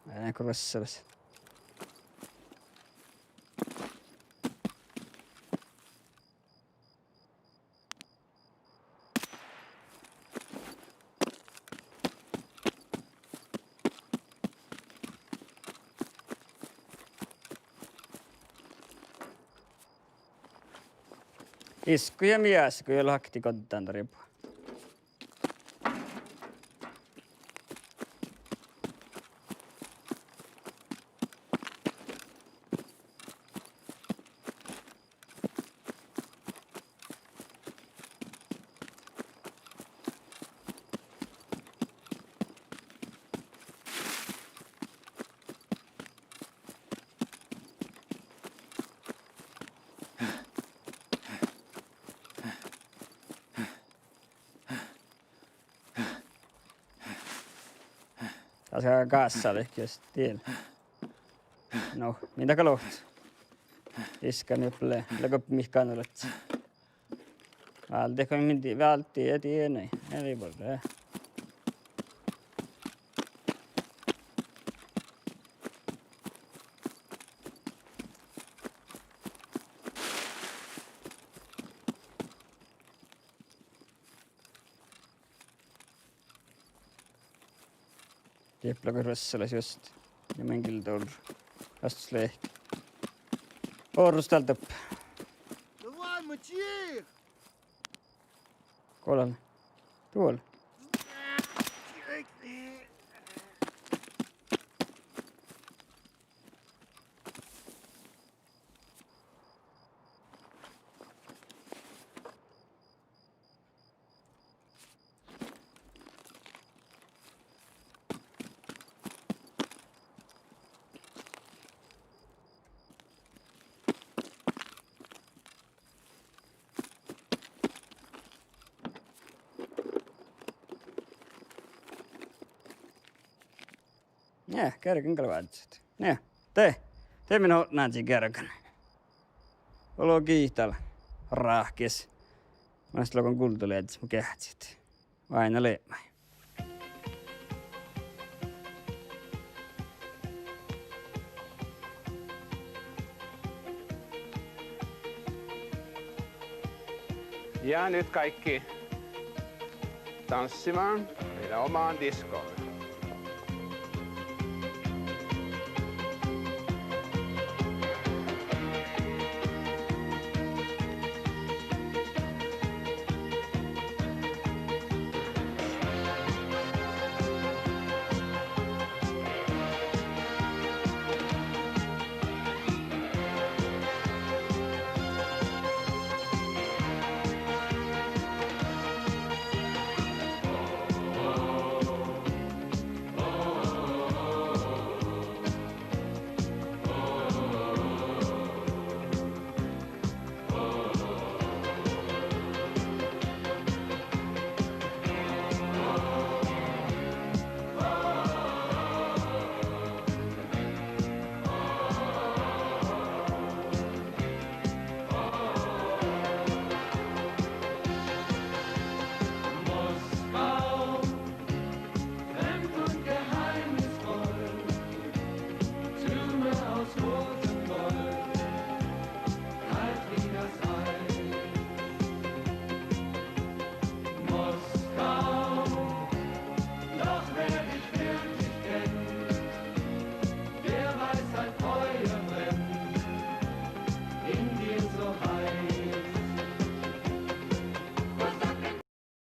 Ää, go ruossalas. Iskku ja miesku ja lahkti goddán darjebua. Dasa gássálit just dien. No, min dat gal lohkat? Iskkan juo lea, lea go mihkkege nu lea. Váldit go min die-, váldit ja die, nai, ii leat borre. Diepla go ruossalaš just. Ja min gil dor. Astus lehki. Orrus dál doppe. Давай, мочи их! Kolal. Duol. Ja, gergan gal vázziid. Ja, de, de min otná dii gergan. Olu giital ráhkis. Mas logan guldolieđus mu geahčit. Oaidná leat maid. Ja nyt kaikki tanssimaan meidän omaan diskoon.